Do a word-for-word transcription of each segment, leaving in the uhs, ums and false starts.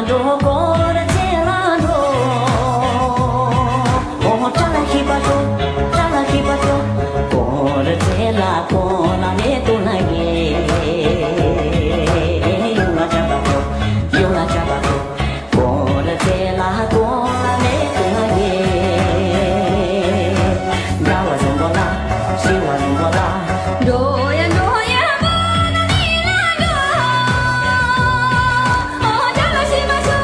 འགྲོ་སྐོར་ར་ཆེ་ལ་འགྲོ། ཨོ་ཧོ་ཏྲ་ལ་ཤི་པ་ཤོ། ཏྲ་ལ་ཤི་པ་ཤོ། སྐོར་ར་ཆེ་ལ་སྐོར་ལ་མེ་ཏུ་ན་ཡེ། ཡོ་ལ་ཅ་པ་ཤོ། ཡོ་ལ་ཅ་པ་ཤོ། སྐོར་ར་ཆེ་ལ་སྐོར་ལ་མེ་ཏུ་ན་ཡེ། འདྲ་བ་རུང་བ་ལ། ཤི་བ་རུང་བ་ལ། འགྲོ་ཡ་འགྲོ་ཡ་སྐོར་ལ་མེ་ལ་འགྲོ། ཨོ་ཏྲ་ལ་ཤི་པ་ཤོ།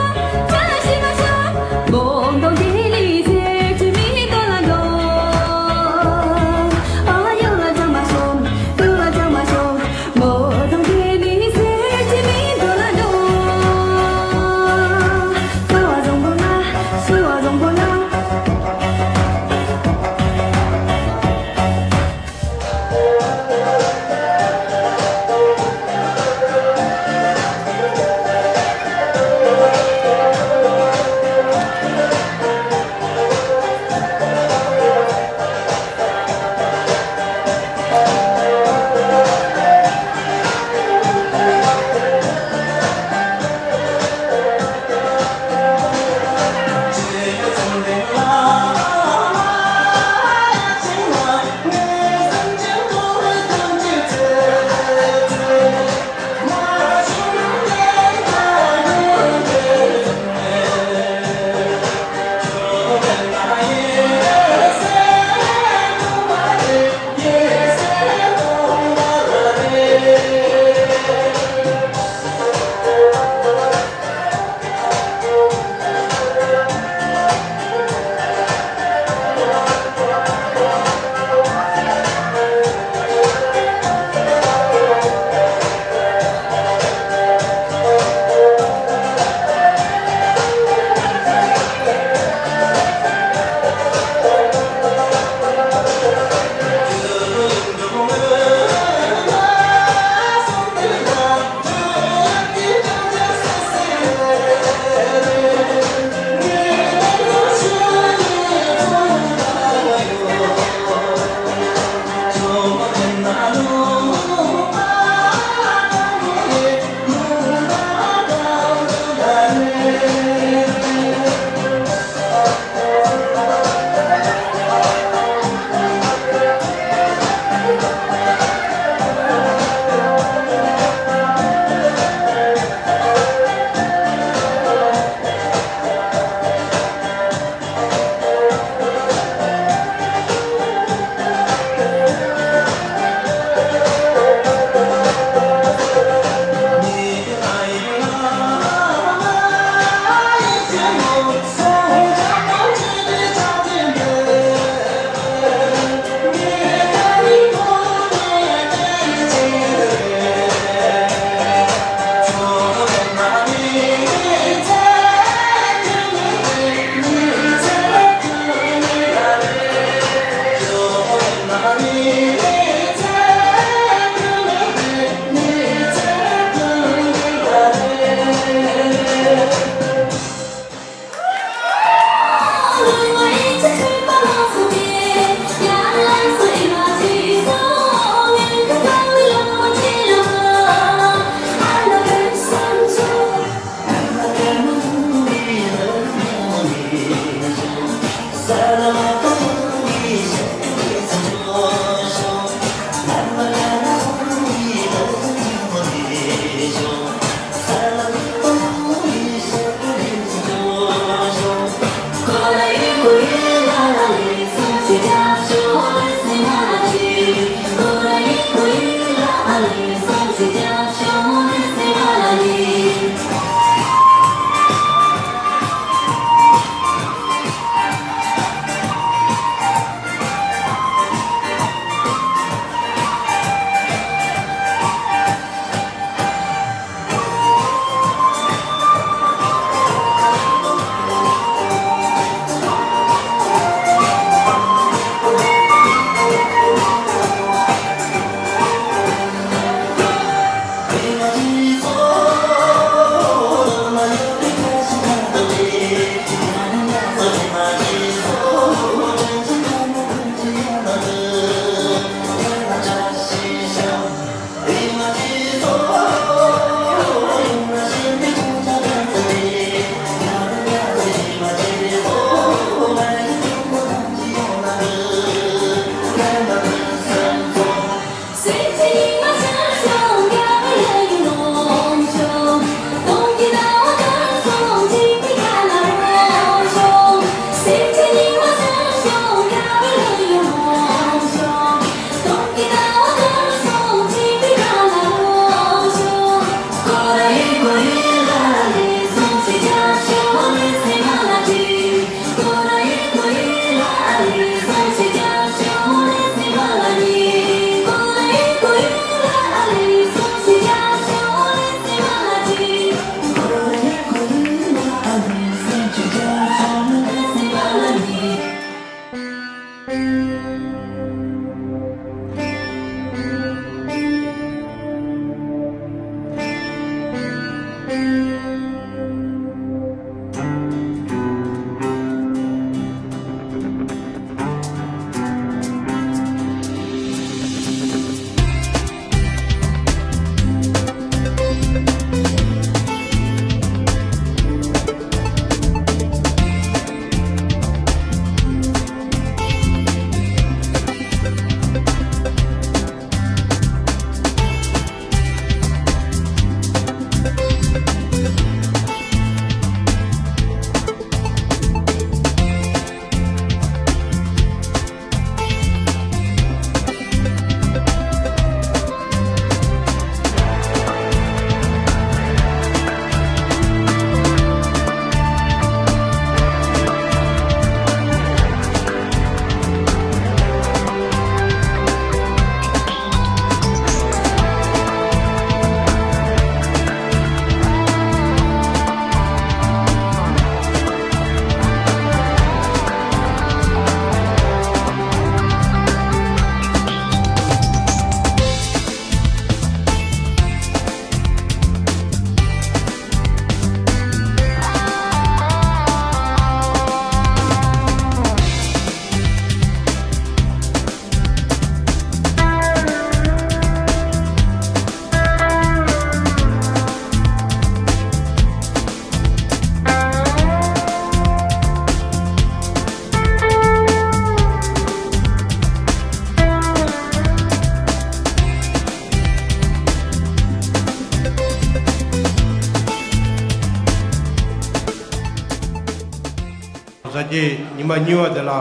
ད་ཀྱི་ཉི་མ་གཉིས་པ་དེ་ལ།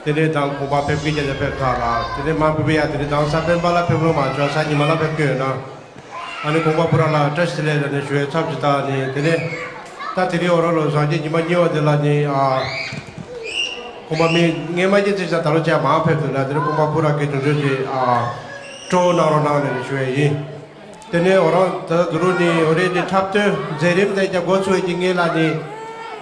དེ་ནས་དང་ཁོང་པ་ཕེབས་ཀྱི་རྒྱ་ཕེབས་ཁག་ལ། དེ་ནས་མ་ཕེབས་ཡ་དེ་ནས་དང་ས་པན་པ་ལ་ཕེབས་རོགས་མ་བྱོས། ས་ཉི་མ་ལ་ཕེབས་ཀྱི་ཡོད་ན། ཨ་ནི་ཁོང་པ་པུ་ར་ལ་བཀྲ་ཤིས་བདེ་ལེགས་ལ་ནས་ཞུ་བའི་ཚབ་ཅིག་བཏང་ནས། དེ་ནས་ད་དེ་རིང་འོ་རོགས་ལོ་བཟང་གི་ཉི་མ་གཉིས་པ་དེ་ལ་ནི་ཨ། ཁོང་པ་མི་སྔས་མ་གི་ཚིག་ས་ད་ལོ་བྱས་མ་ཕེབས་འདུག་ལ། དེ་ནས་ཁོང་པ་པུ་ར་གི་དུས་ཚོད་ཀྱི་ཨ། སྤྲོ་བོ་གནང་རོགས་གནང་ནས་ཞུ་བའི་ཡིན། དེ་ནས་འོ་རང་ད་ལྟ་དུ་རུ་ནི་འོ་རེ་ནི་འཁྲབ་སྟོན་མཛད་རིམ་དེ་ཀྱང་འགོ་ཚུགས་ཀྱི་ངེས་ལ་ནི།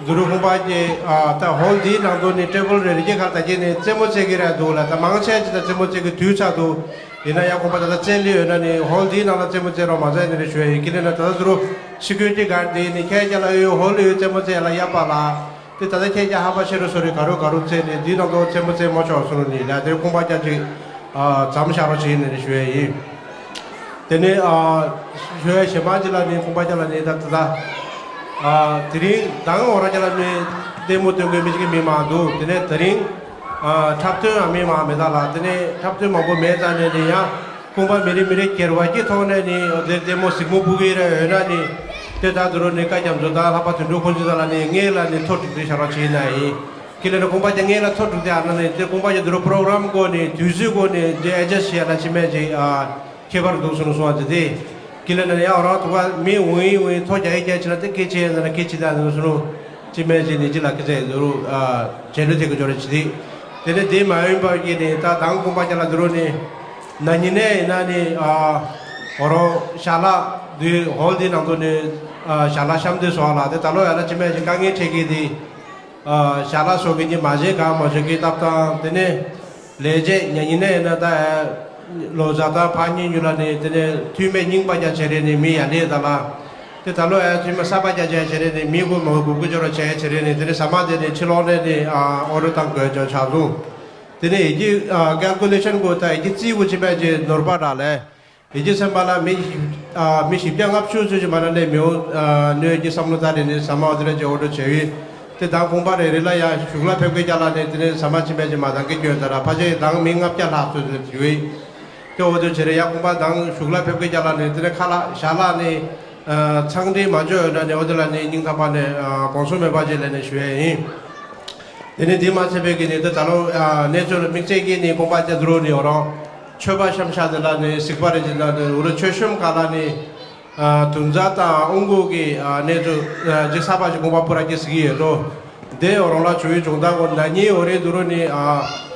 དུ་རུ་ཁོང་པ་ཀྱི་ཨ་ད་ཧོལ་འདིའི་ནང་དུ་ནི་ཊེ་བལ་རེ་རེ་གི་ཁར་ད་གྱི་ནི་རྩེད་མོ་རྩེ་གི་རེད་འདུག་ལ། ད་མང་ཆེ་ཅིག་ད་རྩེད་མོ་རྩེ་གི་དུས་ཚར་འདུག་ཡིན་ན་ཡང་ཁོང་པ་ད་ལྟ་རྩེད་ལེ་ཡོད་ན་ནི་ཧོལ་འདིའི་ནང་ལ་རྩེད་མོ་རྩེ་རོགས་མ་རྩེ་ནི་རེ་ཞུ་ཡ་ཡིན། ཁྱེད་ནི་ན་ད་ལྟ་དུ་རུ་སི་ཀུ་རི་ཊི་གཱཌ་འདི་ནི་ཁྱེད་ཅག་ལ་ཡོད་ཧོལ་ཡོད་རྩེད་མོ་རྩེ་ཡ་ལ་ཡ་པ་ལ། དེ་ད་ལྟ་ཁྱེད་ཀྱང་ཧ་པ་ཤེས་རུ་སོ་རི་ག་རུ་ག་རུ་བཙལ་ནས་འདིའི་ནང་དུ་རྩེད་མོ་རྩེད་མ་ཆོག་གསུངས་ནས་ལ། དེ་ཁོང་པ་ཀྱང་ཅིག་ཨ་མཚམས་བཞག་རོགས་བྱེད་ནས་ཞུ་ཡས་ཡིན། དེ་ནས་ཨ་ཞུ་ཡས་གཞན་པ་ཅིག་ལ་ནི་ཁོང་པ་ཀྱང་ལ་ནི་ད་ད་ད་ཨ་དེ་རིང་མདང་འོ་ར་ཀྱང་ལ་ནི་ལྟད་མོ་སྟོན་མཁན་མི་ཞིག་མི་མང་འདུག་དེ་ནས་དེ་རིང་ཨ་འཁྲབ་སྟོན་ཡང་མི་མང་མེད་ད་ལ། དེ་ནས་འཁྲབ་སྟོན་མང་པོ་མེད་ཙང་ནས་ནི་ཡང་། ཁོང་པ་མི་རིགས་མི་རིགས་སྒེར་བ་གི་ཐོག་ནས་ནི་འོ་དེ་ལྟད་མོ་གཟིགས་མོ་སྤུ་གུ་རེ་ཡོད་ན་ནི། དེ་ད་དུ་རུ་ནི་བཀའ་རྒྱ་མཚོ་དང་ལྷག་པ་དོན་གྲུབ་ཁོང་ཚོ་ལ་ནི་ངེད་ལ་ནི་ཐོ་དྲུག་དེ་ཞག་རོགས་བྱེད་ན་ཡིན། ཁྱེད་ལ་ནི་ཁོང་པ་ཀྱང་ངེད་ལ་ཐོ་དྲུག་དེ་ཨ་ན་ནི་དེ་ཁོང་པ་ཀྱང་དུ་རུ་པོ་རོ་གྷ་རམ་སྒོ་ནས་དུས་ཚོད་སྒོ་ནས་དེ་ཨེ་ཇ་སི་ཊི་བྱས་ལ་ཅི་མེད་ཅིག་ཨ་ཁྱད་པར་འདུག་སོང་སོང་བ་དེ་དེ། ཁྱེད་ལ་ནི་ཡང་རང་ཐུག་པ་མི་འོང་ཡིན་འོང་ཡིན་ཐོ་རྒྱ་ཡིན་རྒྱ་ཆེ་ན་དེ་སྐད་ཆ་ཡིན་ན་སྐད་ཆ་དང་འདུག་སོང་། ཅི་མེད་ཅི་ནི་ཅི་ལ་ཁི་ཚེ་དུ་རུ་ཨ་བྱེད་ལུ་དེ་གི་འབྱོར་རེ་ཅི་དེ། དེ་ནི་དེ་མ་ཡིན་པ་གི་ནི་ད་དང་ཁོང་པ་ཅ་ལ་དུ་རུ་ནི་ན་ཉི་ནས་ཡིན་ན་ནི་ཨ་འོ་རོ་ཞལ་ལག་དུས་ཧོལ་དེ་ནང་དུ་ནི་ཨ་ཞལ་ལག་བཤམས་དུས་སོང་ལ། དེ་ད་ལོ་ཡ་ལ་ཅི་མེད་ཅི་དཀའ་ངལ་འཕྲད་གི་དེ་ཨ་ཞལ་ལག་སོགས་ཀྱི་ནི་མ་བྱེད་གང་མ་བྱེད་ཀྱི་སྟབས་དང་། དེ་ནི་ལས་བྱེད་ཉ་ཉི་ནས་ཡིན་ན་ད་ཨ་ལོ་ཟླ་དང་ཕ་གཉིས་ཉུ་ལ་ནི་དེ་ནི་འཐུས་མི་རྙིང་པ་རྒྱ་ཆེ་རེ་ནི་མི་ཡ་ལེ་ད་ལ། དེ་ད་ལོ་ཨ་འཐུས་མི་གསར་པ་རྒྱ་ཆེ་ཆེ་རེ་ནི་མི་དགུ་མ་དགུ་དགུ་ཅོ་ར་ཆེ་ཆེ་རེ་ནི་དེ་ནི་ས་མ་དེ་ནི་ཕྱི་ལོགས་ནས་ནི་ཨ་ཨོ་རུ་དང་དགོས་ཅོ་ཆགས་འདུག་དེ་ནི་ཡི་གེ་ཨ་ཀལ་ཀུ་ལེ་ཤན་གོ་ད་ཡི་གེ་རྩིས་གོ་ཅི་པའི་ཅི་ནོར་པ་ར་ལས། ཡི་གེ་སེམས་པ་ལ་མི་ཞིབ་ཨ་མི་ཞིབ་རྒྱ་ལྔ་བཅུ་ཚོད་ཅིག་མ་ན་ལས་མི་འོ་ཨ་གནོད་ཀྱི་བསམ་བློ་ད་རེ་ནི་ས་མ་འོ་དེ་རེ་ཅི་ཨོ་རུ་ཆེ་བི། དེ་དང་ཁོང་པ་རེ་རེ་ལ་ཡང་གཞུག་ལ་ཕེབས་སྐད་རྒྱ་ལ་ནི་དེ་ནི་ས་མ་ཅི་པའི་ཅི་མ་དང་གི་སྐྱོན་ད་ར་ཕ་ཆེ་དང་མི་ལྔ་བརྒྱ་ལྷག་ཚོད་དེ་ཡོད། དེ་འོ་དེ་བྱེད་རེ་ཡ་ཁོང་པ་དང་གཞུག་ལ་ཕེབས་སྐད་རྒྱ་ལ་ནི་དེ་ནི་ཁ་ལག་ཞལ་ལག་ནི་ཨ་ཚང་འདྲི་མ་བྱོས་ཡོད་ན་ནི་འོ་དེ་ལ་ནི་སྙིང་ཐག་པ་ནས་ཨ་དགོངས་སུ་མེད་པ་ཅིག་ལས་ནི་ཞུ་ཡས་ཡིན། དེ་ནི་དེ་མ་ཚད་པའི་གི་ནི་དེ་ད་ལོ་ཨ་གནས་ཚུལ་དམིགས་བསལ་གྱི་ནི་ཁོང་པ་ཅག་དུ་རུ་ནི་འོ་རང་མཆོད་པ་བཤམས་ཤག་དེ་ལ་ནི་གཟིགས་པ་རེ་ཅིག་ན་དེ་འོ་རུ་མཆོད་གཤོམ་ག་ལ་ནི་ཨ་དུང་རྩ་དང་དབུ་འགུག་གི་ཨ་གནས་ཚུལ་ཨ་ཅིག་གསར་པ་ཅིག་ཁོང་པ་པུ་ར་ཅིག་གཟིགས་ཀྱི་ཡོད་དོ། དེ་འོ་རང་ལ་བྱུང་བའི་བྱུང་སྟངས་ངོ་ན་ནི་འོ་རེ་དུ་རུ་ནི་ཨ།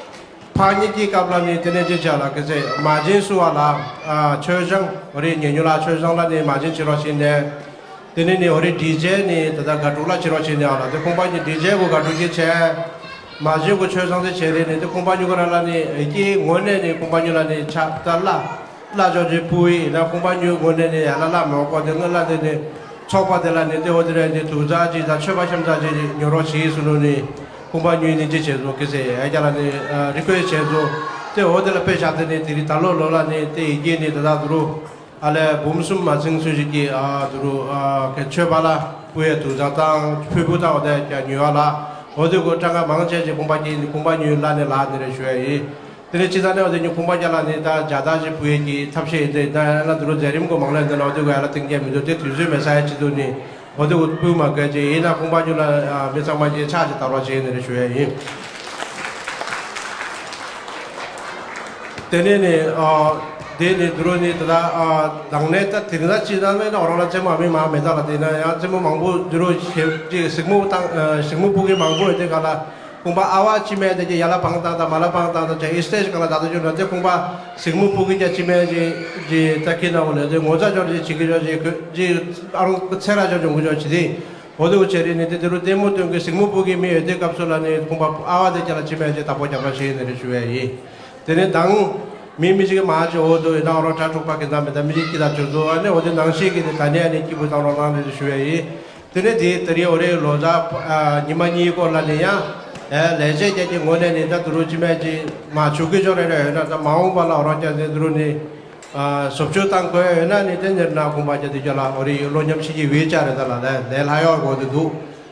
ཕག་གཉིས་ཀྱི་སྐབས་ལ་ནི་དེ་ནས་ཅི་བྱ་ལ་ཁི་ཚེ་མ་བྱན་སུ་བ་ལ་ཨ་མཆོད་བཤམས་འོ་རེ་ཉེ་ཉུ་ལ་མཆོད་བཤམས་ལ་ནི་མ་བྱན་བྱེད་རོགས་བྱེད་ནས། དེ་ནས་ནི་འོ་རེ་ཌི་ཇེ་ནི་ད་ལྟ་དགའ་ཕྲུག་ལ་བྱེད་རོགས་བྱེད་ནས་ཨ་ལ་དེ་ཁོང་པ་གཉིས་ཌི་ཇེ་གོ་དགའ་ཕྲུག་གི་བྱས། མ་བྱན་གོ་མཆོད་བཤམས་དེ་བྱས་རེ་ནི་དེ་ཁོང་པ་གཉིས་ཀ་ར་ལ་ནི་ཨེ་ཀྱི་ངོ་ནས་ནི་ཁོང་པ་གཉིས་ལ་ནི་ཆ་ད་ལ་ལ་ཅོ་ཅེ་པུ་ཡི་ན་ཁོང་པ་གཉིས་ངོ་ནས་ནི་ཡ་ལ་ལ་མོ་གོ་དེ་ངོ་ལ་དེ་ནི། ཚོགས་པ་དེ་ལ་ནི་དེ་འོ་དེ་རེད་དེ་དུག་རྩ་ཅིག་དང་མཆོད་པ་ཤམ་རྩ་ཅིག་ཉོ་རོགས་བྱེད་ཟེར་ནོ་ནི་ཁོང་པ་ཉོས་ནི་ཅི་བྱས་སོ་གི་ཟེར་ཡ་རྒྱ་ལ་ནི་རི་ཀུ་ཨེ་སི་བྱས་སོ། དེ་འོ་དེ་ལ་དཔེ་བཞག་དེ་ནི་དེ་རིང་ད་ལོ་ལོ་ལ་ནི་དེ་ཡི་གེ་ནི་ད་ལྟ་དུ་རུ་ཨ་ལས་འབུམ་གསུམ་མ་ཚིང་ཚུན་ཞིག་གི་ཨ་དུ་རུ་ཨ་གི་མཆོད་པ་ལ་ཕུ་ཡའི་དུག་རྩ་དང་ཕུ་ཕུ་དང་འོ་དེ་ཀྱང་ཉོ་བ་ལ་འོ་དེ་གོ་གྲངས་ཀ་མང་ཆེ་ཅིག་ཁོང་པ་ཉོས་ནི་ཁོང་པ་ཉོས་ལ་ནི་ལ་ནི་རེད་ཞུ་ཡ་ཡིན། དེ་ནས་ཕྱི་ཟླ་ནས་བ་དེ་ཉིད་ཁོང་པ་རྒྱ་ལ་ནི་ད་རྒྱ་དག་ཅིག་ཕུལ་ཡས་ཀྱི་ཐབས་ཤེས་ཡིན་ཏེ་ད་ཡ་ལ་དུ་རུ་མཛད་རིམ་གོ་མང་ལས་འདི་ལ་བ་དེ་གོ་ཡ་ལ་སྟེང་རྒྱ་མི་འདུག་དེ་དུས་ཚོད་མེད་ས་ཡ་ཅི་འདུག་ནི་བ་དེ་གོ་སྤུས་མ་དགོས་ཅིག་ཡིན་ན་ཁོང་པ་ཉུ་ལ་མི་ཚང་མ་ཅིག་ཕྱག་ཅིག་དར་བ་བྱས་ནི་རེ་ཞུ་ཡ་ཡིན། དེ་ནས་ནི་དེ་ནི་དུ་རུ་ནི་ད་ད་དང་ནས་ད་དེ་རིང་ད་ཅི་ད་མེད་ན་འོ་རང་ལ་རྩེད་མ་མི་མ་མེད་ད་ལ་དེ་ན་ཡང་རྩེད་མོ་མང་པོ་དུ་རུ་ཞེ་ཅིག་གཟིགས་མོ་བཏང་གཟིགས་མོ་སྤུ་གི་མང་པོ་ཡོད་དེ་ག་ལ། ཁོང་པ་ཨ་བ་ཅི་མེད་དེ་ཀྱི་ཡ་ལ་བང་བཏང་དང་མ་ལ་བང་བཏང་དང་ཅེ་ཨི་སྟེ་ཅི་ག་ལ་ད་ད་ཅུ་ན་དེ་ཁོང་པ་གཟིགས་མོ་སྤུ་གི་ཀྱ་ཅི་མེད་ཅི་ཅི་ད་ཁྱི་ན་འོ་ལེ་དེ་ངོ་ཚ་ཅོར་ཅི་ཅི་གི་ཅོར་ཅི་ཁོ་ཅི་ཨ་རུང་ཚེ་ར་ཅོར་ཅོ་ངུ་ཅོར་ཅི་དེ་འོ་དེ་འུ་ཆེ་རི་ནི་དེ་དེ་རུ་ལྟད་མོ་སྟོན་གི་གཟིགས་མོ་སྤུ་གི་མི་ཡོད་དེ་སྐབས་སུ་ལ་ནི་ཁོང་པ་ཨ་བ་དེ་ཀྱ་ལ་ཅི་མེད་ཅི་ད་པོ་རྒྱབ་ར་ཞེས་ནི་རེ་ཞུ་བས་ཡིན། དེ་ནི་དང་མི་མི་ཅིག་གི་མ་ཅི་འོ་དེ་ཡིན་ན་འོ་རོ་གྲྭ་ཕྲུག་པ་གི་ད་མི་ད་མི་ཅིག་གི་ད་ཅོ་ཚོ་ཨ་ནི་འོ་དེ་ནང་ཤེས་གི་ནི་ད་ནི་ཨ་ནི་སྐྱིད་པོ་བཏང་རོགས་གནང་ནི་རེ་ཞུ་བས་ཡིན། དེ་ནས་དེའི་ད་རེས་འོ་རེ་ལོ་ཟླ་ཨ་ཉི་མ་གཉིས་སྐོར་ལ་ནི་ཡང་ཨེ་ལས་བྱེད་ཀྱི་ངོས་ནས་ནི་ད་དུ་རུ་ཅི་མེད་ཅི་མ་བྱུང་གི་ཅོག་རེ་རེ་ཡོད་ན་ད་མ་འོངས་པ་ལ་འོ་རང་ཀྱང་དེ་དུ་རུ་ནི་ཨ་བཟོ་བཅོས་བཏང་དགོས་ཡོད་ན་ནི་དེ་ཉེར་ན་ཁོང་པ་ཀྱང་དེ་ཀྱང་ལ་འོ་རེ་ལོ་མཉམ་ཞིག་གི་བེད་ཅག་རེ་ད་ལ་ལས་ལས་ལྷ་ཡོག་གོ་དུ་འདུག་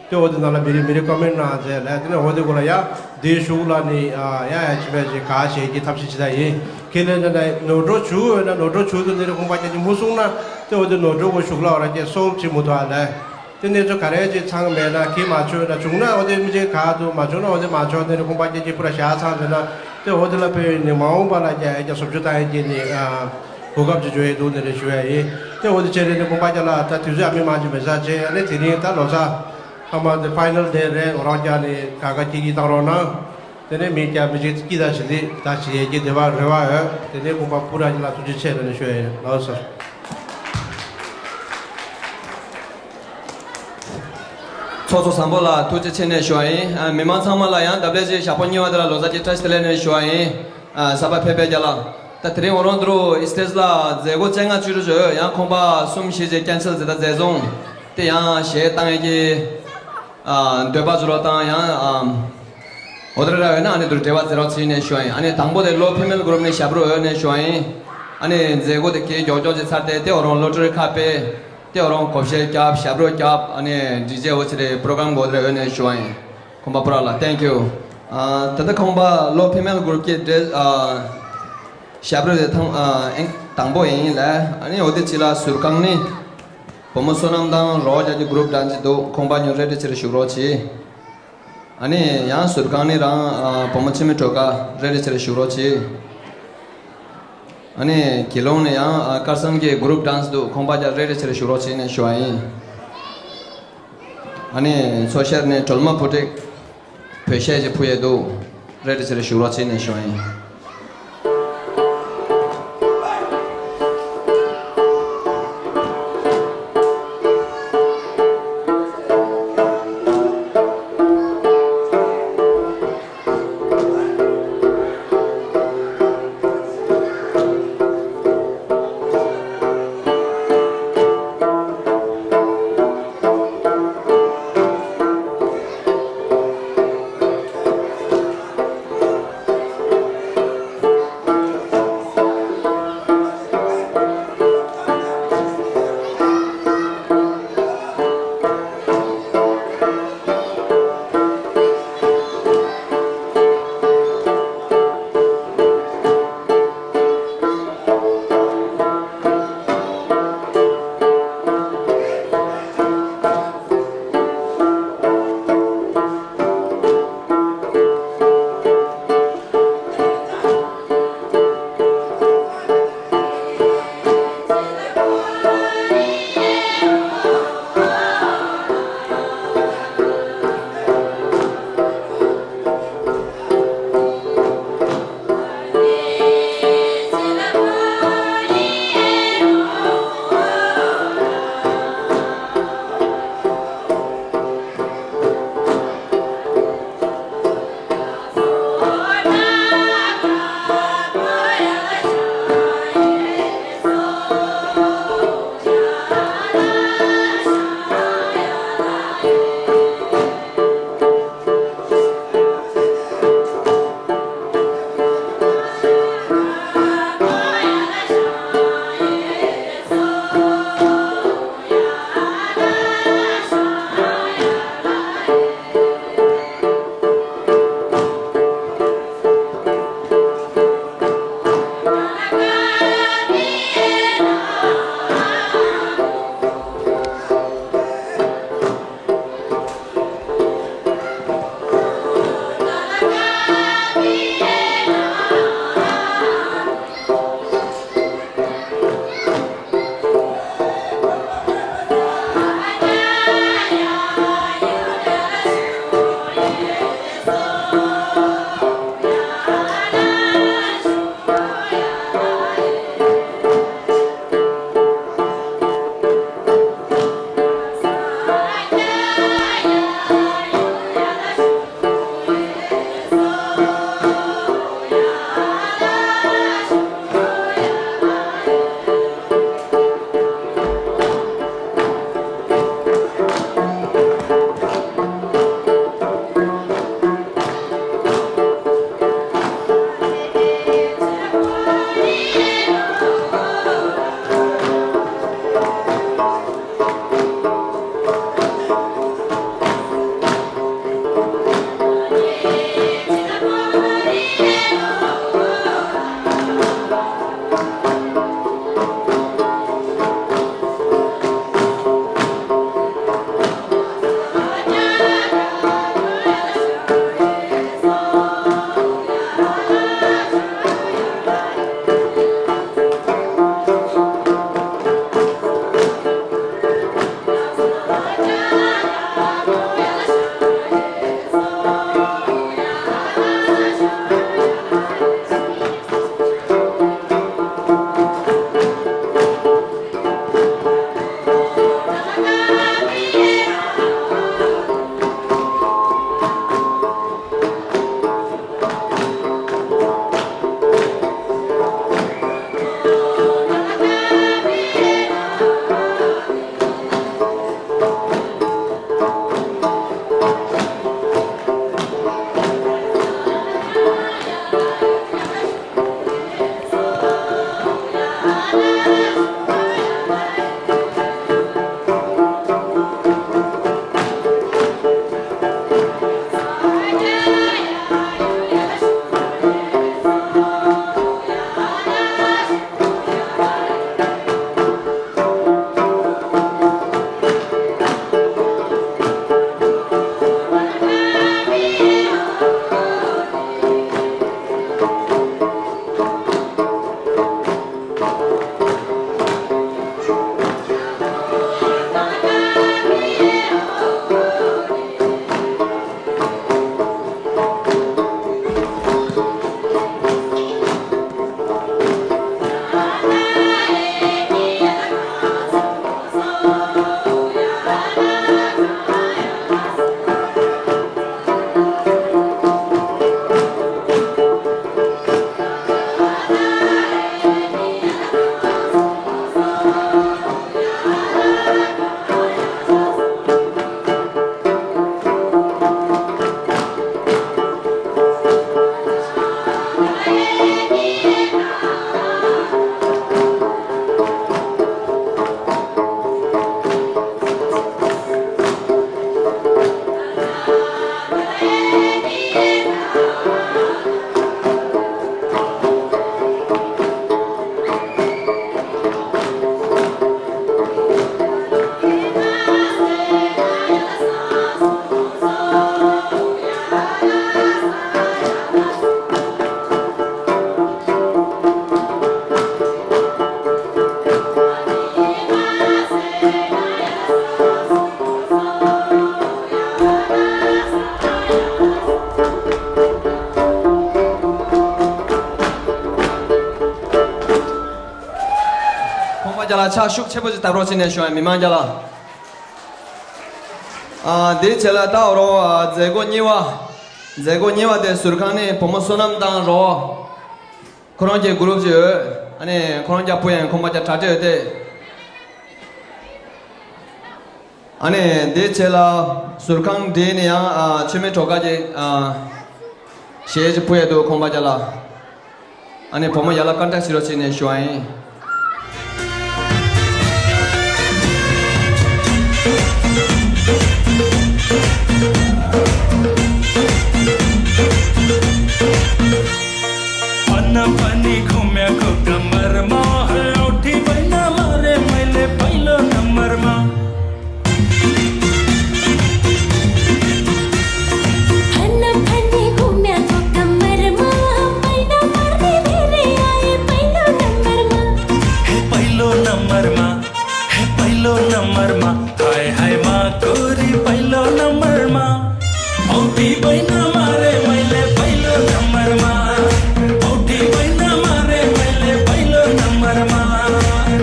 དེ་འོ་དེ་ནང་ལ་མི་རེ་མི་རེ་ཀོ་མེན་ནང་མཛད་ལས་དེ་ནས་འོ་དེ་གོ་ལ་ཡང་དེའི་གཞུག་ལ་ནི་ཨ་ཡང་ཡང་ཅི་མེད་ཅི་ག་བྱེད་ཀྱི་ཐབས་ཤེས་ཅི་ད་ཡིན་ཁས་ལེན་དེ་ནས་ནོར་འགྲོ་བྱུང་ཡོད་ན་ནོར་འགྲོ་བྱུང་དུ་ནི་རེ་ཁོང་པ་ཀྱང་ཅི་མུ་སོང་ན་དེ་འོ་དེ་ནོར་འགྲོ་གོ་གཞུག་ལ་འོ་ར་ཀྱང་སོལ་བྱེད་མུ་ཐུག་ཨ་ལས། དེ་གནས་ཚུལ་ག་རེ་ཅིག་ཚང་མེད་ན་གི་མ་བྱུང་ན་བྱུང་ན་འོ་དེ་མི་ཅིག་ག་དུ་མ་བྱུང་ན་འོ་དེ་མ་བྱུང་དེ་ནི་ཁོང་པ་སྐྱེ་ཅིག་པུ་ར་ཞག་ཚང་ཟེར་ན་དེ་འོ་དེ་ལ་ཕེ་ནི་མ་འོངས་པ་ལ་རྒྱ་ཡ་རྒྱ་སོབ་ཅུ་ཏང་ཡ་ཅིག་ནི་གོ་སྐབས་ཅིག་བྱུང་ཡ་འདུག་ནི་རེ་ཞུ་ཡ་ཡིན། དེ་འོ་དེ་བྱས་རེ་ནི་ཁོང་པ་རྒྱ་ལ་ད་དུས་ཚོད་ཨ་མི་མང་ཅིག་མེད་ས་བྱས་ཨ་ནི་དེ་རིང་ད་ལོ་ས་ཧ་མ་དེ་ཕའི་ནལ་ཌེ་རེད། འོ་རང་རྒྱ་ནི་ག་ག་སྐྱེ་གི་བཏང་རོགས་གནང་། དེ་ནས་མི་སྐྱ་མི་ཅིག་སྐྱིད་ད་ཞི་ལི་ད་ཞི་ཡས་ཀྱི་བདེ་བ་རེ་བ་ཡོད། དེ་ནས་ཁོང་པ་པུ་ར་ཅིག་ལ་ཐུགས་རྗེ་ཆེ་ལ་ནས་ཤོད་ཡོད་ལགས་སོ། ཚོགས་གཙོ་བཟང་པོ་ལ་ཐུགས་རྗེ་ཆེ་ནས་ཞུ་བ་ཡིན། ཨ་མི་མང་ཚང་མ་ལ་ཡང་ལྡབ་ལེགས་ཅིག་ཞག་པོ་གཉིས་པ་དེ་ལ་ལོ་གསར་གྱི་བཀྲ་ཤིས་བདེ་ལེགས་ནས་ཞུ་བ་ཡིན། ཨ་གཟའ་པ་ཕེབས་པའི་རྒྱ་ལ་ད་དེ་རིང་འོ་རང་དུ་སི་ཊེ་ཇི་ལ་མཛད་སྒོ་བཅོ་ལྔ་བཅུ་དྲུག་བྱོས་ཡང་ཁོང་པ་གསུམ་བཞི་ཅིག་ཀེན་སེལ་ཟེར་ད་མཛད་སོང་། དེ་ཡང་གཞས་བཏང་ཡས་ཀྱི་ཨ་འདོད་པ་བཟོ་རོགས་དང་ཡང་ཨ་འོ་དེ་ར་ཡོད་ན་ཨ་ནི་དུ་འབྲེལ་བ་མཛད་རོགས་བྱས་ནས་ཞུ་བ་ཡིན། ཨ་ནི་དང་པོ་དེ་ལོ་ཕི་མེལ་གུ་རུབ་ནས་ཞབས་བྲོ་ཡོད་ནས་ཞུ་བ་ཡིན། ཨ་ནི་མཛད་སྒོ་དེ་གས་མགྱོགས་མགྱོགས་ཅིག་ཚར་ཏེ་དེ་འོ་རང་ལོ་ཊ་རི་ཁ་པས་དེ་འོ་རང་གོ་བཤད་རྒྱབ་ཞབས་བྲོ་རྒྱབ་ཨ་ནི་ཌི་ཇེ་འོ་ཅི་རེ་པོ་རོ་གྷ་རམ་འགོ་དེ་ར་ཡོད་ནས་ཞུ་བ་ཡིན། ཁོང་པ་པུ་ར་ལ་ཐེང་ཀིའུ། ཨ་ད་ལྟ་ཁོང་པ་ལོ་ཕི་མེལ་གུ་རུབ་ཀྱི་འབྲེལ་ཨ་ཞབས་བྲོ་དེ་ཐང་ཨ་ཨེང་དང་པོ་ཡིན་ལ་ཨ་ནི་འོ་དེ་ཅི་ལ་ཟུར་ཁང་ནི། བུ་མོ་བསོད་ནམས་དང་རོགས་རྒྱག་གི་གུ་རུབ་ཌན་སི་འདུག་ཁོང་པ་ཉུང་རེ་རེ་ཕྱིར་བཞུགས་རོགས་གྱིས། ཨ་ནི་ཡང་ཟུར་ཁང་ནི་རང་ཨ་བུ་མོ་འཆི་མེད་སྒྲོལ་དཀར་རེ་རེ་ཕྱིར་བཞུགས་རོགས་གྱིས། ཨ་ནི་དགེ་སློང་ནི་ཡང་ཨ་ཀར་སང་གི་གུ་རུབ་ཌན་སི་འདུག་ཁོང་པ་རྒྱ་རེ་རེ་ཕྱིར་བཞུགས་རོགས་གྱིས་ནས་ཞུ་བ་ཡིན། ཨ་ནི་ཚོ་ཤར་ནས་སྒྲོལ་མ་བུ་ཊིག་བོད་གཞས་ཅིག་ཕུལ་ཡས་འདུག་རེ་རེ་ཕྱིར་བཞུགས་རོགས་བྱས་ནས་ཞུ་བ་ཡིན། ལ་ཕྱག་ཤུགས་ཆེན་པོ་ཞིག་བཏབ་རོགས་བྱས་ནས་ཞུ་ཡ་ཡིན། མི་མང་རྒྱ་ལ། ཨ། དེའི་རྗེས་ལ་ད་འོ་རོ། ཨ། མཛད་སྒོ་གཉིས་པ། མཛད་སྒོ་གཉིས་པ་དེ་ཟུར་ཁང་ནས་བུ་མོ་བསོད་ནམས་དང་རོ། ཁོ་རང་གི་གུ་རུབ་ཅིག་ཡོད། ཨ་ནི་ཁོ་རང་རྒྱ་བུ་ཡང་ཁོང་པ་རྒྱ་གྲ་སྒྲིག་ཡོད་དེ། ཨ་ནི་དེའི་རྗེས་ལ་ཟུར་ཁང་འདི་ནས་ཡང་། ཨ། མཆོད་མེ་གྲོ་ཁ་གི། ཨ། གཞས་ཅིག་ཕུལ་ཡས་འདུག་ཁོང་པ་རྒྱ་ལ། ཨ་ནི་བུ་མོ་ཡར་ལ་ཀོན་ཊེག་བྱེད་རོགས་བྱས་ནས་ཞུ་བ་ཡིན།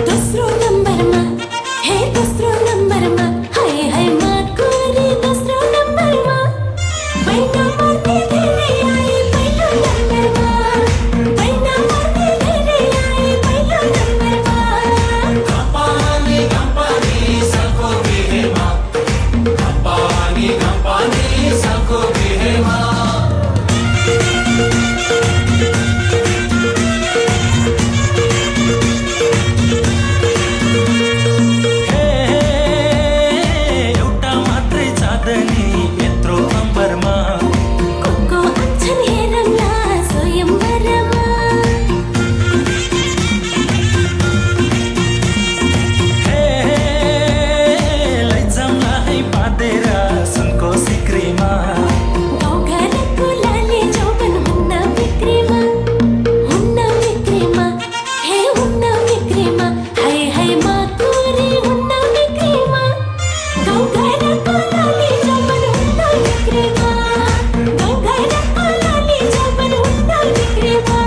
दोस्रो नम्बरमा, हे दोस्रो नम्बरमा, हाय हाय माकुरी दोस्रो नम्बरमा। बैना मार्ने धेरै आए पहिलो नम्बरमा। बैना मार्ने धेरै आए पहिलो नम्बरमा। घपानी घपानी सको बिहेमा। घपानी घपानी सको बिहेमा। हे, एउटा मात्रै चाँदनी यत्रो अम्बरमा। को को आउँछन् हेरौँला स्वयम्वरमा। हे, लैजाउँला है बाँधेर सुनको सिक्रीमा। गाउँघरको लाली जौवन हुन्न बिक्रीमा, हुन्न बिक्रीमा, हे हुन्न बिक्रीमा, हाय हाय माकुरी हुन्न बिक्रीमा। गाउँघरको लाली जौवन हुन्न बिक्रीमा, गाउँघरको लाली जौवन हुन्न बिक्रीमा।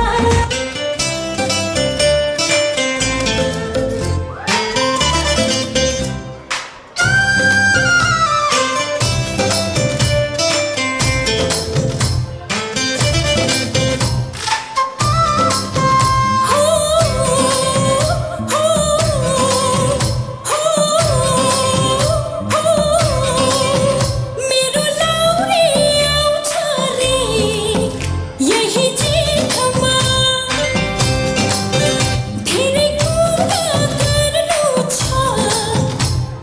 यही जीतमा धेरै कुरा गर्नु छ,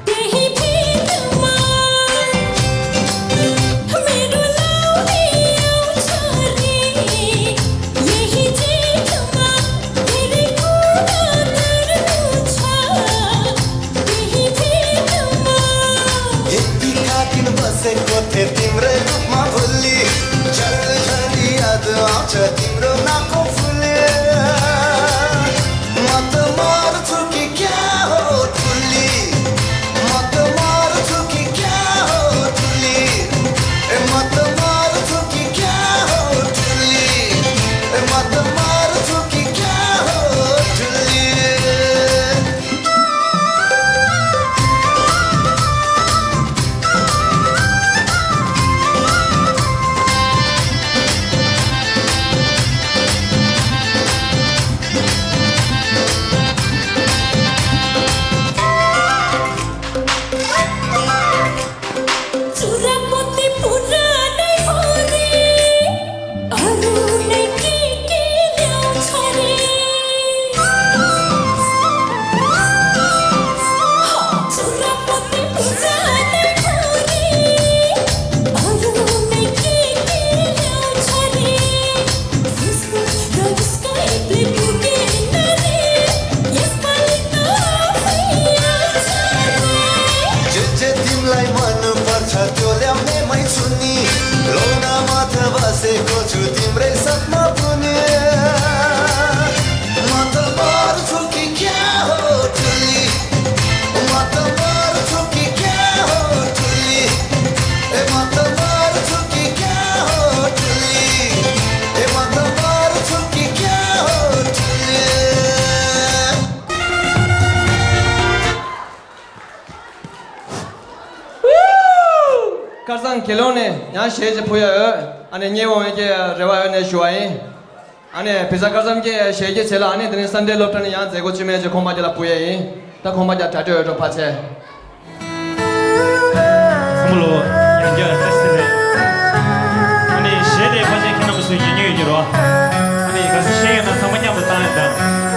त्यही भेदमा मेरो लाउने आउँछ रे। यही जीतमा धेरै कुरा गर्नु छ, यतिका दिन बसेको थिएँ तिम्रै रूपमा भुली। झन् झन् याद आउँछ तिम्रो नाकको फुली। म त मर्छु कि क्या हो ठुली? म त मर्छु कि क्या हो ठुली? ए, म त मर्छु कि क्या हो ठुली? ए, म त मर्छु कि क्या हो ठुली? དཀར་ཚང་དགེ་སློང་ནས་ཡང་གཞས་ཅིག་ཕུལ་ཡ་ཡོད། ཨ་ནི་རྙེད་འོང་ཡས་ཀྱི་རེ་བ་ཡོད་ནས་ཞུ་བ་ཡིན། ཨ་ནི་བི་ཛ་དཀར་ཚང་གི་གཞས་ཀྱི་རྗེས་ལ་ཨ་ནི་དེ་ནས་སན་ཌེ་སློབ་གྲྭ་ནས་ཡང་མཛད་སྒོ་ཅིག་མེད་ཅིག་ཁོང་པ་དེ་ལ་ཕུལ་ཡ་ཡིན། ད་ཁོང་པ་དེ་གྲ་སྒྲིག་ཡོད་འགྲོ་ཕལ་ཆེར། ཚང་མ་ལོ་ཡང་བསྐྱར་བཀྲ་ཤིས་བདེ་ལེགས། ཨ་ནི་གཞས་དེ་ཕལ་ཆེར་ཁྱེད་རྣམ་པ་ཚོས་ཉན་མྱོང་ཡོད་ཀྱི་རེད་བ། ཨ་ནི་ག་ཚོད་ཤེས་ཡོད་ན་ཚང་མ་མཉམ་དུ་བཏང་ཡོད་དང་།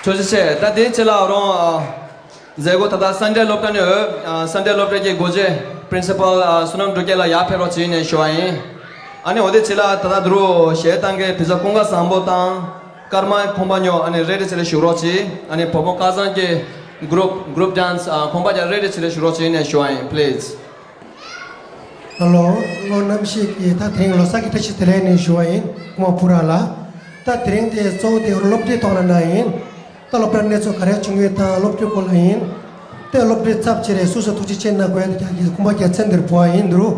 ཐུགས་རྗེ་ཆེ། ད་དེའི་ཆེད་ལ་རོང་། མཛད་སྒོ་ད་ལྟ་སན་ཌེ་སློབ་གྲྭ་ནས་ཡོད། ཨ། སན་ཌེ་སློབ་གྲྭ་གི་སྒོ་འབྱེད་པི་རིན་སི་པལ། ཨ། བསོད་ནམས་འབྲུག་རྒྱལ་ལགས་ཡར་ཕེབས་རོགས་བྱས་ནས་ཞུ་བ་ཡིན། ཨ་ནི་འོ་དེ་ཕྱི་ལ་ད་ལྟ་དུ་རུ་གཞས་བཏང་མཁན་བི་ཛ་ཀུན་དགའ་བཟང་པོ་དང་ཀརྨ་ཁོང་པ་ཉོ། ཨ་ནི་རེ་ཌི་བྱས་ནས་བཞུགས་རོགས་གྱིས། ཨ་ནི་བོད་པོ་ཀ་ཚང་གི་གུ་རུབ་གུ་རུབ་ཌན་སི། ཨ། ཁོང་པ་ཀྱང་རེ་ཌི་བྱས་ནས་བཞུགས་རོགས་བྱས་ནས་ཞུ་བ་ཡིན། པི་ལི་ཛི། ཧེ་ལོ། བློ་རྣམ་ཤེས་ཀྱིས་ད་དེ་རིང་ལོ་གསར་གྱི་བཀྲ་ཤིས་བདེ་ལེགས་ནས་ཞུ་བ་ཡིན། ཀུ་མ་པུ་ར་ལ། ད་དེ་རིང་དེ་གཙོ་བོ་དེ་སློབ་གྲྭའི་ཐོག་ལ་ན་ཡིན། ད་སློབ་གྲྭར་གནས་ཚུལ་ག་རེ་བྱུང་ཡོད་དང་སློབ་གྲྭའི་སྐོར་ལ་ཡིན། ཏེ་སློབ་གྲྭའི་ཚབ་བྱས་རེ་སུ་སུ་ཐུགས་རྗེ་ཆེ་གནང་དགོས་ཡ་དེ་ཀྱང་གི་ཁུངས་པ་རྒྱ་ཚན་འདིར་འབུལ་བ་ཡིན་འདུག།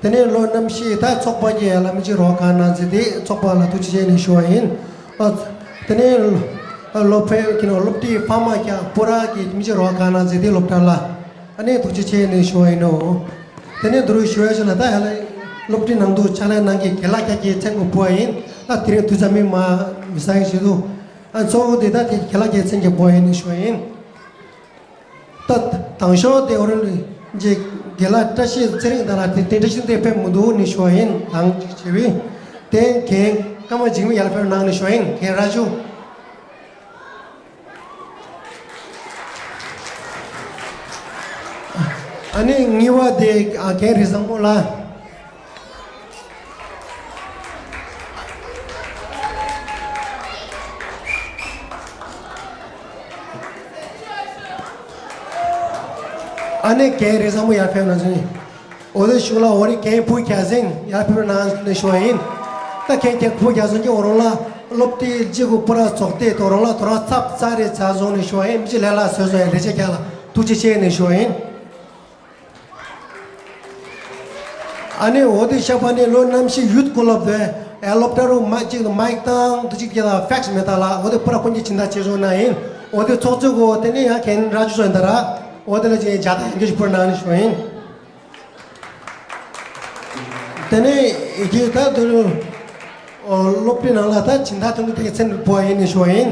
དེ་ནས་ལོ་གནམ་གཤིས་ད་ཚོགས་པ་གི་ཡ་ལ་མི་གཅིག་རོགས་གང་གནང་ཟེར་ཏེ་ཚོགས་པ་ལ་ཐུགས་རྗེ་ཆེ་ནས་ཞུ་བ་ཡིན། ཨ་དེ་ནས་སློབ་ཕྲུག་གི་ནང་སློབ་གྲྭའི་ཕ་མ་ཀྱང་པུ་ར་གི་མི་གཅིག་རོགས་གང་གནང་ཟེར་ཏེ་སློབ་གྲྭ་ལ་ཨ་ནི་ཐུགས་རྗེ་ཆེ་ནས་ཞུ་བ་ཡིན་ནོ། དེ་ནས་འདུ་རུ་ཞུ་བ་ཞིག་ལ་ད་ཡ་ལ་སློབ་གྲྭའི་ནང་དུ་ཕྱག་ལས་གནང་མཁན་རྒན་ལགས་ཀྱི་མཚན་གྱི་འབུལ་བ་ཡིན། ཨ་དེ་རིང་དུས་ཚོད་མི་མ་མི་ཟ་ཡིན་ཞུ་དུ། ཨ་གཙོ་བོ་དེ་ད་དེ་རྒན་ལགས་ཀྱི་མཚན་གྱི་འབུལ་བ་ཡིན་ནས་ཞུ་བ་ཡིན། ད་དང་ཤོག་དེ་འོ་རེད། རྒན་ལགས་བཀྲ་ཤིས་ཚེ་རིང་དང་ལ་དེ་དེ་བཀྲ་ཤིས་དེ་ཕེབས་མི་འདུག་ནས་ཞུ་བ་ཡིན། དང་ཅིག་བྱས་པས་དེ་རྒན་ཀརྨ་འཇིགས་མེད་ཡར་ཕེབས་གནང་ནས་ཞུ་བ་ཡིན། རྒན་ར་ཇུ། ཨ་ནི་གཉིས་པ་དེ་ཨ་རྒན་རི་བཟང་པོ་ལགས། ཨ་ནི་རྒན་རི་བཟང་པོ་ཡར་ཕེབས་གནང་ཞུ་ཡིན། འོ་དེ་ཞུ་ལ་འོ་རི་རྒན་བུ་རྒྱ་སེང་ཡར་ཕེབས་གནང་ནས་ཞུ་བ་ཡིན། ད་རྒན་རྒན་བུ་རྒྱ་སེང་གི་འོ་རོང་ལ་སློབ་གྲྭའི་གཅིག་གི་པུ་ར་ཚོགས་སྡེ་དང་རོང་ལ་དོ་རང་ཚབ་ཚ་རེ་ཚ་བཟུང་ནས་ཞུ་བ་ཡིན། མི་གཅིག་ལས་ལ་བཟོས་བཟོ་ཡ་ལས་བྱེད་རྒྱ་ལ་ཐུགས་རྗེ་ཆེ་ནས་ཞུ་བ་ཡིན། ཨ་ནི་འོ་དེ་ཤ་པ་ནི་ལོ་གནམ་གཤིས་ཡུད་ཀོ་ལོབ་དེ་ཨེ་སློབ་གྲྭ་རུ་མ་གཅིག་ཏུ་མའིག་དང་དུ་གཅིག་གི་ལ་ཕེགས་མེད་ད་ལ་འོ་དེ་པུ་ར་ཀུན་གྱི་སྦྱིན་བདག་ཆེ་ཆུང་ན་ཡིན། འོ་དེ་ཚོགས་གཙོ་གོ་དེ་ནི་ཡང་གན་ར་ཇུ་སོན་ད་ར་འོ་དེ་ལ་ཅི་ཡང་ཇ་དང་ཡང་གི་ཞིག་པུ་ར་ནང་ནི་ཞོ་ཡིན། དེ་ནས་ཡི་གེ་ད་དུ་སློབ་གྲྭའི་ནང་ལ་ད་སྦྱིན་བདག་ཐོན་གྱི་དེ་མཚན་འབོ་ཡིན་ནི་ཞོ་ཡིན།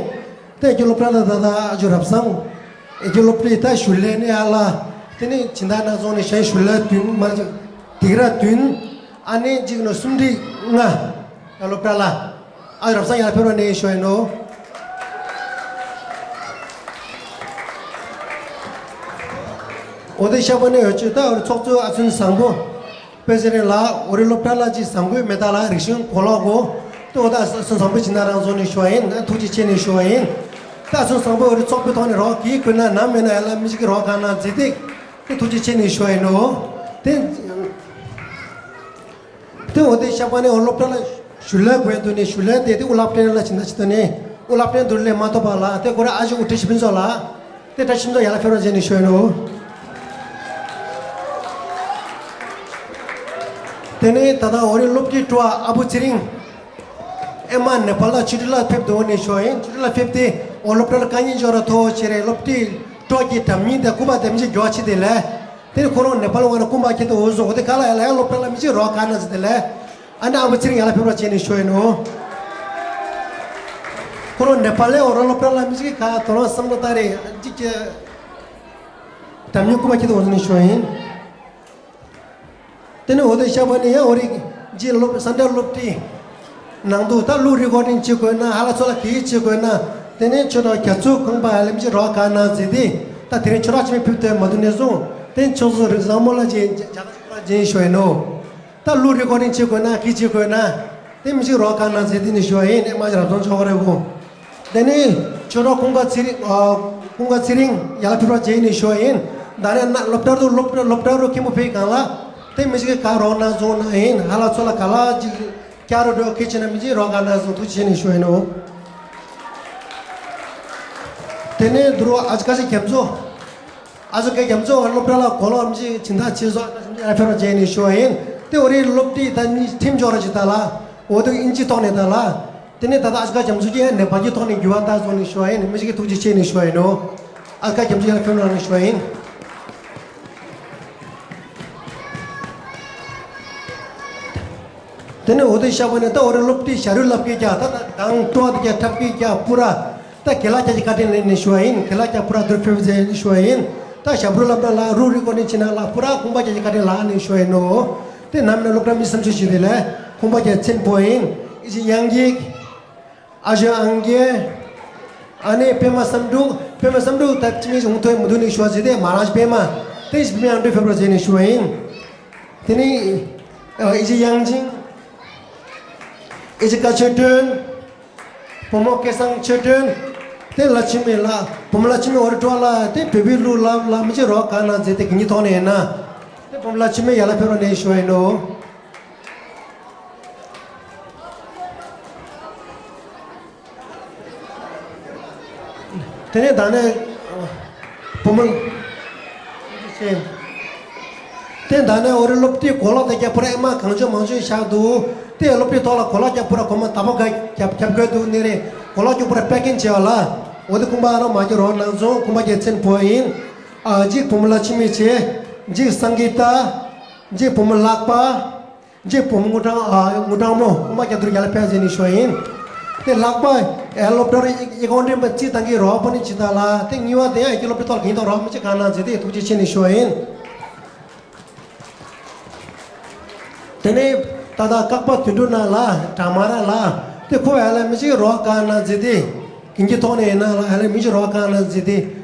ད་ཡི་གེ་སློབ་གྲྭ་ལ་ད་ད་ཨ་ཇོ་རབ་སང་། ཡི་གེ་སློབ་གྲྭའི་ད་ཞུ་ལས་ནི་ཨ་ལ། དེ་ནས་སྦྱིན་བདག་སྣ་ཚོགས་ནས་གཞན་ཞུ་ལས་བདུན་མ་ལ་ཅིག་སྡིགས་ར་བདུན། ཨ་ནེ་གཅིག་ནོ་སུམ་སྒྲིག་ལྔ། ཡ་སློབ་གྲྭ་ལ། ཨ་རབ་སང་ཡར་ཕེབས་རོགས་ནས་ཞུ་ཡིན་ནོ། འོ་དེ་ཤ་པ་ནས་ཡོད་ཆོས་ད་འོ་ཚོགས་གཙོ་ཨ་ཚུན་བཟང་པོ། དཔེ་ཟེར་རེད་ལ་འོ་རེ་སློབ་གྲྭ་ལ་ཅིག་བཟང་པོའི་མེ་ཏོག་ལ་རིག་གཞུང་གོ་ལོག་གོ། ཏོ་ད་ཨ་ཚུན་བཟང་པོའི་ཇི་ན་རང་ཚོ་ནས་ཞུ་བ་ཡིན། ཐུགས་རྗེ་ཆེ་ནས་ཞུ་བ་ཡིན། ད་ཨ་ཚུན་བཟང་པོ་འོ་རེ་ཚོགས་པའི་ཐོག་ནས་རོགས་གིས་དགོས་ན་ནམ་མེད་ན་ཡ་ལ་མི་ཞིག་གིས་རོགས་གང་ན་མཛེས་ཏིག་དེ་ཐུགས་རྗེ་ཆེ་ནས་ཞུ་བ་ཡིན་ནོ། དེ། དེ་འོ་དེ་ཤ་པ་ནས་འོ་སློབ་གྲྭ་ལ་ཞུ་ལས་དགོས་འདུག་ནས་ཞུ་ལས་དེ་དེ་ཨུ་ལབ་ཏྲེན་ལ་ཕྱིན་ད་ཕྱིན་ད་ནས་ཨུ་ལབ་ཏྲེན་དུ་ལས་མ་ཐོབ་པ་ལ་དེ་ཁོ་ར་ཨ་ཞུ་ཨུ་ཏྲེ་ཤི་ཕིན་ཚོ་ལ་དེ་ཏྲ་ཤིན་ཚོ་ཡ་ལ་ཕེབས་རོགས་བྱས་ནས་ཞུ་ཡིན་ནོ། དེ་ནས་ད་ལྟ་འོ་རེ་སློབ་གྲྭའི་སྤྲོ་བ་ཨ་བུ་ཚེ་རིང་། ཨེ་མ་ནེ་པ་ལ་ཆུ་ཏི་ལ་ཕེབས་དོ་ནས་ཞོ་ཡིན། ཆུ་ཏི་ལ་ཕེབས་ཏེ་འོ་སློབ་གྲྭ་ལ་དཀའ་ཉེན་འཇོག་ར་ཐོ་ཆེ་རེ་སློབ་གྲྭའི་སྤྲོ་བ་གི་དྲ་མིན་དེ་སྐུ་པ་དེ་མི་ཅིག་འགྱོ་ཆེ་དེ་ལས། དེ་ནི་ཁོ་རང་ནེ་པ་ལ་བ་ན་ཀུམ་པ་ཁྱེད་དུ་འོ་བཟོ་འོ་དེ་ག་ལ་ཡ་ལ་ཡ་སློབ་གྲྭ་ལ་མི་ཅིག་རོགས་ག་ན་ཟེར་དེ་ལས། ཨ་ནི་ཨ་བུ་ཚེ་རིང་ཡ་ལ་ཕེབས་རོགས་བྱས་ནས་ཞོ་ཡིན་ནོ། ཁོ་རང་ནེ་པ་ལའི་འོ་རང་སློབ་གྲྭ་ལ་མི་ཅིག་ག་དོ་རང་བསམ་བློ་བཏང་རེ་ཅིག་གི་དྲ་མིན་ཀུམ་པ་ཁྱེད་དུ་འོ་བཟོ་ནས་ཞོ་ཡིན། དེ་ནས་འོ་དེ་ཤ་པ་ནི་ཡང་འོ་རིགས་རྗེས་སློབ་ས་འདྲ་སློབ་ཁྲིད་ནང་དུ་ད་གླུ་རི་ཀོར་ཌིང་བྱེད་དགོས་ན་ཧ་ལ་ཚོ་ལ་གེ་བྱེད་དགོས་ན་དེ་ནས་ཆོས་གྲོགས་རྒྱ་མཚོ་ཁང་པ་ལམ་གྱི་རོགས་ག་ན་ཟེར་ཏེ་ད་དེ་རིང་ཆོས་གྲོགས་ཆེན་མོ་ཕུལ་ཐོན་མ་དུ་ནས་བཟུང་དེ་ཆོས་གྲོགས་རིགས་བཟང་མོ་ལ་རྗེས་རྒྱ་གར་ཆོས་གྲོགས་རྗེས་ཤོད་ཡིན་ནོ། ད་གླུ་རི་ཀོར་ཌིང་བྱེད་དགོས་ན་གེ་བྱེད་དགོས་ན་དེ་མི་ཞིག་རོགས་ག་ན་ཟེར་ཏེ་ནས་ཞོ་ཡིན་ཨེ་མ་ཞིག་རབ་བྱུང་ཆོག་རེ་བོ། དེ་ནས་ཆོས་གྲོགས་ཀུན་དགའ་ཚེ་རིང་། ཨ་ཀུན་དགའ་ཚེ་རིང་ཡ་ལ་ཕེབས་རོགས་བྱས་ནས་ཞུ་བ་ཡིན། ད་ནས་ན་སློབ་གྲྭ་རུ་སློབ་སློབ་གྲྭ་རུ་མཁན་པོ་ཕེབས་གང་ལ་དེ་མི་ཞིག་ག་རོགས་གནང་བཟུང་ན་ཡིན། ཧ་ལ་ཚོ་ལ་ག་ལ་ཅིག་བསྐྱར་རུ་འགྲོ་ཁེ་ཆེ་ན་མི་ཅིག་རོགས་ག་ན་བཟུང་ཐུགས་ཆེ་ནས་ཞུ་ཡིན་ནོ། དེ་ནས་དུ་རུ་ཨ་ཅི་ཀ་ཅི་རྒྱ་མཚོ། ཨ་ཅི་ཀ་རྒྱ་མཚོ་བ་སློབ་གྲྭ་ལ་གོ་ལོག་མི་ཅིག་སྦྱིན་བདག་ཆེ་བཟོ་ཨ་ཕེབས་རོགས་བྱས་ནས་ཞུ་བ་ཡིན། དེ་འོ་རེ་སློབ་དེབ་ད་ནི་ཁྲིམས་འཇོག་ར་ཅིག་ད་ལ་འོ་དེ་ཨིན་ཇི་ཐོག་ནས་ད་ལ། དེ་ནས་ད་ལྟ་ཨ་ཅི་ཀ་རྒྱ་མཚོ་གིས་ནེ་པ་ལི་ཐོག་ནས་འགྱུར་བ་བཏང་སོང་ནས་ཞུ་བ་ཡིན། མི་ཞིག་གིས་ཐུགས་རྗེ་ཆེ་ནས་ཞུ་བ་ཡིན་ནོ། ཨ་ཅི་ཀ་རྒྱ་མཚོ་ཡར་ཕེབས་རོགས་ནས་ཞུ་བ་ཡིན། དེ་ནས་འོ་དེ་ཤ་པ་ནས་ད་འོ་རེ་སློབ་དེབ་ཞ་རུ་ལབ་ཀྱི་ཀྱ་ད་ད་དང་ཏོ་དེ་ཀྱ་འཁྲབ་ཀྱི་ཀྱ་པུ་ར། ད་དགེ་ལགས་ཀྱ་ཀྱི་བཀའ་དྲིན་ལས་ནས་ཞུ་བ་ཡིན། དགེ་ལགས་ཀྱ་པུ་ར་དུར་ཕེབས་ཟེར་ནས་ཞུ་བ་ཡིན། ད་ཞབས་བྲོ་ལབ་ན་ལ་རུ་རི་ཀོ་ནི་ཕྱི་ན་ལ་པུ་ར་ཁུང་པ་ཀྱ་ཀྱི་བཀའ་དྲིན་ལ་ནས་ཞུ་བ་ཡིན་ནོ། དེ་ནམ་ན་སློབ་གྲྭ་མི་བསམ་ཚུལ་ཞིག་དེ་ལས་ཁུང་པ་ཀྱ་མཚན་པོ་ཡིན། ཨི་ཅི་ཡང་གི། ཨ་ཞོ་ཨང་གི། ཨ་ནེ་པད་མ་བསམ་འགྲུབ། པད་མ་བསམ་འགྲུབ་ད་ཅི་མི་ཞིག་ཧུང་ཐོས་མི་འདུག་ནས་ཞུ་བ་ཟེར་ཏེ་མ་རང་ཞིག་པད་མ། དེ་ཞིག་པད་མ་ཡང་འདྲེ་ཕེབས་རོགས་ཟེར་ནས་ཞུ་བ་ཡིན། དེ་ནི། ཨི་ཅི་ཡང་ཅིང་། ཨི་ཅི་ཀ་ཆོས་སྒྲོན། བུ་མོ་སྐལ་བཟང་ཆོས་སྒྲོན། དེ་ལ་ཆི་མེད་ལ། བུ་མོ་ལ་ཆི་མེད་འོ་རེ་འགྲོ་ལ་དེ་བོད་པའི་ལུགས་ལ་ལ་མི་ཅི་རོགས་ག་ན་ཟེར་ཏེ་གི་ཉིད་ཐོག་ནས་ཡིན་ན། དེ་བུ་མོ་ལ་ཆི་མེད་ཡ་ལ་ཕེབས་རོགས་ནས་ཞུ་བ་ཡིན་ནོ། དེ་ནས་ད་ནས། བུ་མོ། དེ་ད་ནས་འོ་རེ་སློབ་གྲྭའི་གོ་ལག་དེ་རྒྱ་པུ་ར་ཨེ་མ་གང་བྱུང་མང་བྱུང་བཞག་འདུག་དེ་སློབ་གྲྭའི་ཐོག་ལ་གོ་ལག་རྒྱ་པུ་ར་གོ་མ་དག་པོ་ག་རྒྱབ་རྒྱབ་དགོས་འདུག་ནི་རེད། གོ་ལག་རྒྱ་པུ་ར་པེ་ཀིང་བྱས་པ་ལ། འོ་དེ་ཁུངས་པ་རང་མ་གྱུར་རོགས་གནང་སོང་། ཁུངས་པ་རྒྱལ་མཚན་བོ་ཡིན། ཨ་གཅིག་བུ་མོ་ལ་ཆི་མི་བྱེད། གཅིག་སངས་གི་ཏ། གཅིག་བུ་མོ་ལག་པ། རྗེ་བུ་མོ་དངུལ་ཀྲང་ཨ་དངུལ་ཀྲང་མོ་ཨོ་མ་རྒྱ་མཚོར་ཡར་ལ་ཕེབས་ཟེར་ནས་ཞུ་བ་ཡིན། དེ་ལྷག་པ་ཨེ་སློབ་གྲྭར་ཡི་གེ་འོང་འདྲེན་པ་རྩིས་བཏང་གི་རོགས་པ་ནི་ཇི་ལྟར་ལ་དེ་གཉིས་པ་དེ་ཡང་ཡི་གེ་སློབ་གྲྭའི་ཐོག་ལ་གིན་ཐོག་རོགས་མི་ཅི་གང་གནང་ཟེར་དེ་ཐུགས་རྗེ་ཆེ་ནས་ཞུ་བ་ཡིན། དེ་ནས་ད་ལྟ་ཀག་པ་དོན་གྲུབ་ན་ལ་གྲ་མ་ར་ལ་དེ་ཁོ་ཡར་ལ་མི་ཅི་རོགས་གང་གནང་ཟེར་དེ་གིན་གྱི་ཐོག་ནས་ཡིན་ན་ལ་ཡར་ལ་མི་ཅི་རོགས་གང་གནང་ཟེར་དེ་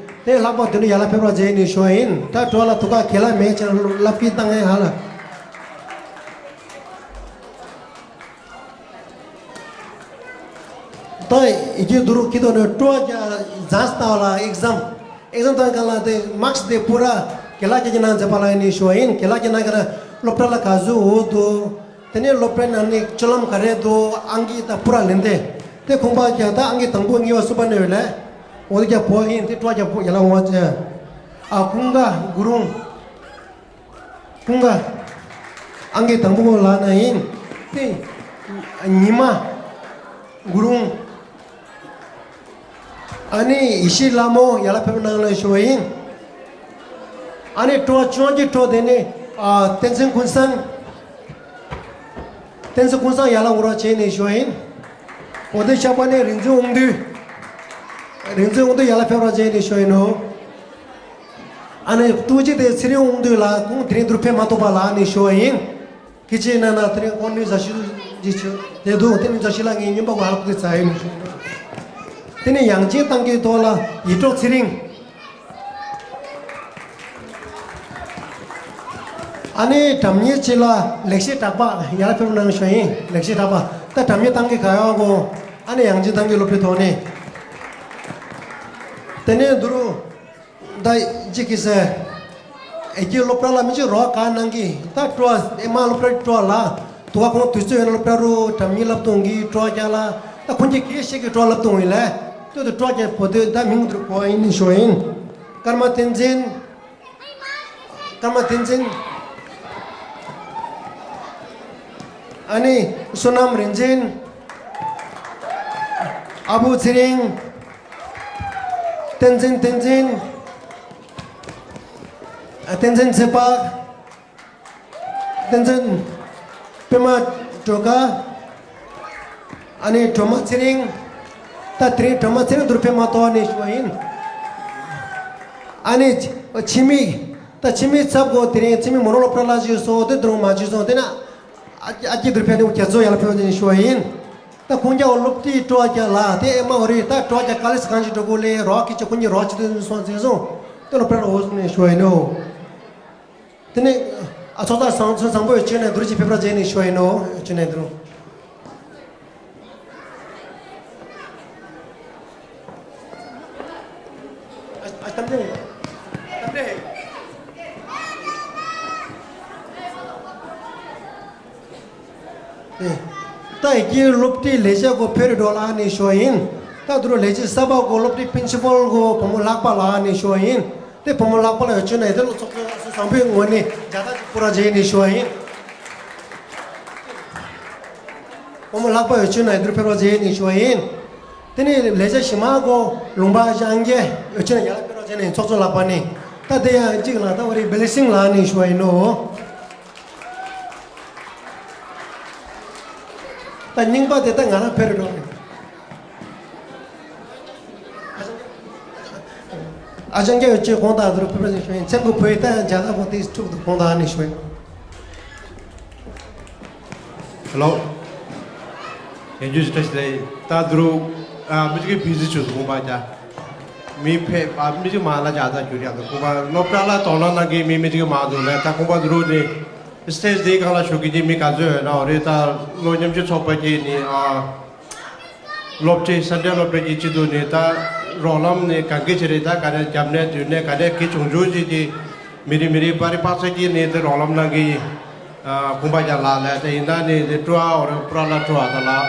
དེ་ལྷག་པ་དོན་གྲུབ་ཡར་ལ་ཕེབས་རོགས་ཟེར་ནས་ཞུ་བ་ཡིན། ད་གྲོགས་ལ་ཐུག་ག་གེ་ལ་མེད་ཅེས་ལབ་ཀྱི་བཏང་ངས་ཧ་ལ། ད་ཡི་གེ་བསྡུ་རུ་ཁྱི་དོ་ནས་སྤྲོ་བ་རྒྱ་རྫ་ལྟ་བ་ལ་ཨེག་ཛམ། ཨེག་ཛམ་བཏང་ག་ལ་དེ་མག་སི་དེ་པུ་ར་གེ་ལ་རྒྱ་རྒྱ་ནང་མཛད་པ་ལ་ཡིན་ནི་ཞུ་བ་ཡིན། གེ་ལ་རྒྱ་ནང་ག་ལ་སློབ་གྲྭ་ལ་ག་ཟུ་འོ་དུ། དེ་ནས་སློབ་གྲྭའི་ནང་ནས་སྤྱོད་ལམ་ག་རེ་འདུག་ཨང་ཀི་དང་པུ་ར་ལེན་ཏེ། དེ་ཁུངས་པ་རྒྱ་ད་ཨང་ཀི་དང་པོ་གཉིས་པ་གསུམ་པ་ནས་ཡོད་ལས། འོ་དེ་རྒྱ་བོ་ཡིན་དེ་སྤྲོ་བ་རྒྱ་བོ་རྒྱ་ལ་འོང་བ་ཅན། ཨ་ཀུན་དགའ་གུ་རུང་། ཀུན་དགའ། ཨང་ཀི་དང་པོ་ལགས་ན་ཡིན། དེ། ཉི་མ། གུ་རུང་། ཨ་ནི་ཡེ་ཤེས་ལྷ་མོ་ཡར་ལ་ཕེབས་གནང་ལ་ཞུ་བ་ཡིན། ཨ་ནི་སྤྲོ་བ་བཅོ་ལྔ་གི་སྤྲོ་དེ་ནི། ཨ་བསྟན་འཛིན་ཀུན་བཟང་། བསྟན་འཛིན་ཀུན་བཟང་ཡར་ལ་འོང་རོགས་བྱས་ནས་ཞུ་བ་ཡིན། འོ་དེ་ཞག་པ་ནས་རིག་འཛིན་དབང་འདུས། རིག་འཛིན་དབང་འདུས་ཡར་ལ་ཕེབས་རོགས་བྱས་ནས་ཞུ་ཡིན་ནོ། ཨ་ནི་ཐུགས་རྗེ་དེ་ཚེ་རིང་དབང་འདུས་ལགས་ཁོང་དེ་རིང་འདིར་ཕེབས་མ་ཐུབ་པ་ལགས་ནས་ཞུ་བ་ཡིན། ཁྱེད་ཀྱིས་གནང་ན་དེ་རིང་ཁོང་ནུས་ཟ་ཤུ་ཅི་ཆུ་དེ་འདུག་དེ་ནུས་ཟ་ཤུ་ལ་ངས་སྙིང་པ་བ་ཧ་ལུག་དེ་ཚ་ཡིན་ནས་ཞུ། དེ་ནས་ཡང་ཅིན་ཏང་གི་ཐོག་ལ་ཡིད་འཕྲོག་ཚེ་རིང་། ཨ་ནི་དྲ་མཉེས་ཆེ་ལ་ལེགས་བཤད་གྲགས་པ་ཡར་ཕེབས་གནང་ཞུ་ཡིན། ལེགས་བཤད་གྲགས་པ་ད་དྲ་མཉེས་ཏང་གི་ག་ཡོང་གོ། ཨ་ནི་ཡང་ཅིན་ཏང་གི་སློབ་གྲྭའི་ཐོག་ནས། དེ་ནས་འདུར། ད་ཅི་གི་ཟེར། ཨེ་ཀྱི་སློབ་གྲྭ་ལ་མི་ཅིག་རོགས་ག་གནང་གི་ད་སྤྲོ་བ་ཨེ་མ་སློབ་གྲྭ་སྤྲོ་བ་ལ་དུ་བ་ཁོང་དུས་ཚོད་ཡོད་ན་སློབ་གྲྭ་རུ་དྲ་མིག་བསླབ་གཏོང་གི་སྤྲོ་བ་རྒྱག་ལ་ད་ཁོང་གི་དགེ་བཤེས་ཀྱི་སྤྲོ་བ་བསླབ་གཏོང་ཡིན་ལས་ལྟོས་དུ་སྤྲོ་བ་རྒྱག་པོ་དུས་ད་མིང་དུ་གོ་ཡིན་ནི་ཞོ་ཡིན། ཀརྨ་བསྟན་འཛིན། ཀརྨ་བསྟན་འཛིན། ཨ་ནི་བསོད་ནམས་རིག་འཛིན། ཨ་བུ་ཚེ་རིང་། བསྟན་འཛིན་བསྟན་འཛིན། བསྟན་འཛིན་ཚེ་དཔག་བསྟན་འཛིན་པད་མ་སྒྲོལ་དཀར། ཨ་ནི་སྒྲོལ་མ་ཚེ་རིང་། ད་དེ་རིང་སྒྲོལ་མ་ཚེ་རིང་དུར་ཕེབས་མ་ཐོག་ནས་ཞུ་བ་ཡིན། ཨ་ནི་འཆི་མེད། ད་འཆི་མེད་ཚབ་གོ་དེ་རིང་འཆི་མེད་མོ་རང་སློབ་གྲྭ་ལ་བཞུགས་སོང་དེ་དུ་རུང་མ་བཞུགས་སོང་དེ་ན། ཨ་ཨ་ཀྱི་དུར་ཕེབས་ནས་རྒྱ་མཚོ་ཡར་ལ་ཕེབས་ནས་ཞུ་བ་ཡིན། ད་ཁོང་རྒྱ་བོ་སློབ་གྲྭའི་སྤྲོ་བ་རྒྱ་ལ་དེ་ཨེ་མ་འོ་རེད། ད་སྤྲོ་བ་རྒྱ་ག་ལེ་སི་གང་ཞིག་འགྲོ་དགོས་ལེ་རོགས་ཀྱི་ཆ་ཁོང་གི་རོགས་ཅི་དུ་སོང་ཟེར་སོང་དེ་སློབ་གྲྭ་ལ་འོ་སོང་ནས་ཞུ་བ་ཡིན་ནོ། དེ་ནས་ཨ་ཚོགས་བདག་བཟང་ཚོ་བཟང་པོ་ཡོད་ཅེས་ནས་དུར་གྱི་ཕེབས་ར་བྱས་ནས་ཞུ་བ་ཡིན་ནོ་ཅེས་ནས་དུར། ཨ་ཨ་གཏམ་དེ། གཏམ་དེ། ཨེ། ད་ཡི་གེ་སློབ་གྲྭའི་ལས་བྱེད་གོ་ཕེ་རི་འགྲོ་ལགས་ནས་ཞུ་བ་ཡིན། ད་དུ་རུ་ལས་བྱེད་གསར་པ་གོ་སློབ་གྲྭའི་པིན་སི་པལ་གོ་བུ་མོ་ལྷག་པ་ལགས་ནས་ཞུ་བ་ཡིན། དེ་བུ་མོ་ལྷག་པ་ལ་ཡོད་ཆོད་ན་ཡི་དེ་ལོ་ཚོགས་གཙོ་བཟང་པོའི་ངོས་ནས་རྒྱ་ཐག་ཅིག་པུ་ར་བྱས་ནས་ཞུ་བ་ཡིན། བུ་མོ་ལྷག་པ་ཡོད་ཆོད་ན་ཡི་དེར་ཕེབས་རོགས་བྱས་ནས་ཞུ་བ་ཡིན། དེ་ནས་ལས་བྱེད་ཞི་མ་གོ་ལུང་པ་ཞང་རྒྱལ་ཡོད་ཆོད་ན་ཡར་ལ་ཕེབས་རོགས་བྱས་ནས་ཚོགས་གཙོ་ལགས་པ་ནས་ད་དེ་ཡང་གཅིག་ལ་ད་བ་རི་བེ་ལི་སིང་ལགས་ནས་ཞུ་བ་ཡིན་ནོ། ད་རྙིང་པ་དེ་ད་ང་རང་ཕེབས་རེད་འགྲོ། ཨ་ཅང་རྒྱལ་ཡོད་ཆོད་གོང་དང་དུ་རུ་ཕེབས་རོགས་ཞུ་ཡིན། མཚན་གོ་བོད་ཡིག་ད་ཡང་རྒྱ་ནག་གོ་དེ་ཐུག་ཏུ་གོང་དང་ནས་ཞུ་ཡིན། ཧེ་ལོ། ཡན་ཇུ་སི་ཏྲེ་སི་ལེ། ད་དུ་རུ་ཨ་མི་ཅིག་གི་བི་ཟི་ཆུ་གོང་པ་ཅག་མི་ཕེབས་ཨ་མི་ཅིག་མ་ལ་ཅག་ད་གྱུར་ཡག་ད་གོང་པ་སློབ་གྲྭ་ལ་དོ་སྣང་གནང་གི་མི་མི་ཅིག་མ་འདུག་ལ་ད་གོང་པ་དུ་རུ་ནི་སི་ཏེ་ཇི་དེའི་སྒང་ལ་ཞུགས་ཀྱི་མི་ག་ཚོད་ཡོད་ན་འོ་རེད། ད་ལོ་ཉམས་ཆུ་ཚོགས་པ་གི་ནི་ཨ་སློབ་གྲྭའི་སེན་ཊྲལ་སློབ་གྲྭ་གི་སྤྱི་འཐུས་ནི་ད་རོགས་རམ་ནི་གང་གི་ཆེ་རེད། ད་ག་ནས་རྒྱབ་ནས་དུས་ནས་ག་ནས་གི་བྱུང་བྱུང་ཅིག་གི་མི་རིགས་མི་རིགས་པ་རི་པ་ཚ་གི་ནི་ད་རོགས་རམ་གནང་གི་ཨ་གོང་པ་རྒྱ་ལགས་ལས་ད་ཡིན་ད་ནི་ཀྲུའུ་ཨ་འོ་རེད་པུ་ར་ལ་ཀྲུའུ་ཨ་ད་ལགས།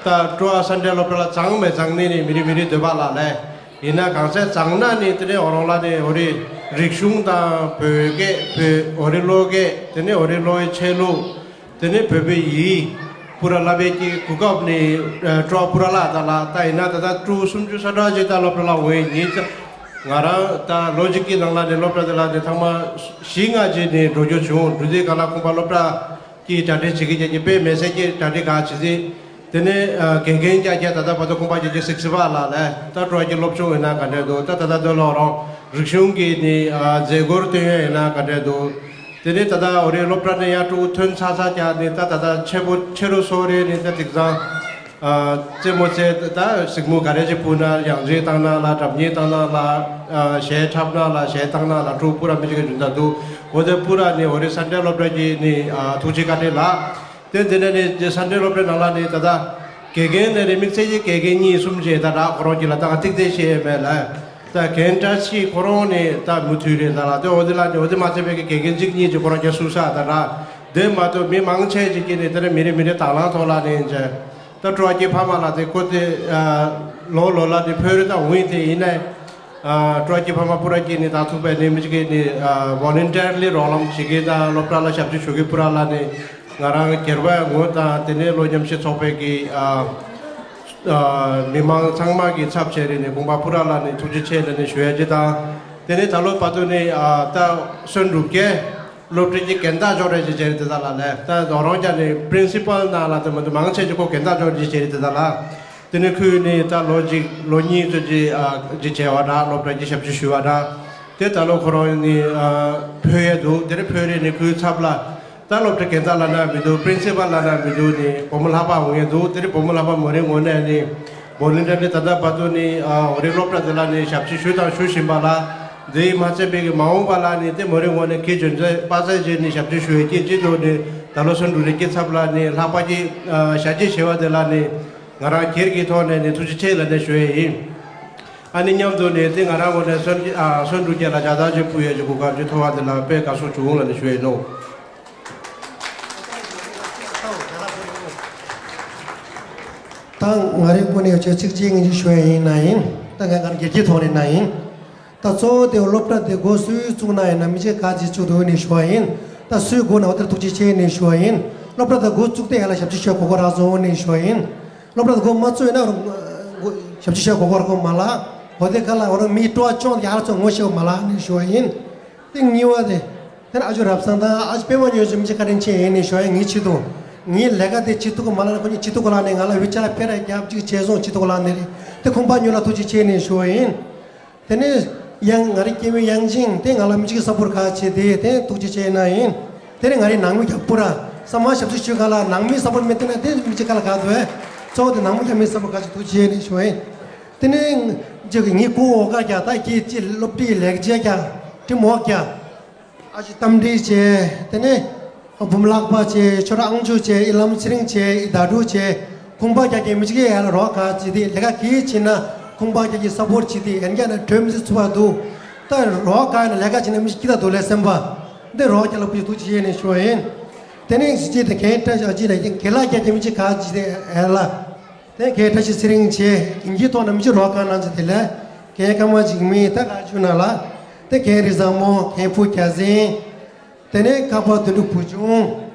ད་ཀྲུའུ་ཨ་སེན་ཊྲལ་སློབ་གྲྭ་ལ་བྱང་མེད་བྱང་ནི་ནི་མི་རིགས་མི་རིགས་འདོད་པ་ལགས་ལས། ཡིན་ན་གང་ཟག་གཙང་ན་ནི་དེ་ནས་འོ་རང་ལ་ནི་འོ་རི་རིག་གཞུང་དང་བོད་སྐད་བོད་འོ་རི་ལོ་སྐད་དེ་ནས་འོ་རི་ལོའི་ཆས་ལུགས། དེ་ནས་བོད་པའི་ཡིག་པུ་ར་བསླབ་པའི་གི་གོ་སྐབས་ནི་ཨ་སྤྲོ་བ་པུ་ར་ལ་ད་ལ་ད་ཡིན་ན་ད་ལྟ་ཕྲུ་གུ་སུམ་ཅུ་སོ་གྲངས་ཅིག་ད་སློབ་གྲྭ་ལ་འོང་ཡིན་ཙང་། ང་རང་ད་ལོ་གཅིག་གི་ནང་ལ་ནི་སློབ་གྲྭ་དེ་ལ་ནི་ཐེངས་མ་བཞི་ལྔ་ཅིག་ནི་འགྲོ་རྒྱུ་བྱུང་། འགྲོ་དུས་ག་ལ་ཁོང་པ་སློབ་གྲྭ་གི་གྲ་སྒྲིག་བྱེད་ཀྱི་རྒྱ་གི་དཔེ་མེད་ཟེར་གྱི་གྲ་སྒྲིག་ག་བྱེད་ཟིན། དེ་ནས་ཨ་དགེ་རྒན་རྒྱ་རྒྱ་ད་ལྟ་བར་དུ་ཁོང་པ་རྒྱ་གི་སིག་སི་པ་ལ་ལས་ད་སྤྲོ་བ་གི་སློབ་སྦྱོང་ཡིན་ན་ག་འདྲས་འདུག་ད་ད་ལྟ་དོན་ལ་རང་རིག་གཞུང་གི་ནི་ཨ་མཛད་སྒོར་བསྟུན་ཡོད་ཡིན་ན་ག་འདྲས་འདུག་དེ་ནས་ད་ལྟ་འོ་རེ་སློབ་གྲྭ་ནས་ཡར་ཕྲུ་གུ་ཐོན་ཚར་ཚར་ཀྱང་ནི་ད་ད་ལྟ་ཆེ་པོ་ཆེ་རུ་སོང་རེད། ནི་ད་དེང་སང་ཨ་རྩེད་མོ་རྩེ་ད་གཟིགས་མོ་ག་རེ་ཅིག་ཕུལ་ན་ཡང་རྩེད་བཏང་ན་ལ་སྒྲ་སྙན་བཏང་ན་ལ་ཨ་གཞས་འཁྲབ་ན་ལ་གཞས་བཏང་ན་ལ་ཕྲུ་གུ་པུ་ར་མི་ཅིག་གི་འཇོན་ཐང་འདུག་འོ་དེ་པུ་ར་ནི་འོ་རེ་སན་ཌེ་སློབ་གྲྭ་གི་ནི་ཨ་ཐུགས་རྗེ་བཀའ་དྲིན་ལགས། དེ་འདི་ནས་ནི་སན་ཌེ་སློབ་གྲྭའི་ནང་ལ་ནི་ད་ལྟ་དགེ་རྒན་ནས་རེ་དམིགས་བསལ་གྱི་དགེ་རྒན་གཉིས་གསུམ་བྱས་ད་རག་ཁོ་རང་གི་ལ་ད་ང་ཐིག་ཐིག་ཤེས་མེད་ལ། ད་རྒན་བཀྲ་ཤིས་ཁོ་རང་ནི་ད་མུ་མཐུད་རེད་ད་ལ། དེ་འོ་དེ་ལ་ནི་འོ་དེ་མ་ཚད་པའི་གི་དགེ་རྒན་གཅིག་གཉིས་ཀྱི་ཁོ་རང་རྒྱ་སུ་ས་ད་རག་དེ་མ་གཏོགས་མི་མང་ཆེ་ཅིག་གིས་ནི་དེ་ནས་མི་རེ་མི་རེ་དང་བླངས་ཐོག་ལ་ནི་བྱས། ད་སྤྲོ་བ་སྐྱེས་ཕ་མ་ལ་དེ་ཁོ་དེ་ཨ་ལོ་ལོ་ལ་དེ་ཕོ་རེ་དང་འུན་དེ་ཡིན་ནས་ཨ་སྤྲོ་བ་སྐྱེས་ཕ་མ་པུ་ར་སྐྱེས་ནི་ད་ཐུག་པའི་ནི་མི་ཅིག་གིས་ནི་ཨ་ཝོ་ལན་ཊིར་ལི་རོགས་རམ་བྱེད་མཁན་དང་སློབ་གྲྭ་ལ་ཞབས་ཕྱི་ཞུ་མཁན་པུ་ར་ལ་ནི་ང་རང་སྒེར་པ་ངོས་དང་དེ་ནས་ལོ་ཉམས་ཞིབ་ཚོགས་པའི་གི་ཨ་ཨ་མི་མང་ཚང་མ་གི་ཚབ་བྱས་རེད་ནི་དགོངས་པ་པུ་ར་ལ་ནི་ཐུགས་རྗེ་ཆེ་ལ་ནི་ཞུ་ཡ་ཅི་དང་། དེ་ནས་ད་ལོ་བར་དུ་ནི་ཨ་ད་སོན་འབྲུག་རྒྱལ། སློབ་གྲྭའི་རྒན་བདག་ཅོག་རེ་ཅིག་བྱས་དེ་དག་ལ་ལས་ད་རྡོ་རོང་རྒྱ་ནས་པྲིན་སི་པལ་ནང་ལ་དེ་མ་གཏོགས་མང་ཆེ་ཅིག་ཁོ་རྒན་བདག་ཅོག་ཅིག་བྱས་དེ་དག་ལ། དེ་ནས་ཁོས་ནི་ད་ལོ་གཅིག་ལོ་གཉིས་ཙམ་ཅིག་ཨ་ཅིག་བྱས་པ་འདྲ། སློབ་གྲྭ་གི་ཞབས་ཕྱི་ཞུས་པ་འདྲ། དེ་ད་ལོ་ཁོ་རང་ནི་ཨ་ཕུལ་ཡས་འདུག་དེ་ནས་ཕུལ་རེད་ནི་ཁོའི་ཚབ་ལ་ད་སློབ་གྲྭ་རྒན་བདག་ལབ་ན་མི་འདུག་པྲིན་སི་པལ་ལབ་ན་མི་འདུག་ནི་བུ་མོ་ལྷག་པ་འོང་ཡས་འདུག་དེ་ནས་བུ་མོ་ལྷག་པ་མོ་རའི་ངོས་ནས་ནི། བོ་ལན་ཊི་ཡར་ནི་ད་ལྟ་བར་དུ་ནི་ཨ་འོ་རེ་སློབ་གྲྭ་དེ་ལ་ནི་ཞབས་ཕྱི་ཞུས་དང་ཞུ་བཞིན་པ་ལ། དེ་མ་ཚད་པའི་གི་མ་འོངས་པ་ལ་ནི་དེ་མོ་རེ་ངོས་ནས་ཁྱེད་འཇོན་ཚད་དཔག་ཚད་ཅིག་ནི་ཞབས་ཕྱི་ཞུ་ཡས་ཀྱི་སྤྱི་ཚོགས་ནི་ད་ལོ་སོན་འབྲུག་རེ་སྐྱེ་ཚབ་ལ་ནི་ལྷག་པ་གི་ཨ་ཞབས་ཕྱི་བྱས་པ་དེ་ལ་ནི་ང་རང་སྒེར་གྱི་ཐོག་ནས་ནི་ཐུགས་རྗེ་ཆེ་ལབ་ནས་ཞུ་ཡས་ཡིན། ཨ་ནི་མཉམ་དུ་ནི་དེ་ང་རང་ངོས་ནས་སོན་ཨ་སོན་འབྲུག་རྒྱལ་ལ་ཕྱག་རྟགས་ཅིག་ཕུལ་ཡས་ཀྱི་གོ་སྐབས་ཅིག་ཐོབ་པ་དེ་ལ་དཔེ་དགའ་ཚོར་བྱུང་ལབ་ནས་ཞུ་ཡས་ཡིན་ནོ། ད་ང་རའི་སྐོར་ནས་ཡོད་ཆོས་ཚིག་གཅིག་ངེས་ཅིག་ཞུ་ཡ་ཡིན་ན་ཡིན། ད་ང་ང་སྒེར་གྱི་ཐོག་ནས་ན་ཡིན། ད་གཙོ་བོ་དེ་སློབ་གྲྭ་དེ་འགོ་སུས་བཙུགས་ན་ཡིན་ན་མི་ཆེ་ག་ཅིག་བཙུགས་འདུག་ནས་ཞུ་བ་ཡིན། ད་སུས་འགོ་ན་འོ་དེར་ཐུགས་རྗེ་ཆེ་ནས་ཞུ་བ་ཡིན། སློབ་གྲྭ་དེ་འགོ་བཙུགས་ཏེ་ཡ་ལ་ཞབས་ཕྱི་ཞུ་གོ་སྐོར་རག་སོང་ནས་ཞུ་བ་ཡིན། སློབ་གྲྭ་དེ་འགོ་མ་བཙུགས་ཡིན་ན་ཞབས་ཕྱི་ཞུ་གོ་སྐོར་གོ་མ་ལ། འོ་དེ་ག་ལ་འོ་རང་མིའི་སྤྲོ་བ་ཅོང་དེ་ཡ་ལ་ཚོ་ངོ་ཤེས་མ་ལ་ནས་ཞུ་བ་ཡིན། དེ་གཉིས་པ་དེ། དེར་ཨ་ཇོ་རབ་བཟང་དང་ཨ་ཇོ་པད་མ་ཉོན་ཅིག་མི་ཅིག་བཀའ་དྲིན་ཆེ་ཡིན་ནས་ཞུ་ཡ་ངའི་ཆེད་དུ། ངའི་ལས་ཀ་དེ་བྱེད་ཐུབ་ཀྱི་མ་ལ་ནི་ཁོ་གཉིས་བྱེད་ཐུབ་ཀྱི་ལ་ནས་ང་ལ་དབུ་ཅག་ཕེ་ར་རྒྱབ་ཅིག་བྱས་སོང་བྱེད་ཐུབ་ཀྱི་ལ་ནས་རེད། དེ་ཁོང་པ་ཉོན་ལ་ཐུགས་རྗེ་ཆེ་ནས་ཞུ་བ་ཡིན། དེ་ནས་ཡང་ང་རའི་སྐྱེ་བོའི་ཡང་ཅིང་དེ་ང་ལ་མི་ཅིག་ས་པོར་ཁ་བྱེད་དེ་དེ་ཐུགས་རྗེ་ཆེ་ན་ཡིན། དེ་ནས་ང་རའི་ནང་མི་རྒྱབ་པོ་ར་ས་མ་ཞབས་ཕྱི་ཞུ་ག་ལ་ནང་མི་ས་པོར་མེད་དེ་ན་དེ་མི་ཅིག་ག་ལ་ག་དོ་གཙོ་བོ་དེ་ནང་མི་རྒྱབ་མི་ས་པོར་ཁ་བྱེད་ཐུགས་རྗེ་ཆེ་ནས་ཞུ་བ་ཡིན། དེ་ནས་ཅིག་ངའི་སྐུ་འོ་ག་རྒྱ་ད་ཀྱི་ཅི་སློབ་ཁྲིད་ལེགས་བྱས་རྒྱ་ཏྲི་མོག་རྒྱ། ཨ་ཅི་གཏམ་འདྲི་བྱས། དེ་ནས་བུམ་ལག་པ་བྱས། ཆོས་ར་ཨང་ཅུ་བྱས། ཨི་ལམ་ཚེ་རིང་བྱས། ཨི་ད་དྲུག་བྱས། ཁུང་པ་རྒྱ་རྒྱ་མི་ཅིག་ཡ་ལ་རོགས་ག་ཅི་དེ་ལས་ཀ་གི་བྱེད་ན་ཁུང་པ་རྒྱ་རྒྱ་ས་པོར་བྱེད་དེ་ཡན་རྒྱ་ན་གྲོས་མི་ཚུ་ཚུ་བ་འདུག་ད་རོགས་ག་ཡ་ན་ལས་ཀ་བྱེད་ན་མི་ཅིག་ད་དུ་ལས་སེམས་པ་འདི་རོགས་རྒྱ་ལ་བུ་ཅིག་ཐུགས་རྗེ་ཆེ་ནས་ཞུ་བ་ཡིན། དེ་ནས་ཞི་ཅི་དེ་གན་ཏྲ་ཞག་ཅི་ལ་ཡིན་གེ་ལ་རྒྱ་རྒྱ་མི་ཅིག་ག་ཅི་དེ་ཨེ་ལ། དེ་གའི་བཀྲ་ཤིས་ཚེ་རིང་བྱས། དེང་གི་ཐོག་ན་མི་ཅིག་རོགས་ག་ན་ཚེ་དེ་ལས་གའི་ཀ་མ་ཅིག་མི་ད་ག་ཆུ་ན་ལ། དེ་གའི་རི་བཟང་མོ་གའི་ཕུ་རྒྱ་ཟིན། དེ་ནས་ཁ་པ་དུད་འགྲོ་བུ་ཆུང་།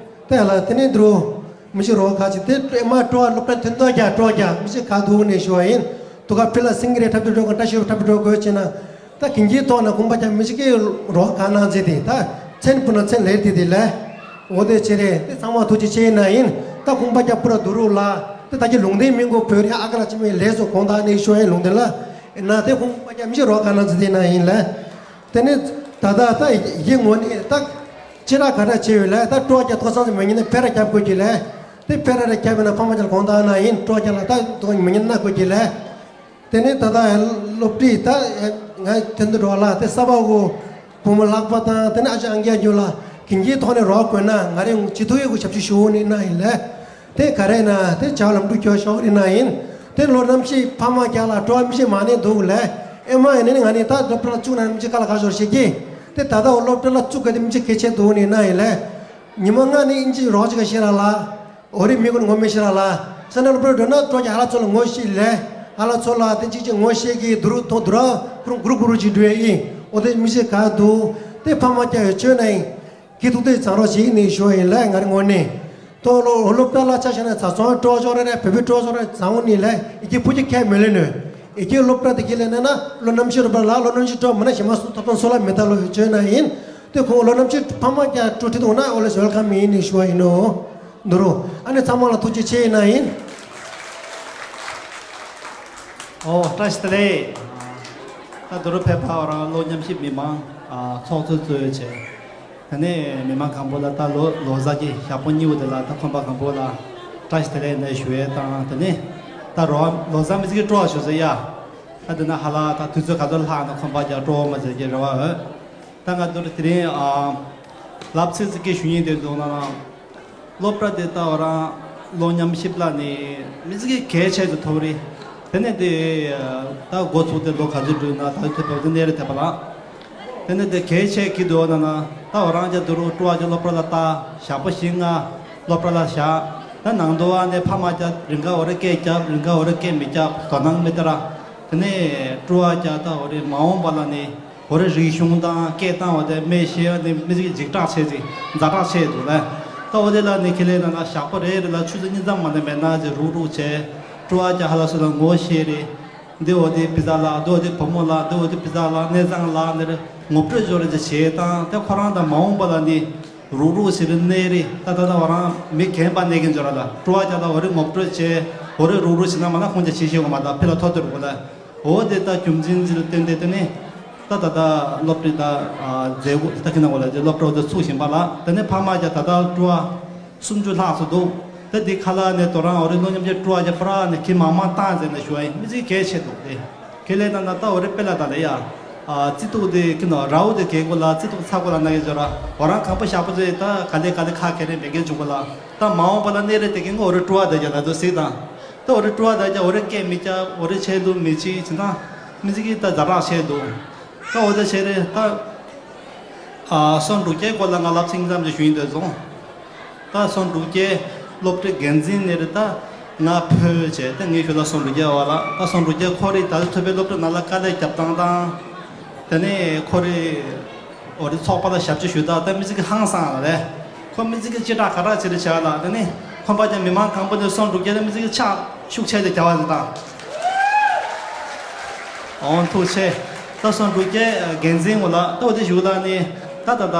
དེ་ལ་དེ་ནས་འདྲུ། མི་ཅིག་རོགས་ག་ཅིག་དེ་ཨེ་མ་སྤྲོ་བ་སློབ་གྲྭ་ཐོན་ཐོག་རྒྱ་སྤྲོ་རྒྱ་མི་ཅིག་ག་འདུག་ནས་ཞུ་བ་ཡིན། དུ་ག་ཕི་ལ་སིང་གི་རེ་འཁྲབ་ཏུ་འགྲོ་ག་བཀྲ་ཤིས་འཁྲབ་ཏུ་འགྲོ་དགོས་ཅེ་ན། ད་གིན་གྱི་ཐོག་ན་ཁུང་པ་རྒྱ་མི་ཅིག་གི་རོགས་ག་ན་ཚེ་དེ་ད་མཚན་པུ་ན་མཚན་ལེར་དེ་དེ་ལས། འོ་དེ་ཆེ་རེད་དེ་ཚང་མ་ཐུགས་རྗེ་ཆེ་ན་ཡིན། ད་ཁུང་པ་རྒྱ་པུ་ར་དུ་རུ་ལ། དེ་ད་གི་ལུང་བསྟན་མི་མགོ་བོད་རི་ཨ་ཀ་ལ་ཅི་མེད་ལས་སུ་གོང་ད་ནས་ཤོ་ཡིན་ལུང་བསྟན་ལ། ན་དེ་ཁུང་པ་རྒྱ་མི་ཅིག་རོགས་ག་ན་ཚེ་དེ་ན་ཡིན་ལ། དེ་ནི་ད་ད་ད་ཡི་ངོ་ནི་ད་ཅི་ར་ག་ར་ཆེ་ཡོད་ལ་ད་སྤྲོ་རྒྱ་ཐོག་སང་མི་ཉིན་ནི་ཕེ་ར་རྒྱབ་དགོས་ཀྱི་ལ། དེ་ཕེ་ར་ར་རྒྱབ་ཡོད་ན་ཕ་མ་ཅིག་གོང་ད་ན་ཡིན་སྤྲོ་རྒྱ་ལ་ད་ཐོག་མི་ཉིན་ན་དགོས་ཀྱི་ལ། དེ་ནས་ད་ལྟ་སློབ་ཁྲིད་ད་ང་དོན་དུ་འགྲོ་ལ་དེ་ས་བ་གོ་བུ་མོ་ལག་པ་དང་དེ་ནས་ཨ་ཅག་ཨང་རྒྱ་རྒྱུ་ལ་གིན་གྱི་ཐོག་ནས་རོགས་དགོས་ན་ང་རེ་ཅི་ཐུ་ཡོད་གོ་ཞབས་ཕྱི་ཞུ་ནི་ན་ཡིན་ལ། དེ་ག་རེ་ན་དེ་བྱ་ལམ་འགྲོ་སྐྱོ་ཤོག་རེ་ན་ཡིན། དེ་ལོ་རྣམ་ཤེས་ཕ་མ་རྒྱ་ལ་སྤྲོ་བ་མི་ཤེས་མ་ནས་འདུག་ལ། ཨེ་མ་ཡིན་ནི་ང་ནི་ད་སློབ་གྲྭ་ལ་བཙུགས་ན་མི་ཅི་ཀ་ལ་ག་ཞོར་ཤེས་ཀྱི། དེ་ད་ལྟ་འོ་སློབ་གྲྭ་ལ་བཙུགས་ག་དེ་མི་ཅི་གལ་ཆེ་འདུག་ནི་ན་ཡིན་ལ། ཉི་མ་ལྔ་ནི་ཨིན་ཇི་རོགས་ཅིག་ག་ཤེས་ར་ལ། འོ་རི་མི་ཀུན་ངོ་མི་ཤེས་ར་ལ། ས་ན་སློབ་གྲྭ་འགྲོ་ན་སྤྲོ་རྒྱ་ཧ་ལ་ཚོ་ལ་ངོ་ཤེས་ལས། ཨ་ལ་ཚོ་ལ་དེ་གཅིག་གཅིག་ངོ་ཤེས་ཀྱི་དུ་རུ་ཐོ་དུ་ར་ཀུ་རུ་ཀུ་རུ་ཀུ་རུ་ཅིག་འགྲོ་ཡ་ཡིན། འོ་དེ་མི་ཤེས་ག་དུ་དེ་ཕ་མ་སྐྱ་ཡོད་བཅོས་ན་ཡིན། ཁྱེད་ཐུགས་དེ་བྱང་རོགས་བྱེད་ནས་ཞུ་བ་ཡིན་ལ་ང་རི་ངོ་ནས། ཏོ་ལོ་ཧོ་ལོ་པྲ་ལ་ཆ་བཞག་ན་ཚ་ཚོང་སྤྲོ་ཆོག་རེ་རེ་བོད་པའི་སྤྲོ་ཆོག་རེ་བཟང་བོ་ནི་ལས་ཨི་ཀྱི་ཕུ་ཀྱི་ཁས་མི་ལེན་ནོ། ཨི་ཀྱི་སློབ་གྲྭ་དེ་ཀྱི་ལས་ན་ན་ལོ་རྣམ་ཤེས་རུ་པ་ལ་ལོ་རྣམ་ཤེས་སྤྲོ་མི་ན་ཞེ་མ་སུ་ཐོབ་ཐང་སོ་ལ་མི་ད་ལོ་བཅོས་ན་ཡིན། དེ་ཁོང་ལོ་རྣམ་ཤེས་ཕ་མ་ཀྱ་སྤྲོ་ཁྲིད་འོང་ན་ཨོ་ལེ་ཝེལ་ཀམ་ཡིན་ནི་ཞུ་བ་ཡིན་ནོ། འདུ་རུ་ཨ་ནི་ཚང་མ་ལ་ཐུགས་རྗེ་ཆེ་ཡིན་ན་ཡིན། ཨོ་བཀྲ་ཤིས་བདེ་ལེགས། ད་འདུ་རུ་ཕེབས་པ་རང་ལོ་མཉམ་ཞིབ་མི་མང་ཚོགས་གཙོ་གཙོས་བྱས། དེ་ནས་མི་མང་གང་པོ་ལ་ད་ལོ་ལོ་གསར་གྱི་ཞག་པོ་གཉིས་པོ་དེ་ལ་ད་ཁོམ་པ་གང་པོ་ལ་བཀྲ་ཤིས་བདེ་ལེགས་ནས་ཞུ་ཡས་དང་དེ་ནས་ད་རོ་ལོ་གསར་མི་ཚེ་གི་སྤྲོ་བ་ཞུ་ཟེར་ཡ། ད་དེ་ན་ཧ་ལ་ད་དུས་ཚོད་ག་ཚོད་ལྷག་ན་ཁོམ་པ་རྒྱག་སྤྲོ་བ་མ་ཟེར་གྱི་རེ་བ་འོས། ད་ང་ཚོར་དེ་རིང་ལབ་ཚིག་ཚིག་གི་ཞུ་སྙིང་འདོད་འདུག་ན། སློབ་གྲྭ་དེ་ལྟ་བ་རང་ལོ་མཉམ་ཞིབ་ལ་ནི་མི་ཚེ་གི་གལ་ཆེ་དུ་ཐོབ་རེད། དེ་ནས་དེ་ད་འགོ་ཚུགས་ཏེ་ལོ་ག་ཚོད་འགྲོ་ན་ད་ཐོབ་པ་དེ་གནས་རེ་ཐེབས་པ་ལ། དེ་ནས་དེ་གལ་ཆེ་གི་འདུག་ན་ན་ད་བ་རང་ཅག་དུ་རུ་སྤྲོ་བ་ཅན་སློབ་གྲྭ་ལ་ལྟ་ཞག་པོ་བཞི་ལྔ་སློབ་གྲྭ་ལ་བཞག་ད་ནང་དུ་བ་ནས་ཕ་མ་ཅག་རིང་ག་འོ་རེ་སྐད་རྒྱབ་རིང་ག་འོ་རེ་སྐད་མི་རྒྱབ་དོ་སྣང་མི་སྟེར་ར། དེ་ནས་སྤྲོ་བ་ཅག་ད་འོ་རེ་མ་འོངས་པ་ལ་ནི་འོ་རེ་རིག་གཞུང་དང་སྐད་བཏང་བ་དེ་མི་ཤེས་ནི་མི་ཞིག་འཇིགས་སྐྲག་ཆེ་ཅིག་ཛ་དྲག་ཆེ་འདུག་ལ། ད་འོ་དེ་ལ་ནི་ཁེ་ལས་ན་ན་ཞག་པོ་རེ་རེ་ལ་ཆུ་ཚོད་གཉིས་ཙམ་མ་ནས་མེད་ན་ཅིག་རུག་རུག་བྱས་སྤྲོ་བ་ཅག་ཧ་ལ་སུ་ལ་ངོ་ཤེས་རེད། འདི་འོ་དེ་པི་ཛ་ལགས་འདི་འོ་དེ་བུ་མོ་ལགས་འདི་འོ་དེ་པི་ཛ་ལགས་གནས་ཚང་ལགས་འདིར་ངོ་སྤྲོད་འབྱོར་རེ་བྱེད་དང་དེ་ཁོ་རང་དང་མ་འོངས་པ་ལ་ནི་རུག་རུག་ཞིག་རེ་གནས་རེ་ད་ད་ད་བ་རང་མི་རྒན་པ་གནས་ཀྱི་འབྱོར་ལ་སྤྲོ་བ་རྒྱག་ད་འོ་རེ་ངོ་སྤྲོད་བྱེད་འོ་རེ་རུག་རུག་བྱེད་ན་མ་ན་ཁོང་ཅག་ཤེས་ཤེས་གོ་མ་ད་ཕི་ལ་ཐོ་ཐོ་རུ་གོ་ལ་འོ་དེ་ད་རྒྱུ་མཚན་ཅི་ལ་བརྟེན་ཏེ་དེ་ནི་ད་ད་ད་སློབ་གྲྭའི་ད་མཛད་སྒོ་ད་ཁྱེད་ན་གོ་ལ་དེ་སློབ་གྲྭ་འོ་དེ་ཚུགས་བཞིན་པ་ལ་དེ་ནི་ཕ་མ་རྒྱག་ད་ད་སྤྲོ་བ། སུམ་ཅུ་ལྷག་ཙམ་འདུག་ད་འདི་ཁ་ལག་ནས་དོ་རང་འོ་རེ་ལོ་མཉམ་རྒྱལ་སྤྲོ་བ་རྒྱ་ཕ་རག་ནས་ཁྱི་མང་མང་བཏང་ཟེར་ནས་ཞུ་བ་ཡིན་མི་ཚེ་གལ་ཆེ་འདུག་དེ་ཁེ་ལས་ན་ན་ད་འོ་རེ་དཔེ་ལ་ད་ལེ་ཡ། ཨ་ཙི་ཏུག་དེ་ཁྱི་ནོ་རའུ་དེ་གལ་གོ་ལ་ཙི་ཏུག་ཚ་གོ་ལ་ན་གི་འཇོ་ར་འོ་རང་གང་པོ་ཞག་པོ་ཚོས་ད་ག་ལེ་ག་ལེ་ཁ་ཁེ་རེ་མེད་གེ་འཇུག་གོ་ལ་ད་མ་འོངས་པ་ལ་གནས་རེ་དེ་གི་ངོ་འོ་རེ་སྤྲོ་བ་ད་རྒྱ་ན་དུ་སིག་དང་ད་འོ་རེ་སྤྲོ་བ་ད་རྒྱ་འོ་རེ་སྐད་མི་རྒྱ་འོ་རེ་ཆེ་ལུ་མི་ཆེ་ཅི་ད་མི་ཚེ་གི་ད་ཛ་དྲག་ཆེ་འདུག་ད་འོ་ད་ཆེ་རེ་ད། ཨ་སོན་འབྲུག་རྒྱལ་སྐོར་ལ་ང་ལབ་ཚིག་ཙམ་ཞིག་ཞུ་ཡིན་འདོད་སོང་། ད་སོན་འབྲུག་རྒྱལ་སློབ་གྲྭའི་འགན་འཛིན་ནས་རེད་ད་ང་ཕུལ་བྱས་ད་ངའི་ཞུ་ལ་སོན་འབྲུག་རྒྱལ་བ་ལ་ད་སོན་འབྲུག་རྒྱལ་ཁོ་རེ་ད་ཐུབ་པའི་སློབ་གྲྭ་ནང་ལ་དཀའ་ལས་རྒྱབ་སྟངས་དང་། དེ་ནས་ཁོ་རེ་འོ་རེ་ཚོགས་པ་ལ་ཞབས་ཕྱི་ཞུ་ད་ད་མི་ཚེ་གི་ཧང་སང་ལ་རེད། ཁོ་མི་ཚེ་གི་ཅི་དྲག་ག་དྲག་བྱེད་རེ་བྱ་བ་ལ་དེ་ནས་ཁོམ་པ་ཀྱང་མི་མང་གང་པོ་ནས་སོན་འབྲུག་རྒྱལ་ལ་མི་ཚེ་གི་ཕྱག་ཤུགས་ཆེ་དེ་བྱ་བ་ཞིག་དང་། འོང་ཐུགས་ཆེ། ད་སོང་འབྲུག་རྒྱལ་འགན་འཛིན་ངོ་ལ་ད་འོ་དེ་ཞུ་ལ་ནི་ད་ད་ད་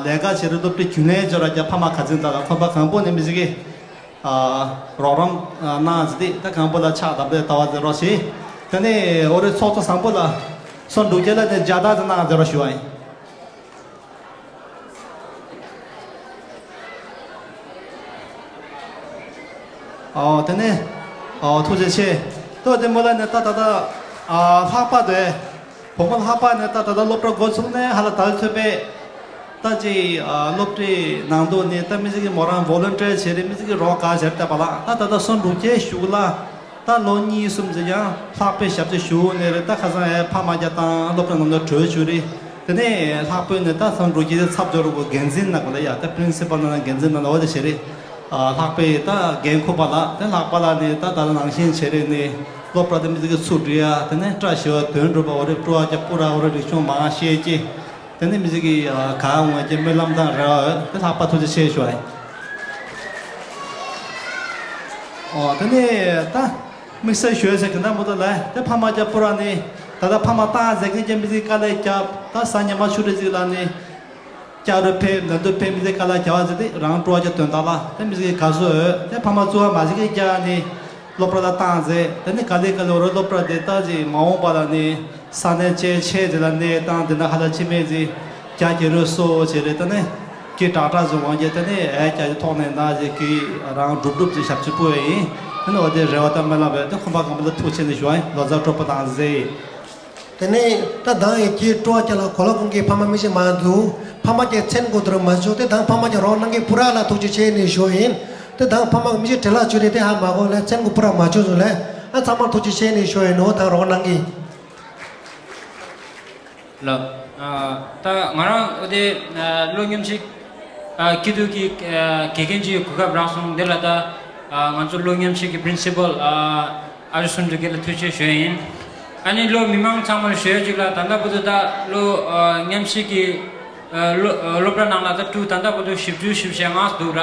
ལས་ཀ་བྱེད་རུ་སློབ་གྲྭའི་རྒྱུན་ལས་འབྱོར་ར་རྒྱ་ཕ་མ་ག་ཚོད་ད་ལ་ཁོམ་པ་གང་པོ་ནས་མི་ཚེ་གི་རོགས་རམ་གནང་ཟེར་ཏེ་ད་གང་པོ་ལ་ཕྱག་བདམས་ཏེ་ལྟ་བ་ཟེར་རོགས་ཞེས་དེ་ནས་འོ་རེ་ཚོགས་གཙོ་བཟང་པོ་ལ་སོང་འབྲུག་རྒྱལ་ལ་ནས་རྒྱ་དག་ཏུ་གནང་ཟེར་རོགས་ཞུ་བ་ཡིན། ཨོ་དེ་ནས་ཨོ་ཐུགས་རྗེ་ཆེ། ཏོ་དེ་མོ་ལ་ནས་ད་ད་ད་ཨ་ལྷག་པ་དེ་བུ་མོ་ལྷག་པ་ནས་ད་ད་ད་སློབ་གྲྭ་འགོ་ཚུགས་ནས་ཧ་ལ་ད་ཐོད་པས་ད་ཅི་ཨ་སློབ་གྲྭའི་ནང་དུ་ནས་ད་མི་ཟིག་གི་མོ་རང་ཝོ་ལོན་ཊི་ཡར་བྱེད་རེད་མི་ཟིག་གི་རོགས་ག་བྱེད་བསྡད་པ་ལ་ད་ད་ད་སོན་འབྲུག་རྒྱལ་ཞུགས་ལ། ད་ལོ་གཉིས་གསུམ་ཙམ་ཡང་ལྷག་པའི་ཞབས་ཕྱི་ཞུ་ནས་རེད་ད་ཁ་སང་ཨེ་ཕ་མ་རྒྱ་དང་སློབ་གྲྭ་ནང་ལ་གྲོས་བྱུང་རེད། དེ་ནས་ལྷག་པོས་ནས་ད་སང་འགྲོ་རྒྱུ་དེ་ཚབ་སྦྱོར་གོ་འགན་འཛིན་ན་གོ་ལ་ཡ་ད་པི་རིན་སི་པལ་ནང་འགན་འཛིན་ན་ལོ་དེ་བྱེད་རེད། ལྷག་པའི་ད་འགན་འཁུར་པ་ལ་དེ་ལྷག་པ་ལ་ནས་ད་ད་ནང་བཞིན་བྱེད་རེད་ནས་སློབ་གྲྭ་དེ་མི་ཚེ་གི་ཚུར་འགྲོ་ཡ་དེ་ནས་བཀྲ་ཤིས་པ་དོན་འགྲུབ་པ་འོ་རེ་སྤྲོ་བ་རྒྱ་སྤུ་ར་འོ་རེ་རིག་གཞུང་མང་ཤེས་ཀྱི། དེ་ནས་མི་ཞིག་གིས་ག་འོང་གི་སྨོན་ལམ་དང་རེ་བ་འོས་དེ་ལྷག་པ་ཐུགས་རྗེ་ཆེ་ཞུ་བ་ཡིན། ཨོ་དེ་ནས་ད་དམིགས་བསལ་ཞུ་ཡ་ཟེར་གི་འདྲ་མོ་དོ་ལ་དེ་ཕ་མ་རྒྱ་སྤུ་ར་ནི་ད་ལྟ་ཕ་མ་བཏང་ཟེར་མཁན་གྱི་མི་ཞིག་དཀའ་ལས་བརྒྱབ་ད་གཟའ་ཉི་མ་ཆུ་རེ་ཞིག་ལ་ནི་སྐྱ་རུ་ཕེབས་ནང་དུ་ཕེབས་མི་ཞིག་དཀའ་ལས་བརྒྱབ་པ་ཟེར་ཏེ་རང་སྤྲོ་བ་རྒྱ་དོན་དག་ལ་དེ་མི་ཞིག་གིས་ག་ཚོད་འོས་དེ་ཕ་མ་བཙུན་པ་མ་ཞིག་གིས་རྒྱ་ནི། སློབ་གྲྭ་ལ་བཏང་རྗེས་དེ་ནི་ག་ལེ་ག་ལེ་འོ་རོ་སློབ་གྲྭ་དེ་ལྟ་ཅིག་མ་འོངས་པ་ལ་ནི་ས་གནས་ཆེ་ཆེ་དེ་ལ་གནས་སྟངས་དེ་ན་ཧ་ལ་ཆི་མེད་ཅིག་རྒྱ་སྐྱེ་རུ་སོ་བྱེད་རེད་ད་ནི་ཀི་དྲག་དྲག་ཅིག་འོང་རྒྱུ་དེ་ནི་ཨེ་རྒྱ་ཀྱི་ཐོག་ནས་ན་ཅིག་གི་རང་སྒྲུབ་སྒྲུབ་ཅིག་ཞབས་ཕྱི་ཕུལ་བ་ཡིན་དེ་ནི་འོ་དེ་རེ་བ་དང་སྨོན་ལམ་རེད་དེ་ཁོམ་པ་གང་པོ་ལ་ཐུགས་ཆེ་ནས་ཞུ་བ་ཡིན་ལོ་ཙཱ་སྤྲོ་པོ་དང་ཟེ། དེ་ནས་ད་དང་ཡི་གེ་སྤྲོ་བ་ཅན་ལ་གོ་ལ་ཁོང་གི་ཕ་མ་མི་ཤེས་མ་འདུག་ཕ་མ་ཀྱི་མཚན་གོ་དུར་མ་བཅུག་དེ་དང་ཕ་མ་ཀྱི་རོགས་གནང་གི་པུ་ར་ལ་ཐུགས་རྗེ་ཆེ་ནས་ཞུ་ཡིན། དེ་དང་ཕ་མ་མི་ཤེས་བྲེལ་ལ་བཅུག་རེད་དེ་ཧ་མ་གོ་ལ་མཚན་གོ་པུ་ར་མ་བཅུག་བཟོ་ལས་ཨ་ཚང་མ་ཐུགས་རྗེ་ཆེ་ནས་ཞུ་ཡིན་ནོ་དང་རོགས་གནང་གི། ལགས། ད་ང་རང་འོ་དེ་ལོ་མཉམ་ཞིག་ཀི་ཏུ་གི་དགེ་རྒན་གྱི་གོ་སྐབས་རག་སོང་དེ་ལ་ད་ང་ཚོ་ལོ་མཉམ་ཞིག་གི་པི་རིན་སི་པལ། ཨ་རི་སུན་འབྲུག་རྒྱལ་ལ་ཐུགས་རྗེ་ཆེ་ཞུ་ཡིན། ཨ་ནི་ལོ་མི་མང་ཚང་མར་ཞུ་ཡ་གཅིག་ལ། ད་ལྟ་བར་དུ་ད་ལོ་ཨ་མཉམ་ཞུགས་ཀྱི་ཨ་སློབ་ཨ་སློབ་གྲྭ་ནང་ལ་ད་ཕྲུ་གུ་ད་ལྟ་བར་དུ་བཞི་བཅུ་ཞེ་བཞི་ལྔ་འདུག་ར།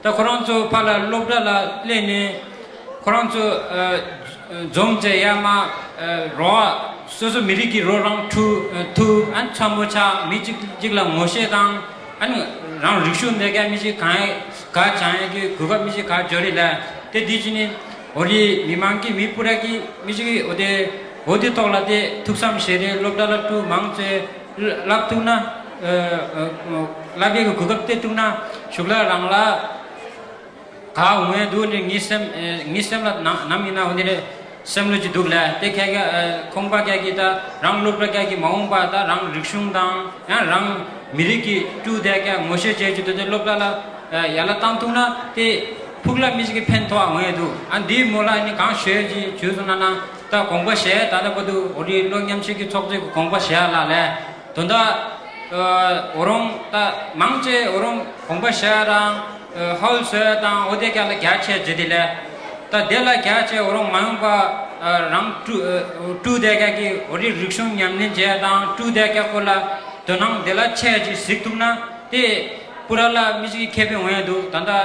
ད་ཁོ་རང་ཚོ་ཕར་ལ་སློབ་གྲྭ་ལ་སླེབས་ནས་ཁོ་རང་ཚོ་ཨ་འཛོམས་བྱས་ཡར་མར་ཨ་རོགས་སོ་སོ་མི་རིགས་ཀྱི་རོགས་རམ་ཐུབ་ཐུབ། ཨ་ཚ་མོ་ཆགས། མི་གཅིག་གཅིག་ལ་ངོ་ཤེས་དང་། ཨ་ནི་རང་རིག་གཞུང་འདི་ག་མི་ཞིག་གང་ག་སྦྱང་ཡས་ཀྱི་གོ་སྐབས་མི་ཞིག་ག་འབྱོར་རེད་ལ། དེ་འདི་ཅི་ནི་འོ་རི་མི་མང་གི་མི་སྤུ་ར་གི་མི་ཞིག་གི་འོ་དེ་འོ་དེ་ཐོག་ལ་དེ་ཐུགས་བསམ་བཞེས་རེད། སློབ་གྲྭ་ལ་ཕྲུ་གུ་མང་ཚོས་བསླབ་ཐུབ་ན། ཨ་ཨ་བསླབ་ཡས་ཀྱི་གོ་སྐབས་སྟེར་ཐུབ་ན་གཞུག་ལ་རང་ལ་ག་འོང་ཡས་འདུག་ནི་ངའི་སེམས་ཨ་ངའི་སེམས་ལ་ནམ་ནམ་ཡིན་ན་འོ་དེ་རེད། སེམས་ལོ་ཅིག་འདུག་ལ། དེ་ཁ་ག་ཨ་ཁོང་པ་ཁ་གི་ད་རང་སློབ་གྲྭ་ཁ་གི་མ་འོངས་པ་ད་རང་རིག་གཞུང་དང་ཡང་རང་མི་རིགས་ཀྱི་ཕྲུ་གུ་དེ་ག་ངོ་ཤེས་བྱེད་རྒྱུ་དེ་དེ་སློབ་གྲྭ་ལ་ཨ་ཡར་ལ་བཏང་ཐུབ་ན་དེ་ཕུགས་ལ་མི་ཞིག་གི་ཕན་ཐོགས་འོང་ཡས་འདུག། ཨ་འདིའི་མོ་ལ་ནི་གང་ཞུ་ཡས་ཅིག་ཞུས་སོང་ན་ན། ད་དགོངས་པ་བཞེས། ད་ལྟ་བར་དུ་འོ་རི་ལོ་མཉམ་ཞུགས་ཀྱི་ཚོགས་གཙོས་ཀྱི་དགོངས་པ་བཞེས་ལ་ལས། དོན་དག་ཨ་འོ་རོང་ད་མང་ཆེ་འོ་རོང་དགོངས་པ་བཞེས་རང་ཨ་ཧོལ་སོ་དང་འོ་དེ་ག་ལ་རྒྱ་ཆེ་བྱེད་དེ་ལས། ད་དེ་ལ་རྒྱ་ཆེ་འོ་རོང་མ་ཡོང་པ་ཨ་རང་ཕྲུ་ཨ་ཕྲུ་གུ་དེ་ག་གི་འོ་རི་རིག་གཞུང་ཉམས་ལེན་བྱེད་དང་ཕྲུ་གུ་དེ་ག་སྐོར་ལ་དོ་སྣང་དེ་ལ་ཆེ་ཅིག་གཟིགས་ཐུབ་ན་དེ་སྤུ་ར་ལ་མི་ཞིག་ཁེ་ཕན་འོང་ཡས་འདུག། ད་ལྟ་ཨ་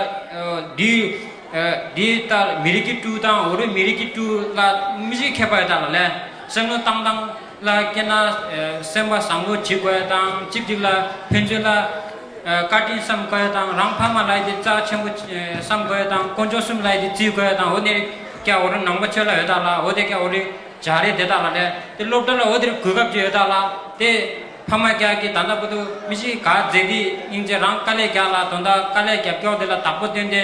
འདི་ཨ་འདི་ལྟར་མི་རིགས་ཀྱི་ཕྲུ་གུ་དང་འོ་རི་མི་རིགས་ཀྱི་ཕྲུ་གུ་ལ་མི་ཞིག་ཁྱད་པར་ཡོད་ད་ལ་ལས། སེམས་བློ་བཏང་སྟངས་ལ་དཔེར་ན་ཨ་སེམས་པ་བཟང་པོ་བྱེད་དགོས་དང་། གཅིག་གཅིག་ལ་ཕན་ཚུན་ལ་ཨ་བཀའ་དྲིན་བསམ་དགོས་དང་། རང་ཕ་མ་ལ་ཡི་དེ་རྩ་ཆེན་པོ་ཨ་བསམ་དགོས་དང་། དཀོན་མཆོག་གསུམ་ལ་ཡི་དེ་བརྩི་དགོས་དང་། འོ་དེ་ཀྱ་འོ་རི་ནང་པ་ཆོས་ལ་ཡོད་ད་ལ། འོ་དེ་ཀྱ་འོ་རི་བྱ་རེད་དེ་ད་ལ་ལས། དེ་སློབ་གྲྭ་ལ་འོ་དེར་གོ་སྐབས་ཅིག་ཡོད་ད་ལ། དེ་ཕ་མ་རྒྱག་གི་ད་ལྟ་བར་དུ་མི་ཞིག་ག་རྫས་དེ་སྙིང་རྗེ་རང་དཀའ་ལས་རྒྱག་ལ། དོན་དག་དཀའ་ལས་རྒྱབ་སྐྱོར་དེ་ལ་བདག་པོ་བསྟན་ཏེ་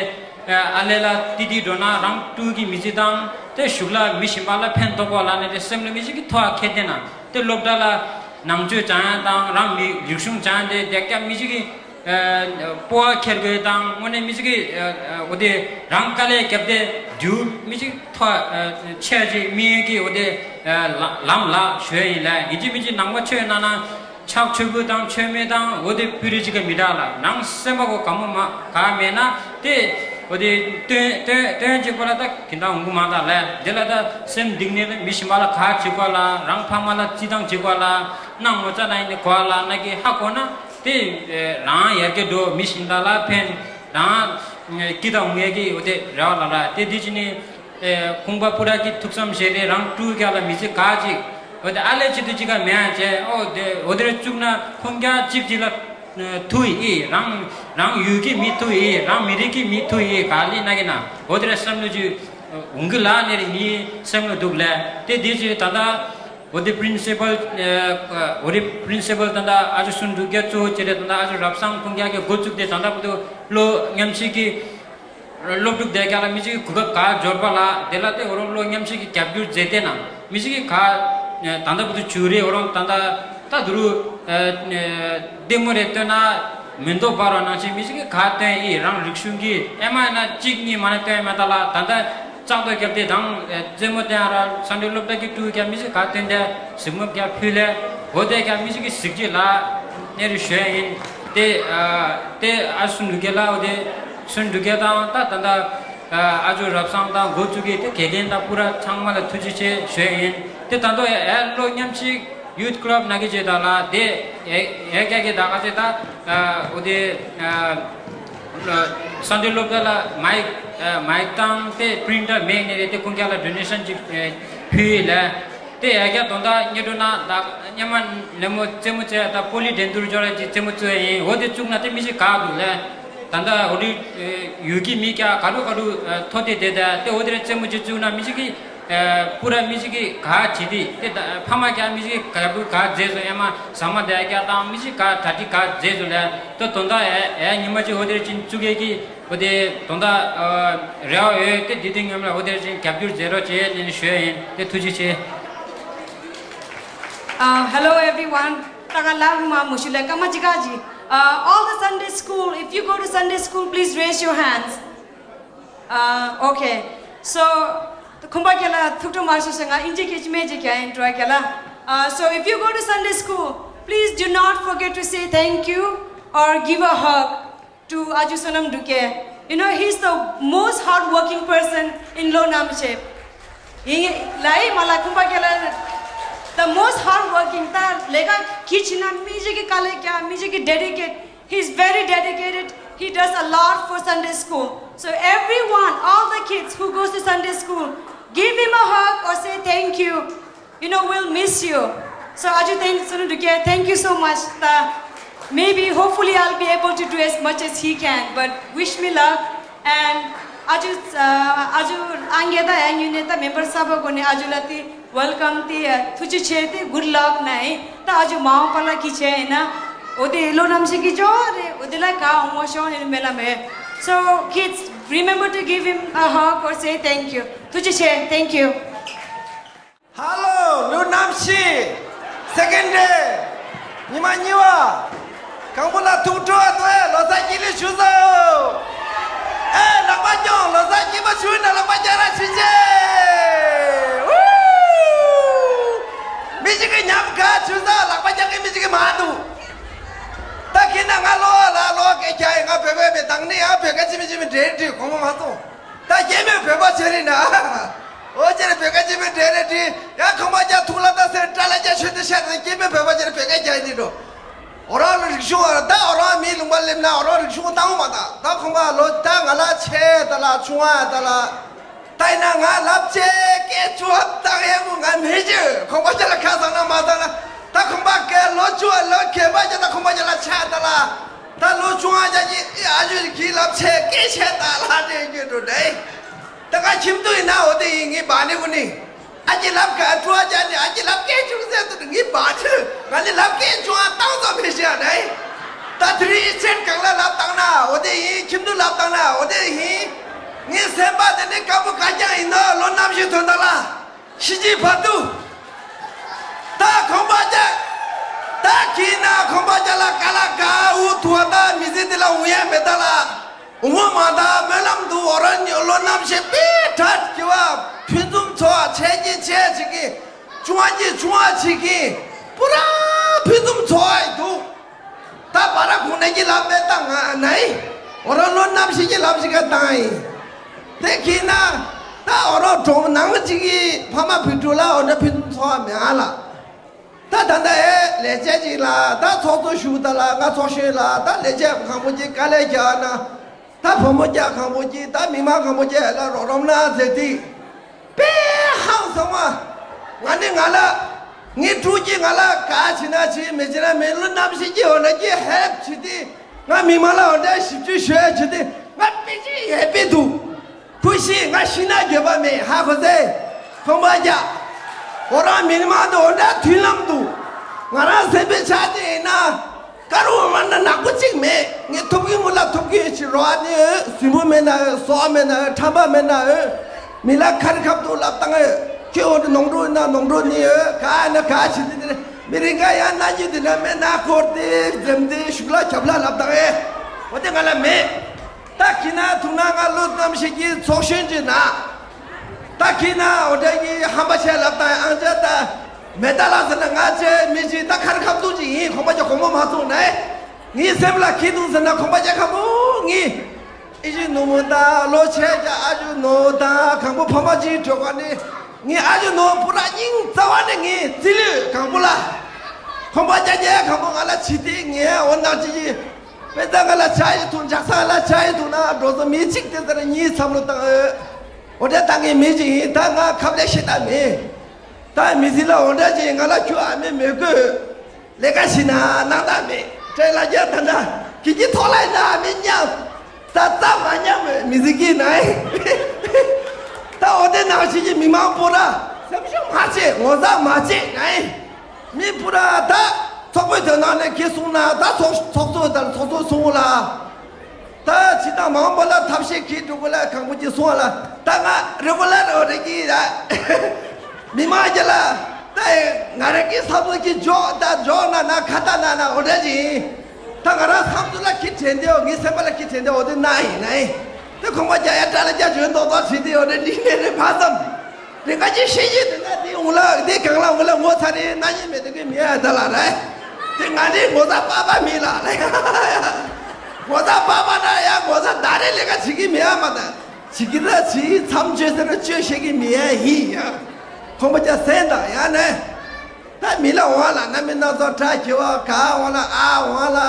ཨ་ལས་ལ་ཏི་ཏི་འགྲོ་ན་རང་སྤྲུལ་གྱི་མི་ཚེ་དང་། དེ་གཞུག་ལ་མི་གཞན་པ་ལ་ཕན་ཐོགས་པ་ལ་ནི་དེ་སེམས་ལ་མི་ཞིག་གི་ཐོག་ཁེལ་ཏེ་ན། དེ་སློབ་གྲྭ་ལ་ནང་ཆོས་སྦྱང་ཡ་དང་རང་མི་རིག་གཞུང་སྦྱང་དེ་དེ་ཀྱ་མི་ཞིག་གི་ཨ་སྤོ་བ་འཁྱེར་དགོས་དང་། དངོས་གནས་མི་ཞིག་གི་ཨ་ཨ་འོ་དེ་རང་དཀའ་ལས་རྒྱབ་སྟེ་རྒྱུ་མི་ཞིག་ཐོག་ཨ་ཆེ་ཅིག་མི་ཡོད་ཀྱི་འོ་དེ་ཨ་ལ་ལམ་ལ་ཞོལ་ཡིན་ལ། ཡིན་གཅིག་མིན་གཅིག་ནང་པ་ཆོས་གནང་ན་ཕྱག་མཆོད་འབུལ་དང་མཆོད་མེ་དང་འོ་དེ་ཕུལ་རེ་ཅིག་ག་མི་འདྲ་ལ། རང་སེམས་པ་གོ་ག་མོ་མ་ག་མེད་ན་དེ་འོ་དེ་སྟོན་སྟོན་སྟོན་ཅིག་པ་ལ་ད་གི་འདང་འོང་གི་མ་ད་ལ། དེ་ལ་ད་སེམས་གཏིང་ནས་ལ་མི་གཞན་པ་ལ་ག་བྱེད་དགོས་ལ། རང་ཕ་མ་ལ་བརྩི་སྟངས་བྱེད་དགོས་ལ། སྣང་ངོ་ཚ་ན་ཡིན་ནི་གོ་ལ་ན་གི་ཧ་གོ་ན། དེ་རང་ཡར་རྒྱས་འགྲོ། མི་གཞན་དག་ལ་ཕན། རང་སྐྱིད་དང་ངེས་ཀྱི་འོ་དེ་རེ་བ་ལ་ལ། དེ་དེ་ཅི་ནི་ཁོང་པ་སྤུ་ར་གི་ཐུགས་བསམ་བཞེས་ཏེ་རང་སྤྲུལ་རྒྱག་ལ་མི་ཚེ་ག་ཅིག་འོ་དེ་ཨ་ལས་ཅི་དུ་ཅི་ག་མེད་ཨ་ཅེ་འོ་དེ་འོ་དེར་བཅུག་ན་ཁོང་རྒྱ་གཅིག་ཅིག་ལ་ཐུ་ཡི་རང་རང་ཡུལ་གྱི་མི་ཐུ་ཡི་རང་མི་རིགས་ཀྱི་མི་ཐུ་ཡི་ག་ལི་ན་གི་ན་འོ་དེར་བསམ་བློ་ཅིག་འོང་གི་ལ་ནི་རེ་ངའི་སེམས་ལ་འདུག་ལ། དེ་དེ་ཅི་ད་ལྟ། འོ་དེ་པི་རིན་སི་པལ་ཨ་འོ་དེ་པི་རིན་སི་པལ་ད་ལྟ་ཨ་ཅོ་སུན་འབྲུག་རྒྱལ་གཙོ་བོ་བྱས་ཏེ་ད་ལྟ་ཨ་ཅོ་རབ་བཟང་ཁོང་རྒྱལ་གྱི་འགོ་བཙུགས་ཏེ་ད་ལྟ་བར་དུ་ལོ་མཉམ་ཞུགས་ཀྱི་སློབ་ཕྲུག་དེ་ག་ལ་མི་ཞིག་གི་གོ་སྐབས་ག་འབྱོར་པ་ལ་དེ་ལ་དེ་འོ་རང་ལོ་མཉམ་ཞུགས་ཀྱི་རྒྱབ་སྐྱོར་མཛད་དེ་ན་མི་ཞིག་གི་ག་ད་ལྟ་བར་དུ་བྱུང་རེད། འོ་རང་ད་ལྟ་ད་དུ་རུ་ལྟད་མོ་རེ་སྟོན་ན་མེ་མདོག་འབར་བ་ནང་བཞིན་མི་ཞིག་གི་ག་སྟོན་ཡི་རང་རིག་གཞུང་གི་ཨེ་མ་ཡིན་ན་གཅིག་གཉིས་མ་ནས་སྟོན་མེད་ད་ལ། ད་ལྟ་བཙག་འཐུ་བརྒྱབ་སྟེ་དང་རྩེད་མོ་བསྟན་ར་སན་ཌེ་སློབ་གྲྭ་གི་ཕྲུ་གུ་ཀྱང་མི་ཞིག་ག་སྟོན་ཏེ་གཟིགས་མོ་ཀྱང་ཕུལ་ལེ། འོ་དེ་ཀྱང་མི་ཞིག་གི་གཟིགས་རྗེས་ལ་གནས་རུ་ཞོན་ཡིན། དེ་དེ་ཨ་སུ་ནུ་གེ་ལ་འོ་དེ་སུ་ནུ་གེ་དང་ད་ད་ད་ཨ་ཅོ་རབ་བཟང་དང་འགོ་བཙུགས་ཀྱི་དེ་དགེ་རྒན་དང་པུ་ར་ཚང་མ་ལ་ཐུགས་རྗེ་ཆེ་ཞུ་ཡིན། དེ་ད་དོ་ཨེ་ལོ་མཉམ་ཞིག་ཡུཐ་ཀླབ་ན་གི་ཅེ་ད་ལ་དེ་ཨེ་ཨེ་ཀྱ་གི་ད་ག་ཅེ་ད་འོ་དེ། སན་ཌེ་སློབ་གྲྭ་ལ་མའིག་མའིག་དང་དེ་པི་རིན་ཊར་མེད་ནས་རེད། དེ་ཁོང་རྒྱ་ལ་ཌོ་ནེ་ཤན་ཅིག་ཕུལ་ཡིན་ལས། དེ་ཡ་རྒྱ་དོན་དག་སྙན་སྒྲོན་ན་ད་སྙན་མ་ལེ་མོ་རྩེད་མོ་རྩེ་ད་པོ་ལི་འགྲན་བསྡུར་འབྱོར་ཡ་ཅིག་རྩེད་མོ་རྩེ་ཡིན། འོ་དེ་བཙུགས་ན་དེ་མི་ཞིག་ག་འདུག་ལས། ད་ལྟ་འོ་དེ་ཡུལ་གྱི་མི་རྒྱ་ག་རུ་ག་རུ་ཐོ་དེ་དེ་ད་དེ་འོ་དེ་ར་རྩེད་མོ་ཅིག་བཙུགས་ན་མི་ཞིག་གི་པུ་ར་མི་ཞིག་གི་ག་བྱེད་དེ་དེ་ད་ཕ་མ་རྒྱ་མི་ཞིག་གི་ག་བུ་ག་མཛེས་སོ་ཨེ་མ་ཟ་མ་དེ་རྒྱ་དང་མི་ཞིག་ག་གྲ་སྒྲིག་ག་མཛེས་སོ་ལས། ད་དོན་དག་ཨེ་ཨེ་ཉི་མ་ཅིག་འོ་དེར་ཅིག་བཙུགས་ཡས་ཀྱི་འོ་དེ་དོན་དག་རེ་བ་ཡོད། དེ་འདི་དུས་ངམ་ལ་འོ་དེར་ཅིག་རྒྱབ་སྐྱོར་མཛད་རོགས་བྱེད་ལེན་ཞུ་ཡ་ཡིན། དེ་ཐུགས་རྗེ་ཆེ། Uh, hello everyone. ད་ག་ལ་རུ་མ་མུ་ཤུ་ལེ་ཀ་མ་ཅི་ག་ཅི། Uh, all the Sunday school, if you go to Sunday school, please raise your hands. Uh, okay. So, ཁོང་པ་ཀྱ་ལ་ཐུགས་ཁྲོ་མ་ཤེས་ཤེས་ང་ཨིན་ཇི་སྐད་ཅི་མེད་ཅི་ཀྱ་ཨིན་ཏྲོ་ཀྱ་ལ། Uh, so if you go to Sunday school, please do not forget to say thank you or give a hug to Aju Sonam Duke. You know, he's the most hardworking person in Low Namche. ཡིན་ལ་ཡིན་མ་ལ་ཁུམ་པ་རྒྱལ་ལ། The most hard working. ད་ལས་ཀ་གི་ཕྱི་ན་མི་ཞིག་གི་དཀའ་ལས་རྒྱག་མི་ཞིག་གི་dedicate. He's very dedicated. He does a lot for Sunday school. So everyone, all the kids who goes to Sunday school, give him a hug or say thank you. You know, we'll miss you. So Aju, thank you, Sunu Dukia. Thank you so much. ད་maybe, hopefully, I'll be able to do as much as he can. But wish me luck. And Aju, uh, Aju, Angeda, and you, Neta, member, Saba, Gone, Aju, Lati. Welcome དེ་ཐུགས་རྗེ་ཆེ་དེ་good luck ནའི་ད་ཨ་ཇུ་མ་འོངས་པ་ལ་གི་ཆེ་ཡིན་ན་འོ་དེ་ལོ་ནམ་ཞིག་གི་ཅོ་རེ་འོ་དེ་ལ་ག་འོང་བ་ཤོང་ཡིན་མེ་ལ་མེ། So kids, remember to give him a hug or say thank you. ཐུགས་རྗེ་ཆེ། Thank you. Hello, ལོ་ནམ་ཞིག་second day. ཉི་མ་གཉིས་པ། གང་པོ་ལ་ཐུགས་སྤྲོ་བ་དོ་ཨེ་ལོ་གསར་སྐྱིད་ལེ་ཞུ་ཟོ། ཨེ་ལག་པ་རྒྱོང་ལོ་གསར་སྐྱིད་པ་ཞུ་ན་ལག་པ་རྒྱ་ར་ཞུ་ཅེ། ཝུ། མི་ཞིག་གི་ཉམས་དགའ་ཞུ་ཟོ་ལག་པ་རྒྱ་གི་མི་ཞིག་གི་མ་འདུག་ད་ཁྱེད་ན་ང་ལོ་ལ་ལོ་སྐད་རྒྱ་ཡི་ང་བོད་པའི་མི་དང་ནི་ཡང་བོད་ཀ་ཅི་མི་ཅི་མི་འདྲེ་འདྲེ་གོང་མ་མ་སོང་། ད་སྐྱེས་མེད་བོད་པ་ཆེ་རེད་ན། འོ་ཅེ་རེ་བོད་ཀ་ཅི་མི་འདྲེ་རེད་འདྲེ། ཡང་ཁང་པ་རྒྱ་ཐུག་ལ་ད་སེར་སྐྲ་ལ་རྒྱ་ཆོད་དེ་ཤར་ནས་སྐྱེས་མེད་བོད་པ་ཆེ་རེད་བོད་ཀ་རྒྱ་ཡི་འདྲོ། ཨོ་རང་ལ་རིག་གཞུང་ཨ་ད་ཨོ་རང་མི་ལུང་པ་སླེབས་ན་ཨོ་རང་རིག་གཞུང་བཏང་མ་ད་ད་ཁོང་པ་ལོ་ད་ང་ལ་ཆེ་ད་ལ་ཆུང་ཨ་ད་ལ་ད་ཡིན་ན་ང་ལབ་ཆེ་སྐད་ཆུང་ཨ་བཏང་ཡས་མོ་ང་མེད་ཅི་ཁོང་པ་ཅི་ལ་ཁ་བཟང་ན་མ་བཟང་ན་ད་ཁོང་པ་སྐད་ལོ་ཆུང་ཨ་ལོ་ཁེ་པ་ཅི་ད་ཁོང་པ་ཅི་ལ་ཆ་ད་ལ་ད་ལོ་ཆུང་ཨ་ཅག་གི་ཨ་ཇོ་གི་ལབ་ཆེ་སྐད་ཆེ་ད་ལ་དེ་རྒྱུ་འགྲོ་ད་ཡིན་ད་ང་ཁྱིམ་དུ་ཡིན་ན་འོ་དེ་ཡིན་ངའི་བ་ནི་བུ་ནི། ཨ་ཅེ་ལབ་ཁ་ཁྲོ་ཨ་ཅག་ནི་ཨ་ཅེ་ལབ་སྐད་ཆུང་ཟེར་དུ་ངའི་བ་ཆུ་ང་ནི་ལབ་སྐད་ཆུང་ཨ་བཏང་ཙམ་མི་ཤེས་ཨ་ནའི། ད་དེ་རིང་ཨི་ཆེན་གང་ལ་ལབ་བཏང་ན་འོ་དེ་ཡིན་ཁྱིམ་དུ་ལབ་བཏང་ན་འོ་དེ་ཡིན། ངའི་སེམས་པ་དེ་ནི་དཀར་པོ་དཀར་རྐྱང་ཡིན་ནོ་ལོ་ནམ་ཞིག་དོན་དག་ལ་ཤི་ཅི་བར་དུ། ད་ཁོང་པ་ཅག་ད་གིན་ན་ཁོང་པ་ཅག་ལ་ཀ་ལ་ཀ་འུ་ཐུ་བ་ད་མི་ཚེ་འདི་ལ་འུ་ཡ་མེད་ད་ལ། འོ་མ་ད་སྨོན་ལམ་འདུག་འོ་ར་ཉོ་ལོ་རྣམ་ཤེས་པའི་གྲ་གི་བ་ཕུན་སུམ་ཚོགས་ཆེ་གི་ཆེ་ཆེ་གི་ཆུང་བ་གི་ཆུང་བ་ཆེ་གི་པུ་ར་ཕུན་སུམ་ཚོགས་ཨ་འདུག་ད་བ་ར་གུང་ནས་ཀྱི་ལབ་མེད་ད་ང་ནའི་འོ་ར་ལོ་རྣམ་ཤེས་ཀྱི་ལབ་ཞིག་ག་བཏང་ཡིན། དེ་གི་ན་ད་འོ་ར་གྲོང་ནང་མི་གཅིག་གི་ཕ་མ་བུ་ཕྲུག་ལ་འོ་འདྲ་ཕུན་སུམ་ཚོགས་པ་མེད་ཨ་ལ། ད་ད་ལྟ་ཨེ་ལས་བྱེད་ཅིག་ལ་ད་ཚོགས་གཙོ་ཞུགས་ད་ལ་ང་ཚོགས་གཞོན་ལ་ད་ལས་བྱེད་གང་པོ་ཅིག་དཀའ་ལས་རྒྱག་ན་ད་བུ་མོ་རྒྱག་གང་པོ་ཅིག་ད་མི་མང་གང་པོ་ཅིག་ལ་རོགས་རམ་ན་ཟེར་ཏེ་དཔེ་ཧང་སང་བ། ང་ནི་ང་ལ་ངའི་ཕྲུ་གུ་ང་ལ་ག་བྱེད་ན་བྱེད་མི་བྱེད་ན་མི་ལོ་རྣམ་ཤེས་ཀྱི་འོ་ན་ཀྱི་ཧེབ་བྱེད་དེ་ང་མི་མང་ལ་འོ་འདྲ་ཞིབ་འཇུག་ཞུ་ཡ་བྱེད་དེ་ང་དཔེ་ཅིག་ཡེ་པི་འདུག་ཁུ་ཤི་ང་ཤི་ན་འགྱོད་པ་མེད་ཧ་གོ་ཟེ། ཁོང་པ་རྒྱ། ཁོ་རང་མི་མང་དུ་འོ་འདྲ་མཐུན་ལམ་འདུག་ང་རང་སེམས་པའི་ཆ་དེ་ཡིན་ན་དཀར་བོ་མ་ན་ནག་པོ་གཅིག་མེད། ངས་ཐུབ་ཀྱི་མུ་ལ་ཐུབ་ཀྱི་ཡོད་ཅི་རོ་ཨ་ནི་ཡོད་སྲིན་པོ་མེད་ན་ཡོད་སོག་མེད་ན་ཡོད་ཁྲམ་པ་མེད་ན་ཡོད་མི་ལ་ཁ་རི་ཁབ་ཏུ་ལབ་བཏང་ཡོད་ཁྱོད་འོ་འདྲ་ནོང་འགྲོ་ཡིན་ན་ནོང་འགྲོ་ནི་ཡོད་ག་ཨ་ན་ག་ཞི་དི་དི་མི་རིང་ག་ཡང་ན་གྱི་དི་ན་མེད་ན་ཁོར་དི་འཛེམ་དི་ཤུགས་ལ་ཁྱབ་ལ་ལབ་བཏང་ཡོད་འོ་དེ་ང་ལ་མེད། ད་ཁྱི་ན་ཐུག་ན་ང་ལོ་ཙམ་ཞིག་གི་ཚོགས་གཞོན་གྱི་ན། ད་ཁྱི་ན་འོ་འདྲ་གི་ཧམ་པ་ཆེ་ལབ་ད་ཨང་ཅག་ད་མེ་ད་ལ་ཟེར་ན་ང་ཆེ་མི་ཅི་ད་ཁར་ཁབ་ཏུ་ཅི་ཡིན་ཁོང་པ་ཅག་གོང་མོ་མ་ཚོང་ནས་ངའི་སེམས་ལ་ཁྱི་འདུག་ཟེར་ན་ཁོང་པ་ཅག་ཁ་མོ་ངའི་ཨི་ཅི་ནུ་མོ་ད་ལོ་ཆེ་ཅག་ཨ་ཅུ་ནོ་ད་གང་པོ་ཕ་མ་ཅི་གྲོད་ཁ་ནི་ངའི་ཨ་ཅུ་ནོ་པུ་ར་སྙིང་རྩ་བ་ནས་ངའི་རྩི་ལུས་གང་པོ་ལ་ཁོང་པ་ཅག་ཉལ་གང་པོ་ང་ལ་ཕྱི་དེ་ངའི་འོ་ནག་ཅི་ཅི། དཔེ་ད་ང་ལ་ཆ་ཡི་ཐུང་འཇག་ས་ལ་ཆ་ཡི་ཐུང་ན་འགྲོ་སོ་མི་གཅིག་དེ་ལྟར་གཉིས་བསམ་བློ་བཏང་ཨོ། འོ་དེ་བཏང་གི་མི་གཅིག་ཡིན་ད་ང་ཁབ་ལས་ཤེས་ད་མེད། ད་མི་ཚེ་ལ་འོ་འདྲ་ཅིག་ང་ལ་ཁྱོད་ཨ་མེ་མེད་དགོས། ལས་ཀ་ཤི་ན་ནང་ད་མེད་སྤྲད་ལ་རྒྱ་ད་ད་གི་གི་ཐོག་ལ་ཡིན་ན་ཨ་མེ་མཉམ། ད་ད་མ་མཉམ་མི་ཚེ་གི་ན་ཡིན། ད་འོ་དེ་ནང་ཞིག་གི་མི་མང་པོ་ར་སེམས་ཤུགས་མ་བྱེད་ངོ་ཚ་མ་བྱེད་ན་ཡིན། མི་སྤུ་ར་ད་ཚོགས་པའི་དོན་དག་ནས་ཁྱེད་གསུང་ན་ད་ཚོགས་ཚོགས་གཙོ་དང་ཚོགས་གཙོ་གསུང་ལ། ད་ཇི་ལྟར་མང་པོ་ལ་ཐབས་ཤེས་ཁྱེད་འགྲོ་དགོས་ལ་གང་པོ་ཅིག་གསུང་ལ་ད་ང་རེ་བ་ལ་རེ་བ་རེ་གི་ཡ། མི་མང་རྒྱ་ལ་ད་ང་རེ་གི་ས་བོ་གི་འཇོག་ད་འཇོག་ན་ན་ཁ་ད་ན་ན་འོ་འདྲ་ཅིག་ད་ང་རང་ས་བོ་ལ་ཁྱེད་དྲན་དེའོ་ངའི་སེམས་པ་ལ་ཁྱེད་དྲན་དེའོ་དེ་ན་ཡིན་ན་ཡིན། དེ་ཁོང་པ་རྒྱ་ཡ་ཏྲ་ལ་རྒྱ་འཇོན་ཏོག་ཏོག་བྱེད་དེའོ་དེ་འདི་ནས་རེ་བ་ཙམ། དེ་ག་ཅི་ཤེས་ཀྱི་དེ་ན་དེ་འུ་ལ་དེ་གང་ལ་འུ་ལ་ངོ་ཚ་རེ་ན་ཉེ་མེད་དེ་གི་མི་ཡ་ད་ལ་རེ། དེ་ང་དེ་ངོ་ཚ་པ་པ་མི་ལ་རེ། ངོ་ཚ་པ་པ་ན་ཡ་ངོ་ཚ་ད་རེ་ལས་ཀ་བྱེད་ཀྱི་མི་ཡ་མ་ད། བྱེད་ཀྱི་ད་བྱེད། མཚམས་གཅོད་ཟེར་ན་གཅོད་ཤེས་ཀྱི་མི་ཡ་ཡིན་ཡ། ཁོང་པ་ཅག་གསན་དང་ཡ་ནས། ད་མི་ལ་འོང་ལ་རྣམ་སྨིན་སྣ་ཚོགས་བཀྲ་གི་བ་ག་འོང་ལ་ཨ་འོང་ལ།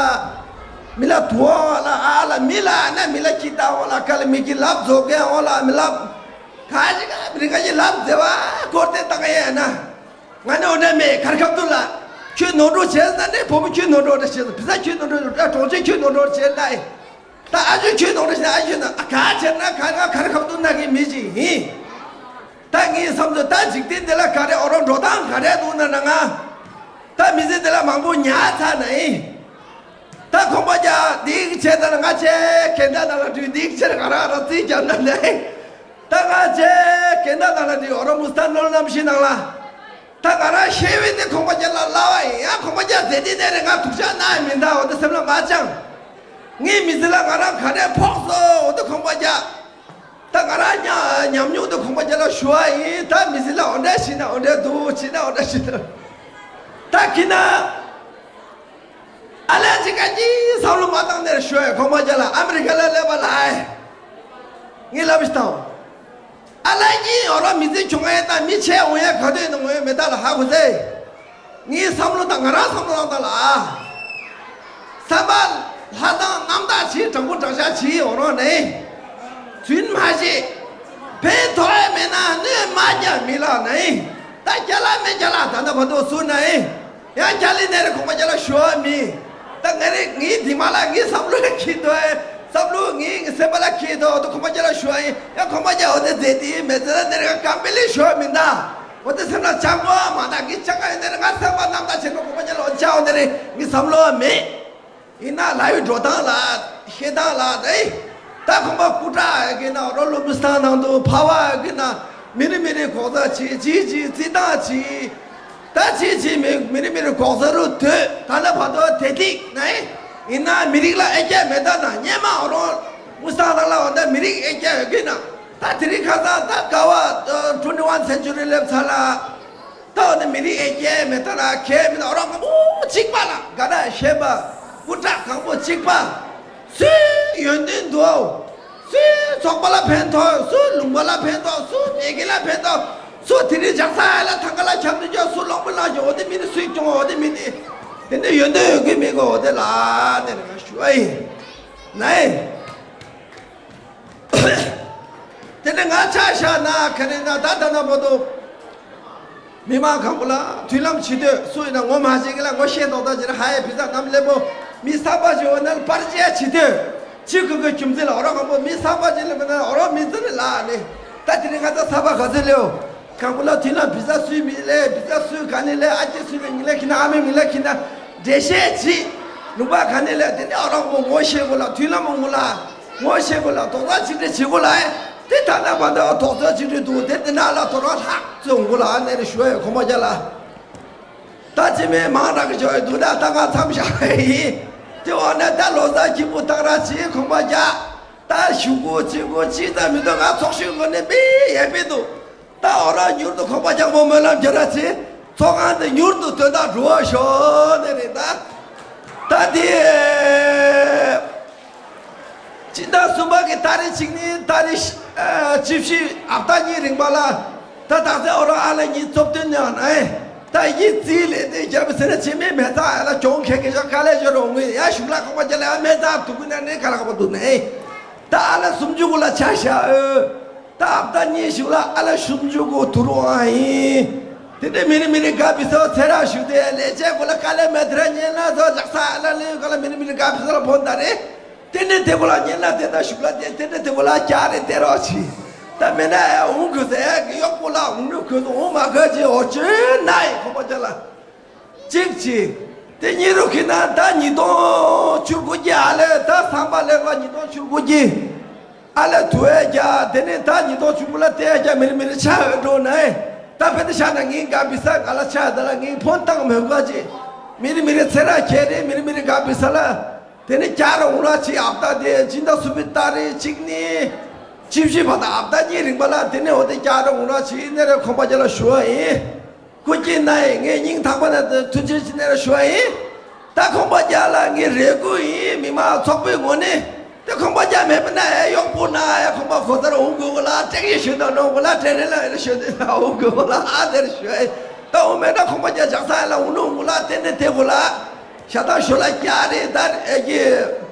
མི་ལ་དུ་འོང་ལ་ཨ་ལ་མི་ལ་ན་མི་ལ་ཁྱི་ད་འོང་ལ་ཁ་ལ་མི་ཁྱི་ལབ་རྫོགས་མཁན་འོང་ལ་མི་ལབ། ག་ཞིག་ག་མི་རིགས་ག་ཞིག་ལབ་མཛེས་བ་སྐོར་ཏེ་བཏང་ཡ་ན། ང་ནི་འོ་ན་མེད་གར་ཁབ་ཏུ་ལ། ཁྱོད་ནོར་འགྲོ་བྱས་ན་ནི་བུ་མོ་ཁྱོད་ནོར་འགྲོ་འདྲ་བྱས་ན་བི་ས་ཁྱོད་ནོར་འགྲོ་འདྲ་གྲོང་ཁྱེར་ཁྱོད་ནོར་འགྲོ་བྱས་ན། ད་ཨ་ཇོ་ཁྱོད་ནོར་འགྲོ་བྱས་ན་ཨ་ཇོ་ན་ཨ་ག་བྱས་ན་ག་ང་གར་ཁབ་ཏུ་ན་གི་མི་ཅིག་ཡིན། ད་ངའི་བསམ་ཚུལ་ད་འཇིག་རྟེན་འདི་ལ་ག་རེ་འོ་རོ་འགྲོ་སྟངས་ག་རེ་འདུག་ན་ན་ང་། ད་མི་ཚེ་འདི་ལ་མང་པོ་ཉར་ཚར་ན་ཡིན། ད་ཁོང་པ་ཅག་འདི་གི་ཆེད་དང་ང་ཆེ་གན་ད་ད་ལ་དུས་འདི་གི་ཆེད་ང་རང་ར་རྩིས་རྒྱབ་ན་ནས། ད་ང་ཆེ་གན་ད་ད་ལ་དུས་འོ་རོ་མུ་སྟ་ནོར་རྣམ་ཤེས་ནང་ལ། ད་ང་རང་ཤེས་བའི་དེ་ཁོང་པ་ཅག་ལ་ལབ་པ་ཡིན་ཡང་ཁོང་པ་ཅག་ཟེར་དེ་ནས་རེ་ང་དུག་ཆ་ན་མི་འདའ་འོ་དེ་སེམས་ལ་མ་བཅངས། ངའི་མི་ཚེ་ལ་ང་རང་ག་རེ་ཕོག་སོ་འོ་དེ་ཁོང་པ་ཅག་ད་ང་རང་ཉ་ཉམས་མྱོང་དེ་ཁོང་པ་ཅག་ལ་ཞུ་བ་ཡིན། ད་མི་ཚེ་ལ་འོ་འདྲ་ཤི་ན་འོ་འདྲ་འདུག་ཤི་ན་འོ་འདྲ་ཤི་ན། ད་ཁྱི་ན། ཨ་ལས་ཅི་ག་ཅི་བསམ་བློ་མ་བཏང་ནས་ཞུ་ཡ་ཁོང་པ་ཅག་ལ་ཨ་མི་རི་ཀ་ལ་སླེབས་པ་ལ་ཨེ། ངས་ལབ་ཤི་དང་། ཨ་ལས་ཀྱི་འོ་ར་མི་ཚེ་བྱུང་ཡ་དང་མི་ཆེ་འོང་ཡ་ག་དུས་ནས་འོང་ཡ་མེད་ད་ལ་ཧ་གོ་ཚེ། ངའི་བསམ་བློ་དང་ང་རང་བསམ་བློ་བཏང་ད་ལ་ཨ། བསམ་པ་ལྷ་དང་རྣམ་དག་བྱེད་དྲང་པོ་དྲང་བཞག་བྱེད་འོ་རོག་ནས། རྫུན་མ་བྱེད། ཕན་ཐོགས་ཡ་མེད་ན་གནོད་མ་རྒྱག་མི་ལ་ནས། ད་རྒྱ་ལ་མེད་རྒྱ་ལ་ད་ལྟ་བར་དུ་སུ་ནས། ཡང་རྒྱ་ལི་ནས་རེ་ཁོང་པ་རྒྱ་ལ་ཞུ་བ་མི། ད་ངས་རེ་ངའི་དེ་མ་ལ་ངའི་བསམ་བློ་ལ་ཁྱི་དོ་ཨེ། བསམ་བློ་ངའི་སེམས་པ་ལ་ཁྱི་དོ་འོ་དུ་ཁོང་པ་རྒྱ་ལ་ཞུ་བ་ཡིན། ཡང་ཁོང་པ་རྒྱ་འོ་དེ་མཛད་དེ་མེད་ཚེ་ལ་ནས་རེ་ག་གམ་པེ་ལི་ཞུ་བ་མི་འདའ། འོ་དེ་སེམས་ལ་ཅང་གོ་བ་མ་འདའ་ངའི་ཅང་ག་ཡོད་ནས་རེ་ང་སེམས་པ་རྣམ་དག་བྱེད་པ་ཁོང་པ་རྒྱ་ལ་འོ་ཅང་འོ་དེ་རེ་ངའི་བསམ་བློ་བ་མེད། ཡིན་ན་ལ་ཡི་འགྲོ་སྟངས་ལ་བཤད་སྟངས་ལ་རེད། ད་ཁོང་པ་སྐུ་དྲག་གི་ན་རོ་ལུ་མི་སྟངས་ནང་དུ་ཕ་བ་གི་ན་མི་རི་མི་རི་གོག་ས་ཆེ་ཆེ་ཆེ་རྩི་སྟངས་ཆེ། ད་ཆེ་ཆེ་མི་མི་རི་མི་རི་གོག་ས་རུ་དོད་ད་ལ་བ་དོ་དེ་ཐིག་ནས་ཡིན་ན་མི་རིགས་ལ་ཨེ་རྒྱ་མེད་ད་ན་སྙན་མ་རོ་མི་སྟངས་ལ་ལ་བ་ད་མི་རིགས་ཨེ་རྒྱ་ཡོད་གི་ན་ད་དེ་རིང་ཁ་སང་ད་དགའ་བ་twenty one century་སླེབས་ཚར་ལ། ད་འོ་ན་མི་རིགས་ཨེ་རྒྱ་མེད་ད་ན་ཁྱད་མེད་ན་རང་གང་པོ་གཅིག་པ་ལ་ག་ན་ཤེས་པ་སྐུ་དྲག་གང་པོ་གཅིག་པ། སུའི་ཡོན་ཏན་འདུག་ཨོ། སུའི་ཚོགས་པ་ལ་ཕན་ཐོགས་སུ་ལུང་པ་ལ་ཕན་ཐོགས་སུ་མེ་གི་ལ་ཕན་ཐོགས་སུ་དེ་རིང་ཇག་ས་ཧ་ལ་ཐང་ག་ལ་ཁྱབ་འདུག་ཀྱང་སུ་ལོང་པོ་ལ་ཀྱང་འོ་དེ་མི་ནི་སུས་སྐྱོང་འོ་དེ་མི་ནི་དེ་ནི་ཡོན་ཏན་ཡོད་གི་མི་གི་འོ་དེ་ལ་དེ་ནི་ང་ཞུ་ཨེ་ནའི། དེ་ནས་ང་ཆ་བཞག་ན་ག་རེ་ན་ད་ད་ན་བོ་དོ། མི་མང་གང་པོ་ལ་མཐུན་ལམ་བྱེད་དུས་སུ་ཡིན་ན་ངོ་མ་ཤེས་གི་ལ་ངོ་ཤེས་མདོག་ད་ཅི་ར་ཧ་ཡ་བི་ས་རྣམས་སླེབས་པོ་མི་བསམ་པ་ཅི་འོ་ན་པར་ཅི་ཡ་བྱེད་དུས་ཅི་གུ་གུ་རྒྱུ་མཚན་ལ་འོ་ར་གང་པོ་མི་བསམ་པ་ཅི་ལ་མི་ན་འོ་ར་མི་ཚེ་ནི་ལ་ནི་ད་དེ་ནི་ང་ད་བསམ་པ་ག་ཚོད་ལེའོ། གང་པོ་ལ་མཐུན་ལམ་བི་ས་སུའི་མི་ལས་བི་ས་སུའི་ག་ནི་ལས་ཨ་ཅེ་སུའི་ལས་ངི་ལས་ཁྱི་ན་ཨ་མའི་མི་ལས་ཁྱི་ན་འགྲེལ་བཤད་བྱེད། ལུང་པ་ག་ནི་ལས་དེ་ནི་ཨ་རང་པོ་ངོ་ཤེས་གོ་ལ་མཐུན་ལམ་ངོ་ལ། ངོ་ཤེས་དགོས་ལ་དོགས་ཟོན་ཅིག་འདྲ་བྱེད་དགོས་ལ། དེ་ད་ལྟ་བར་དུ་དོགས་ཟོན་ཅིག་འདྲ་འདུག་དེ་དེ་ན་ལ་དོ་རང་ལྷག་ཙམ་དགོས་ལ་ནས་ཞུ་ཡ་ཁོ་མ་རྒྱ་ལ། ད་ཅི་མེད་མང་རག་གི་ཞོ་ཡི་འདུག་ད་ད་ང་མཚམས་བཞག་ཡིན། དེ་འོ་ན་ད་ལོ་ཙཱ་སྐྱིད་པོ་བཏང་ར་བྱེད་ཁོ་མ་རྒྱ། ད་ཞུ་གོ་ཅི་གོ་ཅི་ཙམ་མི་འདུག་ང་ཚོགས་ཞུགས་གོ་ནས་མི་ཡས་པའི་འདུག་ད་འོ་ར་མྱུར་དུ་ཁོག་པ་རྒྱག་མོ་སྨོན་ལམ་རྒྱག་ར་ཚེ་ཚོགས་ཁང་དེ་མྱུར་དུ་དོན་དག་འགྲོ་བ་ཤོག་ནས་རེད་ད། ད་དེ། སྤྱི་ཟླ་གསུམ་པ་གི་ཏ་རིག་གཅིག་ནས་ཏ་རིག་བཅུ་བཞི་ཧབ་ཏ་གཉིས་རིང་པ་ལ་ད་དག་ས་འོ་ར་ཨ་ལ་གཉིས་ཚོགས་འདུ་གནང་ནས་ད་ཡིད་རྩིས་ལས་དེ་རྒྱབ་ཟེར་ན་ཆེ་མེད་མེད་ཚ་ཨ་ལ་གྱོང་ཁེ་གི་ཤོག་ཁ་ལས་ཤོར་འོང་ངོས་ཡ་ཤུགས་ལ་ཁོག་པ་རྒྱ་ལ་ཡ་མེད་ཚ་དུ་གུ་ན་ནས་ཁ་ལ་ཁ་པ་འདུག་ནས་ད་ཨ་ལ་སུམ་ཅུ་གུ་ལ་ཆ་ཤ་ཨོ། ད་ཨབ་ད་ཉིན་ཞིག་ལ་ཨ་ལ་ཤུམ་ཇུ་གུ་དུ་རུ་ཨང་ཡིན། དེ་འདྲའི་མི་རི་མི་རི་ག་བི་སོ་ཚེ་ར་ཞུ་དེ་ལས་བྱེད་གུ་ལ་ཀ་ལེ་མེ་དྲ་ཉེ་ལ་སོ་ཇག་ས་ཨ་ལ་ལེ་ག་ལ་མི་རི་མི་རི་ག་བི་སོ་ལ་ཕོན་ད་རེ། དེ་འདྲའི་དེ་གུ་ལ་ཉེ་ལ་དེ་ད་ཞུག་ལ་དེ་དེ་འདྲའི་དེ་གུ་ལ་ཀྱ་རེ་དེ་རོ་ཆི། ད་མེ་ན་ཨ་འུང་གུ་ཟེ་གི་ཡོག་གུ་ལ་འུང་ནུ་གུ་ཟེ་འུང་མ་ག་ཅི་འོ་ཅོན་ན་ཡི་ཁོ་པ་ཅ་ལ། གཅིག་གཅིག་དེ་གཉིས་རུ་ཁི་ན་ད་ཉིས་སྟོང་བཅུ་དགུ་གི་ཨ་ལེ་ད་སང་པ་ལེ་བ་ཉིས་སྟོང་བཅུ་དགུ་གི་ཨ་ལེ་དུ་ཨེ་རྒྱ་དེ་ནས་ད་ཉིས་སྟོང་བཅུ་དགུ་ལ་དེ་ཨེ་རྒྱ་མི་རི་མི་རི་ཆ་ཨེ་འགྲོ་ན་ཨེ་ད་ཕེ་ཏི་ཤ་ན་ངའི་ག་བི་ས་ག་ལ་ཆ་ཨེ་ད་ལ་ངའི་ཕོན་བཏང་མེད་ག་ཅི་མི་རི་མི་རི་ཚེ་ར་ཁྱེད་རེ་མི་རི་མི་རི་ག་བི་ས་ལ་དེ་ནས་རྒྱ་ར་འུ་ར་ཆི་ཨབ་ད་དེ་སྦྱིན་བདག་སུ་པི་ཏ་རེ་གཅིག་ནི་ཅི་བཞི་བ་ད་ཨབ་ད་གཉིས་རིང་པ་ལ་དེ་ནས་འོ་དེ་རྒྱ་ར་འུ་ར་ཆི་ནེ་རེ་ཁོམ་པ་རྒྱ་ལ་ཞུ་བ་ཡིན། སྐུ་སྐྱེ་ན་ཡི་ངས་སྙིང་ཐག་པ་ནས་ཐུགས་རྗེ་ཆེ་ནས་ཞུ་བ་ཡིན། ད་ཁོང་པ་རྒྱ་ལ་ངའི་རེ་སྐུལ་ཡིན་མི་མང་ཚོགས་པའི་ངོས་ནས་ད་ ཁང་པ་རྒྱ་མེད་པ་ན་ཨེ་གཡོག་པོ་ན་ཨེ་ཁང་པ་གོ་ཚར་འོང་དགོས་གོ་ལ་ཏྲེག་ཡེ་ཞུ་དང་འགྲོ་གོ་ལ་ཏྲེ་རེ་ལ་ཨེ་ཞུ་དེ་ན་འོང་དགོས་གོ་ལ་ཨ་དེར་ཞུ་ཨེ་ད་འོང་མེད་ན་ཁང་པ་རྒྱ་ཇག་ས་ཨེ་ལ་འོང་ནོ་འོང་གོ་ལ་དེ་ནས་དེ་གོ་ལ་ཤ་ཐང་ཞོ་ལ་རྒྱ་རེ་ད་ཨེ་གི་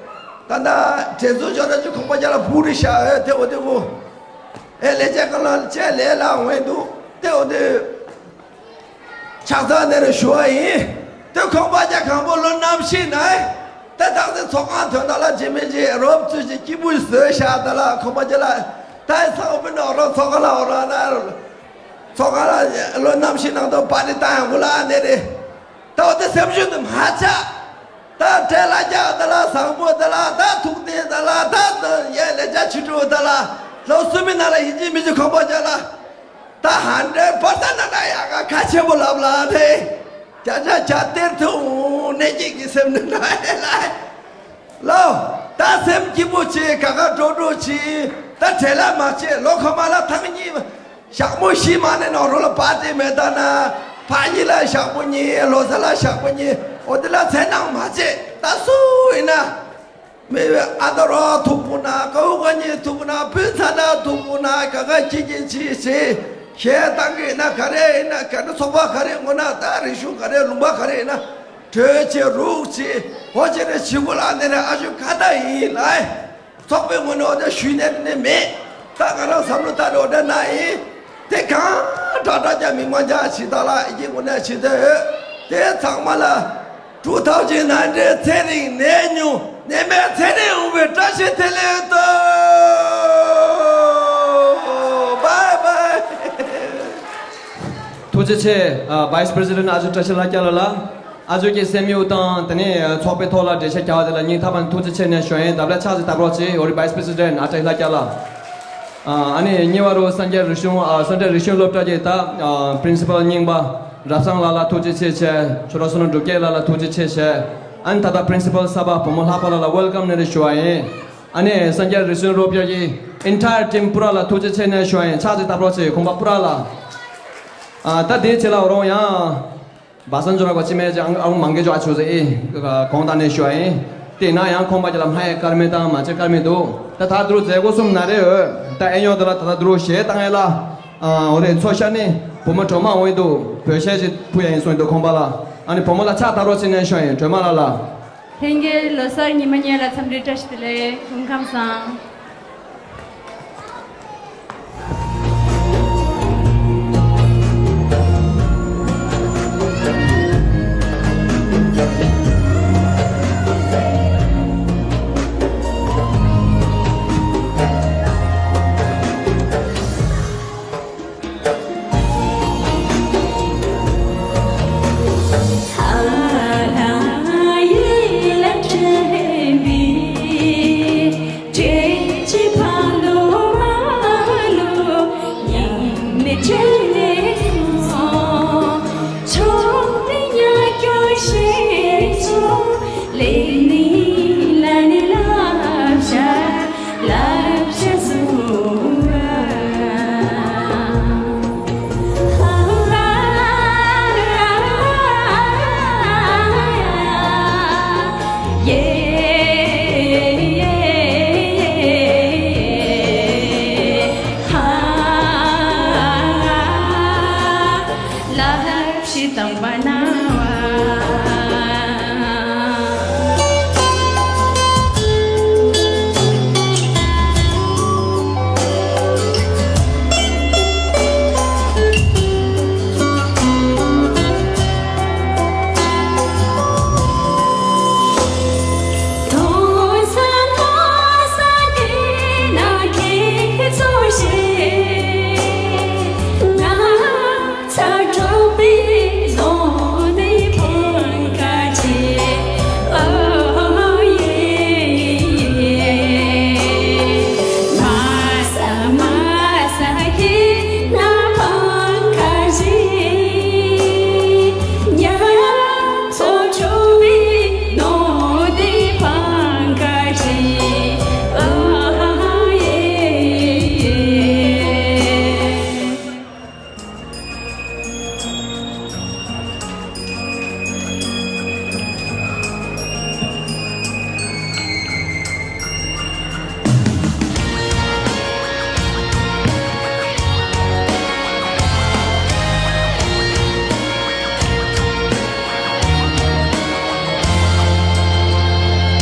ད་ད་དྲེ་ཚོ་ཞོ་ལ་ཅུ་ཁང་པ་རྒྱ་ལ་བུ་རེ་ཤ་ཨེ་དེ་གོ་དེ་གོ་ཨེ་ལས་བྱ་ག་ལ་ཅེ་ལས་ལ་འོང་ཨེ་འདུག་དེ་གོ་དེ། ཕྱག་འཚལ་ནས་ཞུ་བ་ཡིན། དེ་ཁང་པ་རྒྱ་གང་པོ་ལོ་རྣམ་ཤེས་ན། དེ་དག་དེ་ཚོགས་ཁང་ཐོན་ད་ལ་ཇི་མི་ཇི་རོབ་ཚུལ་གྱི་སྐྱིད་པོ་བཟོས་བཞག་ད་ལ་ཁང་པ་རྒྱ་ལ། ད་ཡི་ཚང་བུ་ནོ་རོ་ཚོགས་ཁང་ལ་འོ་ར་ན། ཚོགས་ཁང་ལ་ལོ་རྣམ་ཤེས་ནང་དུ་པ་ཏི་ཏང་གུ་ལ་ནེ་རེ། ད་འོ་དེ་སེམས་ཤུགས་དེ་མ་ཆག་ད་བྲེལ་ལ་རྒྱག་ད་ལ་བཟང་པོ་ད་ལ་ད་ཐུག་དེ་ད་ལ་ད་ཡ་ལེ་ཇ་ཆུ་དྲུག་ད་ལ་ལོ་སུ་མི་ན་ལ་ཡིན་གཅིག་མིན་གཅིག་ཁང་པ་རྒྱ་ལ། ད་ཧན་ཌེ་རེཌ་པར་སེན་ཊི་ན་ད་ཡག་ག་ཁ་ཆེན་པོ་ལབ་ལ་དེ། ཇ་ཇ་ཇ་གཏེར་ཐུང་གནས་སྐྱིད་ཀྱི་སེམས་ནི་ན་ཧེ་ལ། ལོ། ད་སེམས་སྐྱིད་པོ་བྱེད་ག་ག་འགྲོ་འགྲོ་བྱེད་ད་བྲེལ་ལ་མ་བྱེད་ལོ་ཁ་མ་ལ་ཐང་གཉིས་ཞག་མོ་ཤི་མ་ནས་ནོ་རོ་ལ་པ་ཏི་མེ་ད་ན་ཕ་ཡི་ལ་ཞག་པོ་གཉིས་ལོ་ས་ལ་ཞག་པོ་གཉིས་འོ་དེ་ལ་ཚེ་ནང་མ་བྱེད་ད་སུ་ཡིན་ན། མི་བའི་ཨ་ད་རོ་ཐུག་པོ་ན་ཀ་བུ་ཀ་ཉི་ཐུག་པོ་ན་བུ་ཚ་ན་ཐུག་པོ་ན་ག་ག་ཅི་ཅི་ཅི་ཞེས་ཞེས་བཏང་གི་ན་ག་རེ་ཡིན་ན་ག་རེ་ཚོགས་པ་ག་རེ་ངོ་ན་ད་རིག་གཞུང་ག་རེ་ལུང་པ་ག་རེ་ཡིན་ན་གྲོས་ཆེ་རུག་ཆེ་ཧོ་ཆེ་རེ་ཞི་གུ་ལ་ནི་རེ་ཨ་ཞུ་ཁ་ད་ཡིན་ལ་ཚོགས་པའི་ངོ་ནས་འོ་ད་ཞུས་ནས་ནི་མེད་ད་ང་རང་བསམ་བློ་ད་རེ་འོ་ད་ན་ཡིན། དེ་གང་དྲག་དྲག་ཀྱང་མི་མང་ཀྱང་ཇི་ལྟར་ལ་ཨི་ཀྱི་ངོ་ནས་ཇི་ལྟར་ཡོད། དེ་ཚང་མ་ལ་གྲུབ་ཐོབ་ཀྱི་ནང་འདྲེན་ཚེ་རིང་ནད་ཉུང་ནད་མེད་ཚེ་རིང་འོང་བའི་བཀྲ་ཤིས་བདེ་ལེགས་ཏོ། བཱའི་བཱའི། ཐུགས་རྗེ་ཆེ། ཨ། Vice President ཨ་ཇོ་བཀྲ་ཤིས་ལྷ་སྐྱིད་ལགས་ལ། ཨ་ཇོ་གི་སེམས་ཡུལ་དང་དེ་ནས་ཚོགས་པའི་ཐོག་ལ་འགྲེལ་བཤད་བརྒྱབ་པ་དེ་ལ་སྙིང་ཐག་པ་ནས་ཐུགས་རྗེ་ཆེ་ནས་ཞུ་ཡིན། ད་ལྟ་ཕྱག་ཅིག་བཏབ་རོགས་གྱིས། འོ་རི་Vice President ཨ་ཅག་ལྷ་སྐྱིད་ལགས། ཨ་ནི་གཉིས་པ་རུ་སངས་རྒྱས་རིག་གཞུང་། ཨ། སངས་རྒྱས་རིག་གཞུང་སློབ་གྲྭ་གི་ད་Principal རྙིང་པ་རབ་བཟང་ལགས་ལ་ཐུགས་རྗེ་ཆེ་ཆེ། ཆོས་གྲགས་བསོད་ནམས་འབྲུག་རྒྱལ་ལགས་ལ་ཐུགས་རྗེ་ཆེ་ཆེ། ཨ་ནི་ད་ལྟ་Principal གསར་པ་བུ་མོ་ལྷག་པ་ལགས་ལ་Welcome ནས་རེ་ཞུ་བ་ཡིན། ཨ་ནི་སངས་རྒྱས་རིག་གཞུང་སློབ་གྲྭ་གི་Entire Team པུ་ར་ལ་ཐུགས་རྗེ་ཆེ་ནས་ཞུ་བ་ཡིན། ཕྱག་ཅིག་བཏབ་རོགས་གྱིས་ཁོང་པ་པུ་ར་ལ། ཨ། ད་དེའི་ཆེད་ལ་འོ་རོང་ཡང་། བ་སང་ཇོ་ར་གོ་ཅི་མེ་ཅང་ཨང་མང་གེ་ཇོ་ཨ་ཆུ་ཟེ་ཨེ་གོང་ད་ནས་ཞུ་ཨེ། དེ་ན་ཡང་ཁོང་པ་ཅི་ལ་མ་ཡ་ཀར་མེ་དང་མ་ཅི་ཀར་མེ་འདུག་ད་ད་དུ་རུ་མཛད་སྒོ་གསུམ་ན་རེ་འོ། ད་ཨེ་ཡོང་དུ་ལ་ད་ད་དུ་རུ་ཞེ་བཏང་ཨེ་ལ། ཨ། འོ་རེ་ཚོ་ཤ་ནི་བུ་མོ་གྲོ་མ་འོ་ཨེ་འདུག་བོད་ཤ་ཞིག་ཕུ་ཡ་ཡིན་སོང་ཨེ་འདུག་ཁོང་པ་ལ། ཨ་ནི་བུ་མོ་ལ་ཕྱག་བཏབ་རོགས་ཅི་ནས་ཞུ་ཨེ་གྲོ་མ་ལ་ལ། ལྷན་རྒྱས་ལོ་གསར་ཉི་མ་ཉེ་ལ་འཚམས་འདྲི་བཀྲ་ཤིས་བདེ་ལེགས། སྐུ་ཁམས་བཟང་།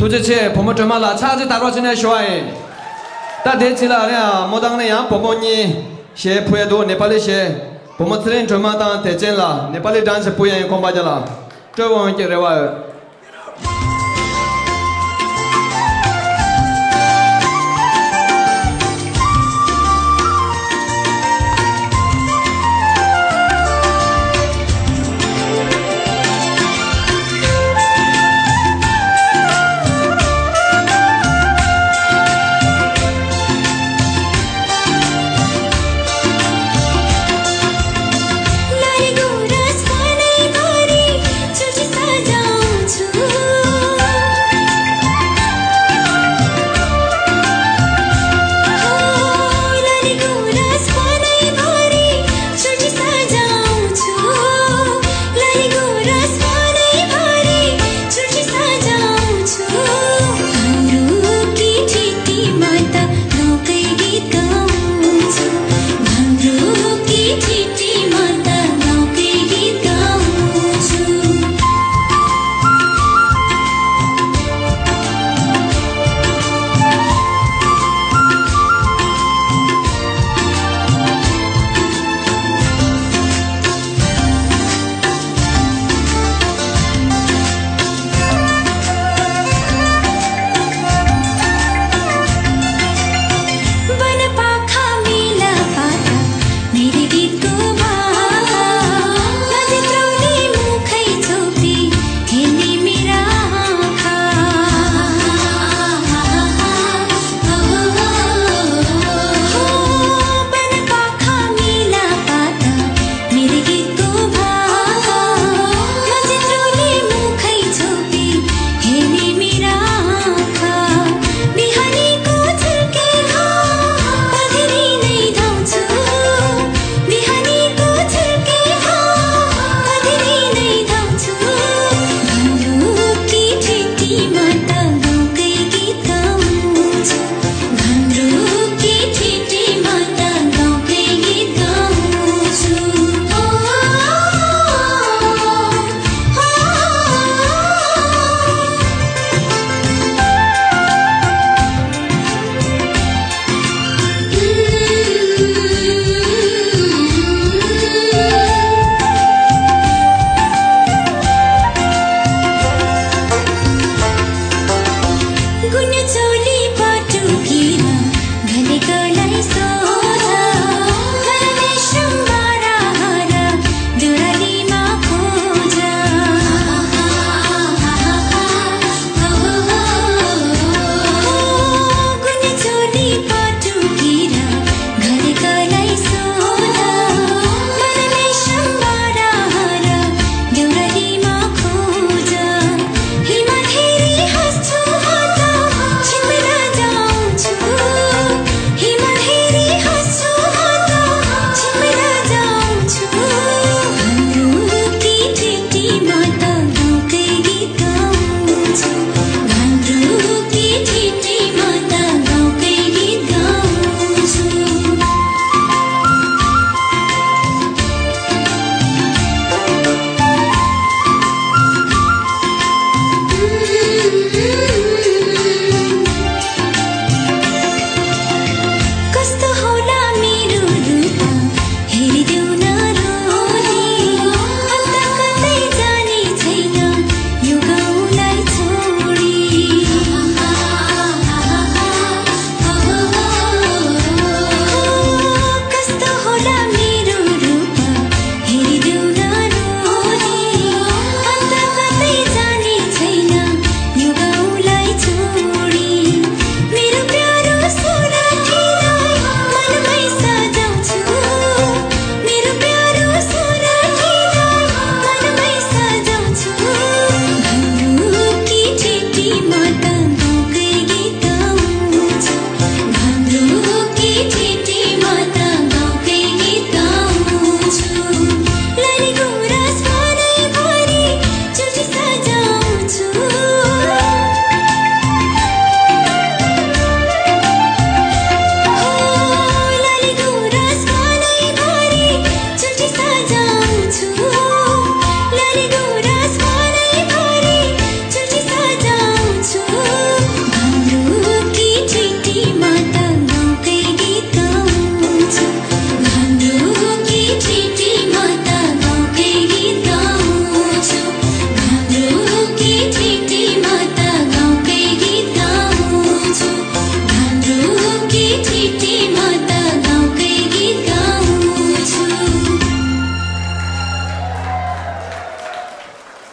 ཐུགས་རྗེ་ཆེ། བུ་མོ་སྒྲོལ་མ་ལགས་ཕྱག་ཅིག་དར་བ་བྱས་ནས་ཞུ་བ་ཡིན། ད་དེའི་རྗེས་ལ་རེད་ཨ། མོ་དང་ནི་ཡང་བུ་མོ་གཉིས་གཞས་ཕུལ་ཡ་འདུག་ནེ་པ་ལི་གཞས། བུ་མོ་ཚེ་རིང་སྒྲོལ་མ་དང་བདེ་ཆེན་ལགས་ནེ་པ་ལི་ཌན་སི་ཕུལ་ཡ་ཡིན། ཁོང་པ་རྒྱ་ལགས་སྤྲོད་འོང་གི་རེ་བ་ཡོད།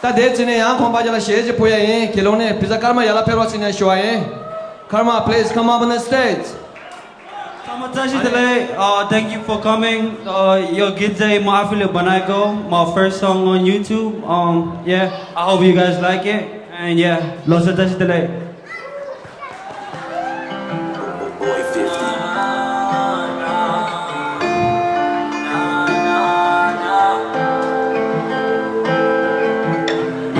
ད་དེའི་རྗེས་ནས་ཡང་ཁོང་པ་རྒྱ་ལ་གཞས་ཅིག་ཕུལ་ཡ་ཡིན། དགེ་སློང་ནས་བི་ཛ་ཀརྨ་ཡར་ལ་ཕེབས་རོགས་བྱེད་ནས་ཞུ་བ་ཡིན། Karma, please come up on the stage. Karma Tashi Delek, uh, thank you for coming. Uh, yo gidze mo afile banai go, my first song on YouTube. Um, yeah, I hope you guys like it. And yeah, lo se Tashi Delek.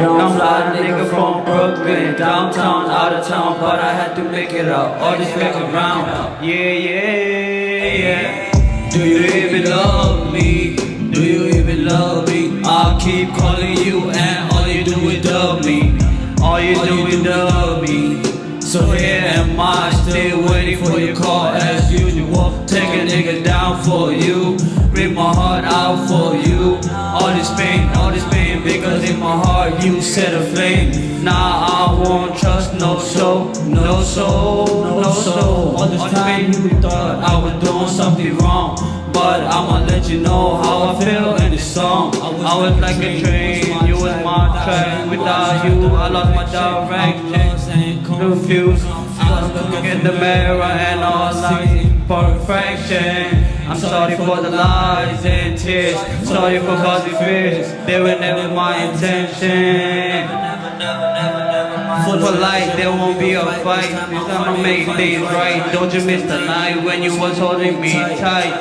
Young fly nigga from Brooklyn, downtown, out of town, but I had to make it up. All this fucking round. Yeah, yeah, yeah. Do you even love me? Do you even love me? I keep calling you and all you do is dub me. All you do is dub me. So here am I, still waiting for your call as usual. Take a nigga down for you, rip my heart out for you. All this pain, all this pain, because in my heart you set a flame. Now I won't trust no soul, no soul, no soul. All this time you thought I was doing something wrong, but I'ma let you know how I feel in this song. I was like a train, you was my track. Without you, I lost my direction. Confused, I look in the mirror and all I see perfection. I'm sorry for the lies and tears. Sorry for causing fears. They were never my intention. For life, there won't be a fight. I'ma make things right. Don't you miss the night when you was holding me tight?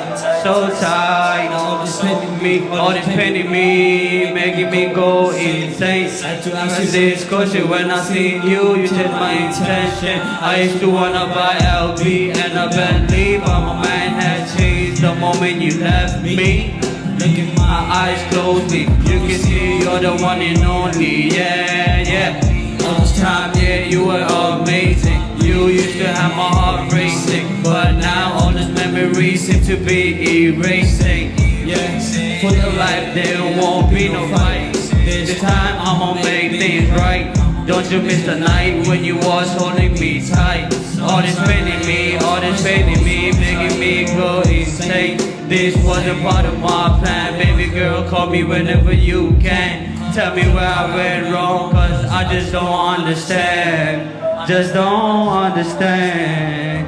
So tight. All this pain in me, all this pain in me, making me go insane. Had to ask you this question when I seen you. You changed my intention. I used to wanna buy L V and a Bentley, but my mind had changed the moment you left me. Look in my eyes closely, you can see you're the one and only. Yeah, yeah. All this time, yeah, you were amazing. You used to have my heart racing, but now all these memories seem to be erasing. Yeah, for your life there won't be no fight. This time I'ma make things right. Don't you miss the night when you was holding me tight? All this pain in me, all this pain in me, making me go insane. This wasn't part of my plan. Baby girl, call me whenever you can. Tell me where I went wrong, 'cause I just don't understand. Just don't understand.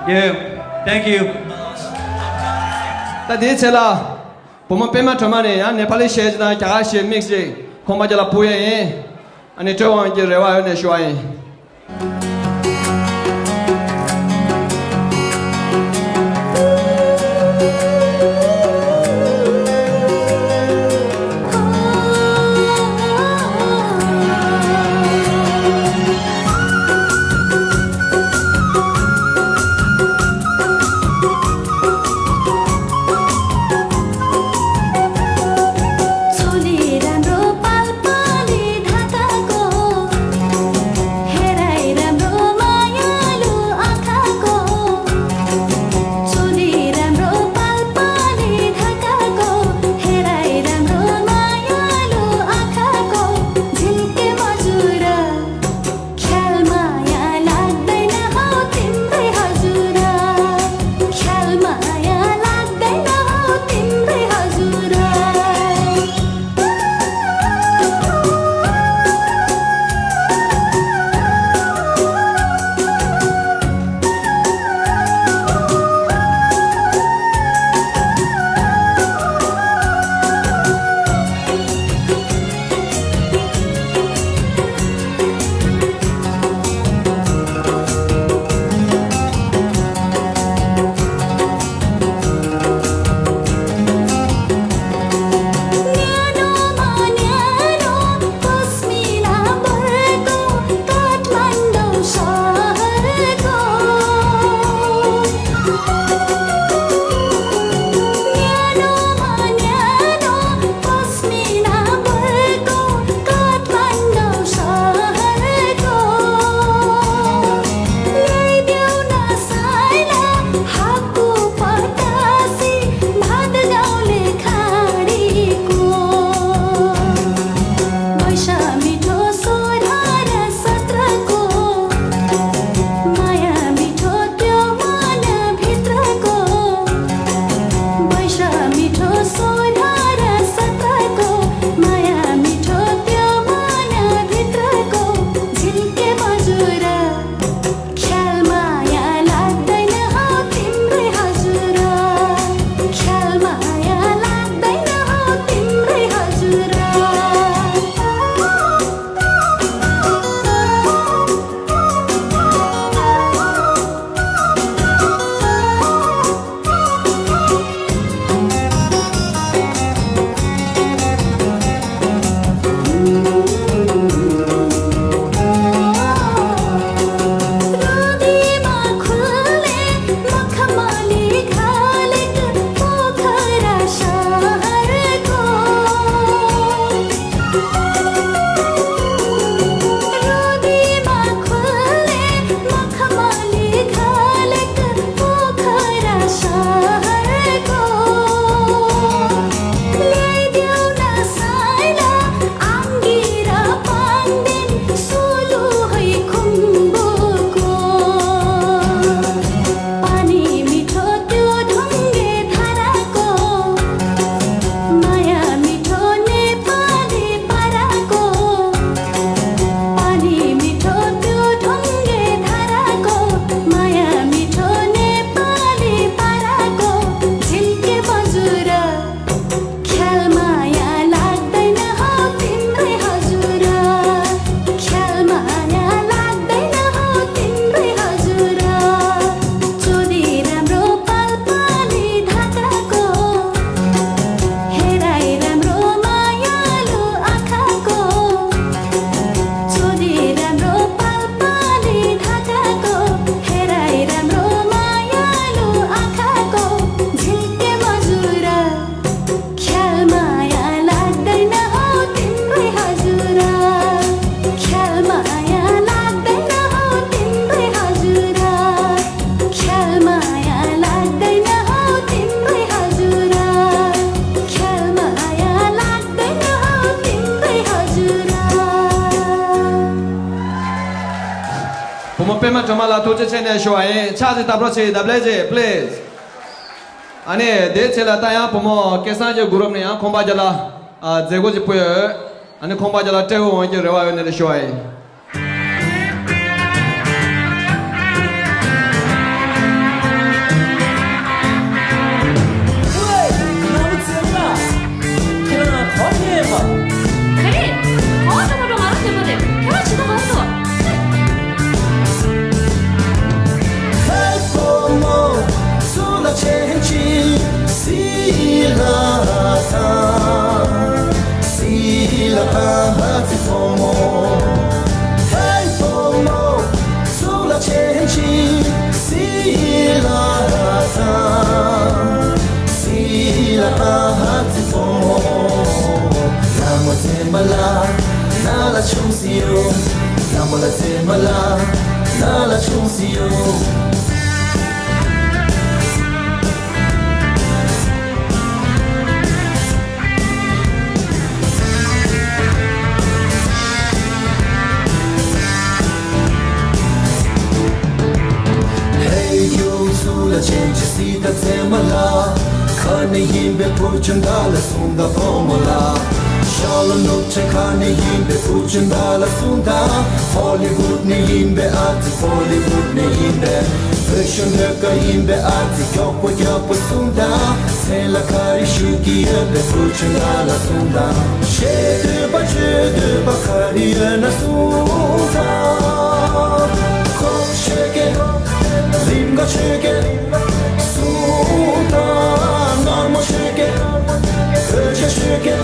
Yeah, thank you. ད་དེའི་ཚེ་ལ་བུ་མོ་པད་མ་སྒྲོལ་མ་ནས་ཡང་ནེ་པ་ལི་གཞས་ཅིག་དང་རྒྱ་གར་གཞས་མིག་ཅིག་ཁོང་པ་རྒྱ་ལ་ཕུལ་ཡས་ཡིན། ཨ་ནི་སྤྲོ་བ་གི་རེ་བ་ཡོད་ནས་ཞུ་བ་ཡིན། पानी मिठो त्यो ढुङ्गे धाराको, माया मिठो नेपाली पाराको। पानी मिठो त्यो ढुङ्गे धाराको, माया मिठो नेपाली पाराको। झिल्के मजुर ख्याल माया लाग्दैन हौ तिम्रै हजुर। ख्याल माया लाग्दैन हौ तिम्रै हजुर। चोरी राम्रो पालपाली ढाकाको। हेराइ राम्रो मायालु आँखाको। चोरी राम्रो पालपाली ढाकाको। हेराइ राम्रो मायालु आँखाको। झिल्के मजुर ख्याल माया लाग्दैन हौ तिम्रै हजुर। ख्याल माया लाग्दैन हौ तिम्रै हजुर। ख्याल माया लाग्दैन हौ तिम्रै हजुर। ख्याल माया लाग्दैन हौ तिम्रै हजुर। བུ་མོ་པད་མ་སྒྲོལ་མ་ལགས་ཐུགས་རྗེ་ཆེ་ནས་ཞུ་བ་ཡིན། ཕྱག་ཅིག་བརྡབ་རོགས་བྱེད། བརྡབ་ལེགས་བྱེད། Please. ཨ་ནི་དེའི་ཚེ་ལ་ད་ཡང་བུ་མོ་སྐལ་བཟང་གི་གུ་རུབ་ནས་ཡང་ཁོང་པ་རྒྱ་ལ་ཨ་མཛད་སྒོ་ཅིག་སྤོས་ཡོད། ཨ་ནི་ཁོང་པ་རྒྱ་ལ་སྤྲེའུ་འོང་རྒྱུའི་རེ་བ་ཡོད་ནས་ཞུ་བ་ཡིན། ཁྱེད་རང་ག་པར་ཕེབས་པ། ག་རེ། ག་པར་འགྲོ་མ་འགྲོ་ང་རང་འདོད་པ་རེད། ཁྱེད་རང་ཇི་ལྟར་ག་པར་འགྲོ། ཧེ་བུ་མོ་ཚུར་ལ་ཕྱིན་ཅིག་སི་ལ་ཐང་། སི་ལ་ཐང་ཧ་ཙི་བུ་མོ། ཧེ་བུ་མོ་ཚུར་ལ་ཕྱིན་ཅིག་སི་ལ་ཐང་། སི་ལ་ཐང་ཧ་ཙི་བུ་མོ། ལ་མོ་ཙེ་མ་ལ་ན་ལ་ཆུང་སི་ཡོ། ལ་མོ་ལ་ཙེ་མ་ལ་ན་ལ་ཆུང་སི་ཡོ། ཧེ་ཡུ་ཚུར་ལ་ཕྱིན་ཅིག་སི་ད་ཙེ་མ་ལ། ག་ནས་ཡིན་པའི་བུ་ཆུང་ད་ལ་སུན་ད་བུ་མོ་ལ། ཤར་ལ་ནུབ་བྱེད་ག་ནས་ཡིན་པའི་བུ་ཆུང་ད་ལ་སུན་ད། ཧོ་ལི་ཝུད་ནས་ཡིན་པའི་ཨ་ཙི་བོ་ལི་ཝུད་ནས་ཡིན་པའི། བོད་གཞུང་ལྷོད་ཀ་ཡིན་པའི་ཨ་ཙི་མགྱོགས་པོ་མགྱོགས་པོ་སུན་ད། སེམས་ལ་ག་རེ་ཞུ་གི་ཡོད་པའི་བུ་ཆུང་ད་ལ་སུན་ད། བཤད་འདོད་པ་བརྗོད་འདོད་པ་ག་རེ་ཡོད་ན་སུན་ད། ཁོག་ཆོད་ཀེ། རིམ་ག་ཆོད་ཀེ། སུན་ད། མངར་མོ་ཆོད་ཀེ། གོས་ཆེན་ཆོད་ཀེ།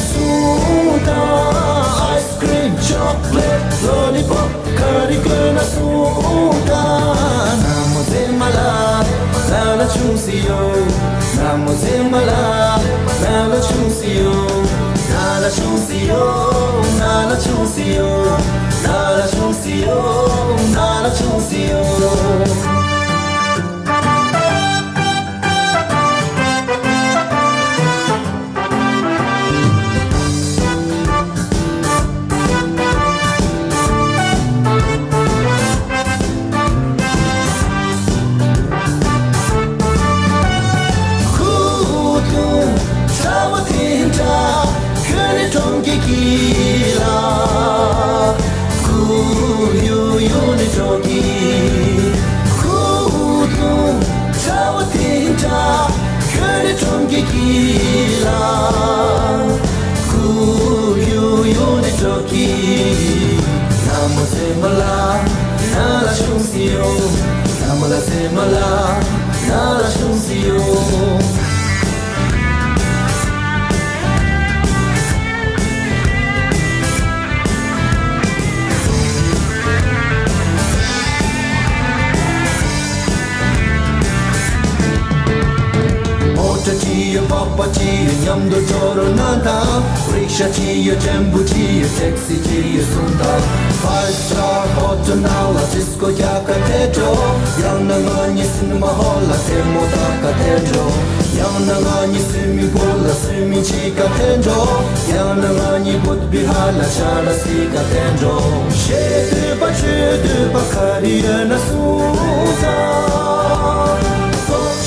སུན་ད། ཨའི་སི་ཀྲིམ། ཅོག་ལེཊ། ལོ་ལི་པོབ། ག་རེ་དགོས་ན་སུན་ད། ན་མོ་ཙེ་མ་ལ། ན་ལ་ཆུང་སི་ཡོ། ན་མོ་ཙེ་མ་ལ། ན་ལ་ཆུང་སི་ཡོ། ན་ལ་ཆུང་སི་ཡོ། ན་ལ་ཆུང་སི་ཡོ། ན་ལ་ཆུང་སི་ཡོ། ན་ལ་ཆུང་སི་ཡོ། ཁུ་ཏུ་ཚ་བ་དེ་འདྲ་ཁྱོད་ནི་གྲོང་ཁྱེར་གྱི་ལ། ཁུ་ཡུ་ཡུ་ནི་གྲོང་ཁྱེར། ཁུ་ཏུ་ཚ་བ་དེ་འདྲ་ཁྱོད་ནི་གྲོང་ཁྱེར་གྱི་ལ། ཁུ་ཡུ་ཡུ་ནི་གྲོང་ཁྱེར། ན་མོ་ཙེ་མ་ལ་ན་ལ་ཆུང་སི་ཡོ། ན་མོ་ལ་ཙེ་མ་ལ་ན་ལ་ཆུང་སི་ཡོ། མོ་ཊ་ཅི་ཡོད། པ་པ་ཅི་ཡོད། མཉམ་དུ་འགྲོ་རོགས་གནང་དང་། རིག་ ཤ་ཅི་ཡོད། ཅན་བུ་ཅི་ཡོད། སེག་སི་ཅི་ཡོད། སུང་ཐང་ཕའིབ་སི་ཊར་ཧོ་ཊེལ་ནང་ལ་ཌིས་ཀོ་རྒྱག་ག་དེ་འགྲོ། ཡང་ན་ང་གཉིས་སིན་མ་ཧོལ་ལ་སེ་མོ་ལྟ་ག་དེ་འགྲོ། ཡང་ན་ང་གཉིས་སུའི་མིང་པུལ་ལ་སུའི་མིང་བྱེད་ག་དེ་འགྲོ། ཡང་ན་ང་གཉིས་བུད་བི་ཧར་ལ་ཤ་ར་ཟ་ག་དེ་འགྲོ། ཤེས་འདོད་པ་ཆོས་འདོད་པ་ག་རེ་ཡོད་ན་སུང་ཐང་།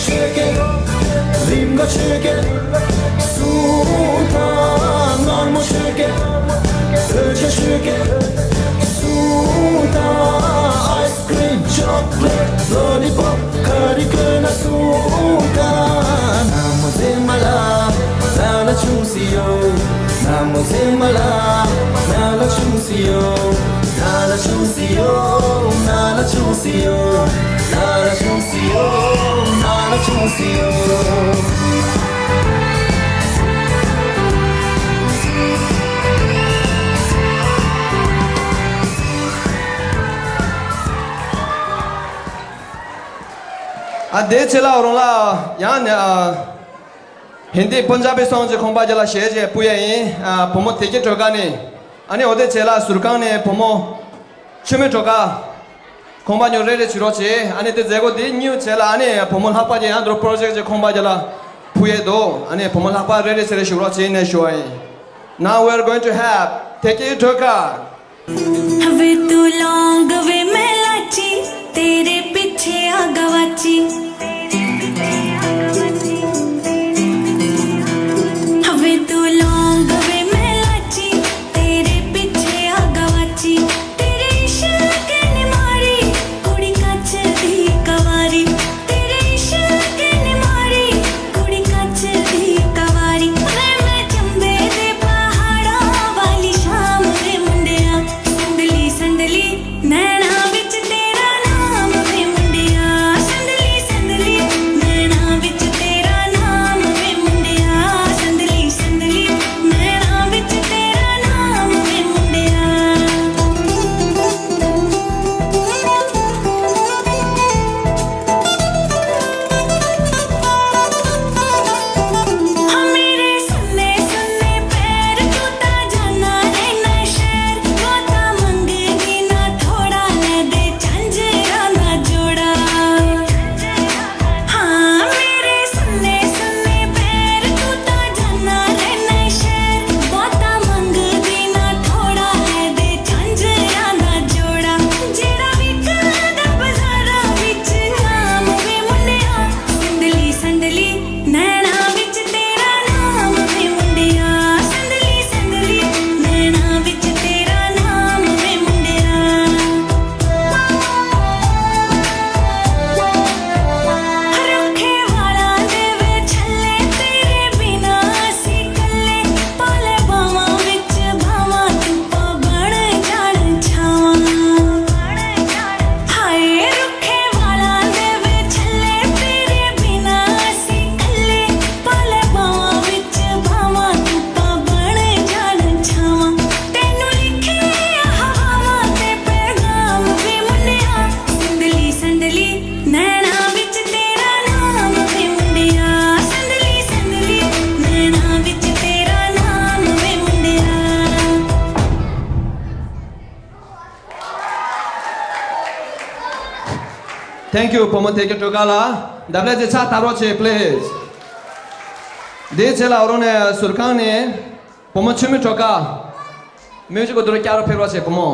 ཤོད་ཀྱི། རིམ་ག་ཆོད་ཀྱི། སུང་ཐང་། མངར་མོ་ཆོད་ཀྱི། འདོད་ཆགས་ཆོད་ཀྱི། སུང་ཐང་། ཨའི་སི་ཀྲིམ། ཅོག་ལེཊ། ལོ་ལི་པོབ། ག་རེ་དགོས་ན་སུང་ཐང་། ན་མོ་ཙེ་མ་ལ། ན་ལ་ཆུང་སི་ཡོ། ན་མོ་ཙེ་མ་ལ། ན་ལ་ཆུང་སི་ཡོ། ན་ལ་ཆུང་སི་ཡོ། ན་ལ་ཆུང་སི་ཡོ། ན་ལ་ཆུང་སི་ཡོ། ན་ལ་ཆུང་སི་ཡོ། ཨ་དེའི་ཆེད་ལ་རོང་ལ་ཡང་ནས་ཨ། ཧིན་དི་པན་ཇ་བི་སོང་གི་ཁང་པ་རྒྱ་ལ་ཞེས་བྱས་ཕུལ་ཡ་ཡིན། ཨ་བུ་མོ་དེ་སྐྱིད་སྒྲོལ་དཀར་ནས། ཨ་ནི་འོ་དེ་བྱས་ལ་ཟུར་ཁང་ནས་བུ་མོ་ཆུ་མིག་སྒྲོལ་དཀར། ཁང་པ་ཉོ་རེ་རེ་བྱེད་རོགས་བྱེད། ཨ་ནི་དེ་མཛད་སྒོ་དེ་གཉིས་བྱས་ལ་ཨ་ནི་བུ་མོ་ལྷག་པ་ཅིག་ཡང་དུ་པྲོ་ཇེག་ཅིག་ཁང་པ་རྒྱ་ལ་ཕུལ་ཡས་འདུག་ཨ་ནི་བུ་མོ་ལྷག་པ་རེ་རེ་བྱས་རེ་ཞུ་རོགས་བྱེད་ནས་ཞུ་བ་ཡིན། Now we are going to have དེ་སྐྱིད་སྒྲོལ་དཀར། वे तू लौंग वे मैं लाची, तेरे पीछे आ गवाची। वे तू लौंग वे मैं लाची, तेरे पीछे आ गवाची। तेरे इश्क ने मारी कुड़ी कच्छ दी कवारी। तेरे इश्क ने मारी कुड़ी कच्छ दी कवारी। वे मैं चंबे दे पहाड़ां वाली शाम वे मुंडिया। संदली संदली नैना विच तेरा नाम वे मुंडिया। संदली संदली नैना विच तेरा नाम वे मुंडिया। संदली संदली नैना विच तेरा नाम वे मुंडिया। हाँ मेरे सुन्ने सुन्ने पैर, तू ता जाना रहना शहर। तू ता मंगदी ना थोड़ा, ले दे झांझरां दा जोड़ा। हाँ मेरे सुन्ने सुन्ने पैर, तू ता जाना रहना शहर। बहुता मंगदी ना थोड़ा, ले दे झांझरां दा जोड़ा। जेड़ा विकदा बाजारां विच आम वे मुंडिया। संदली संदली नैना विच तेरा नाम वे मुंडिया। संदली संदली नैना विच तेरा नाम वे मुंडिया। रुखे वाला दे वे छल्ले, तेरे बिना असी कल्ले। पाले बावां विच भावां, धुप्पा बण जाण छावां। हाय रुखे वाला दे वे छल्ले, तेरे बिना असी कल्ले। पाले बावां विच भावां, धुप्पा बण जाण छावां। तेनू लिखिया हवावां ते पैगाम वे मुंडिया। संदली संदली नैना विच तेरा नाम वे मुंडिया। संदली संदली नैना विच तेरा नाम वे मुंडिया। Thank you བུ་མོ་དེ་སྐྱིད་སྒྲོལ་དཀར་ལགས། འདབས་ལས་ཀྱི་ཕྱག་བཏབ་རོགས་བྱེད་please། དེའི་རྗེས་ལ་འོ་རོང་ནས་ཟུར་ཁང་ནས་བུ་མོ་ཆུ་མིག་སྒྲོལ་དཀར། མིའུ་ཇིག་གི་དུ་རུ་བསྐྱར་རོགས་ཕེབས་རོགས་བྱེད་བུ་མོ།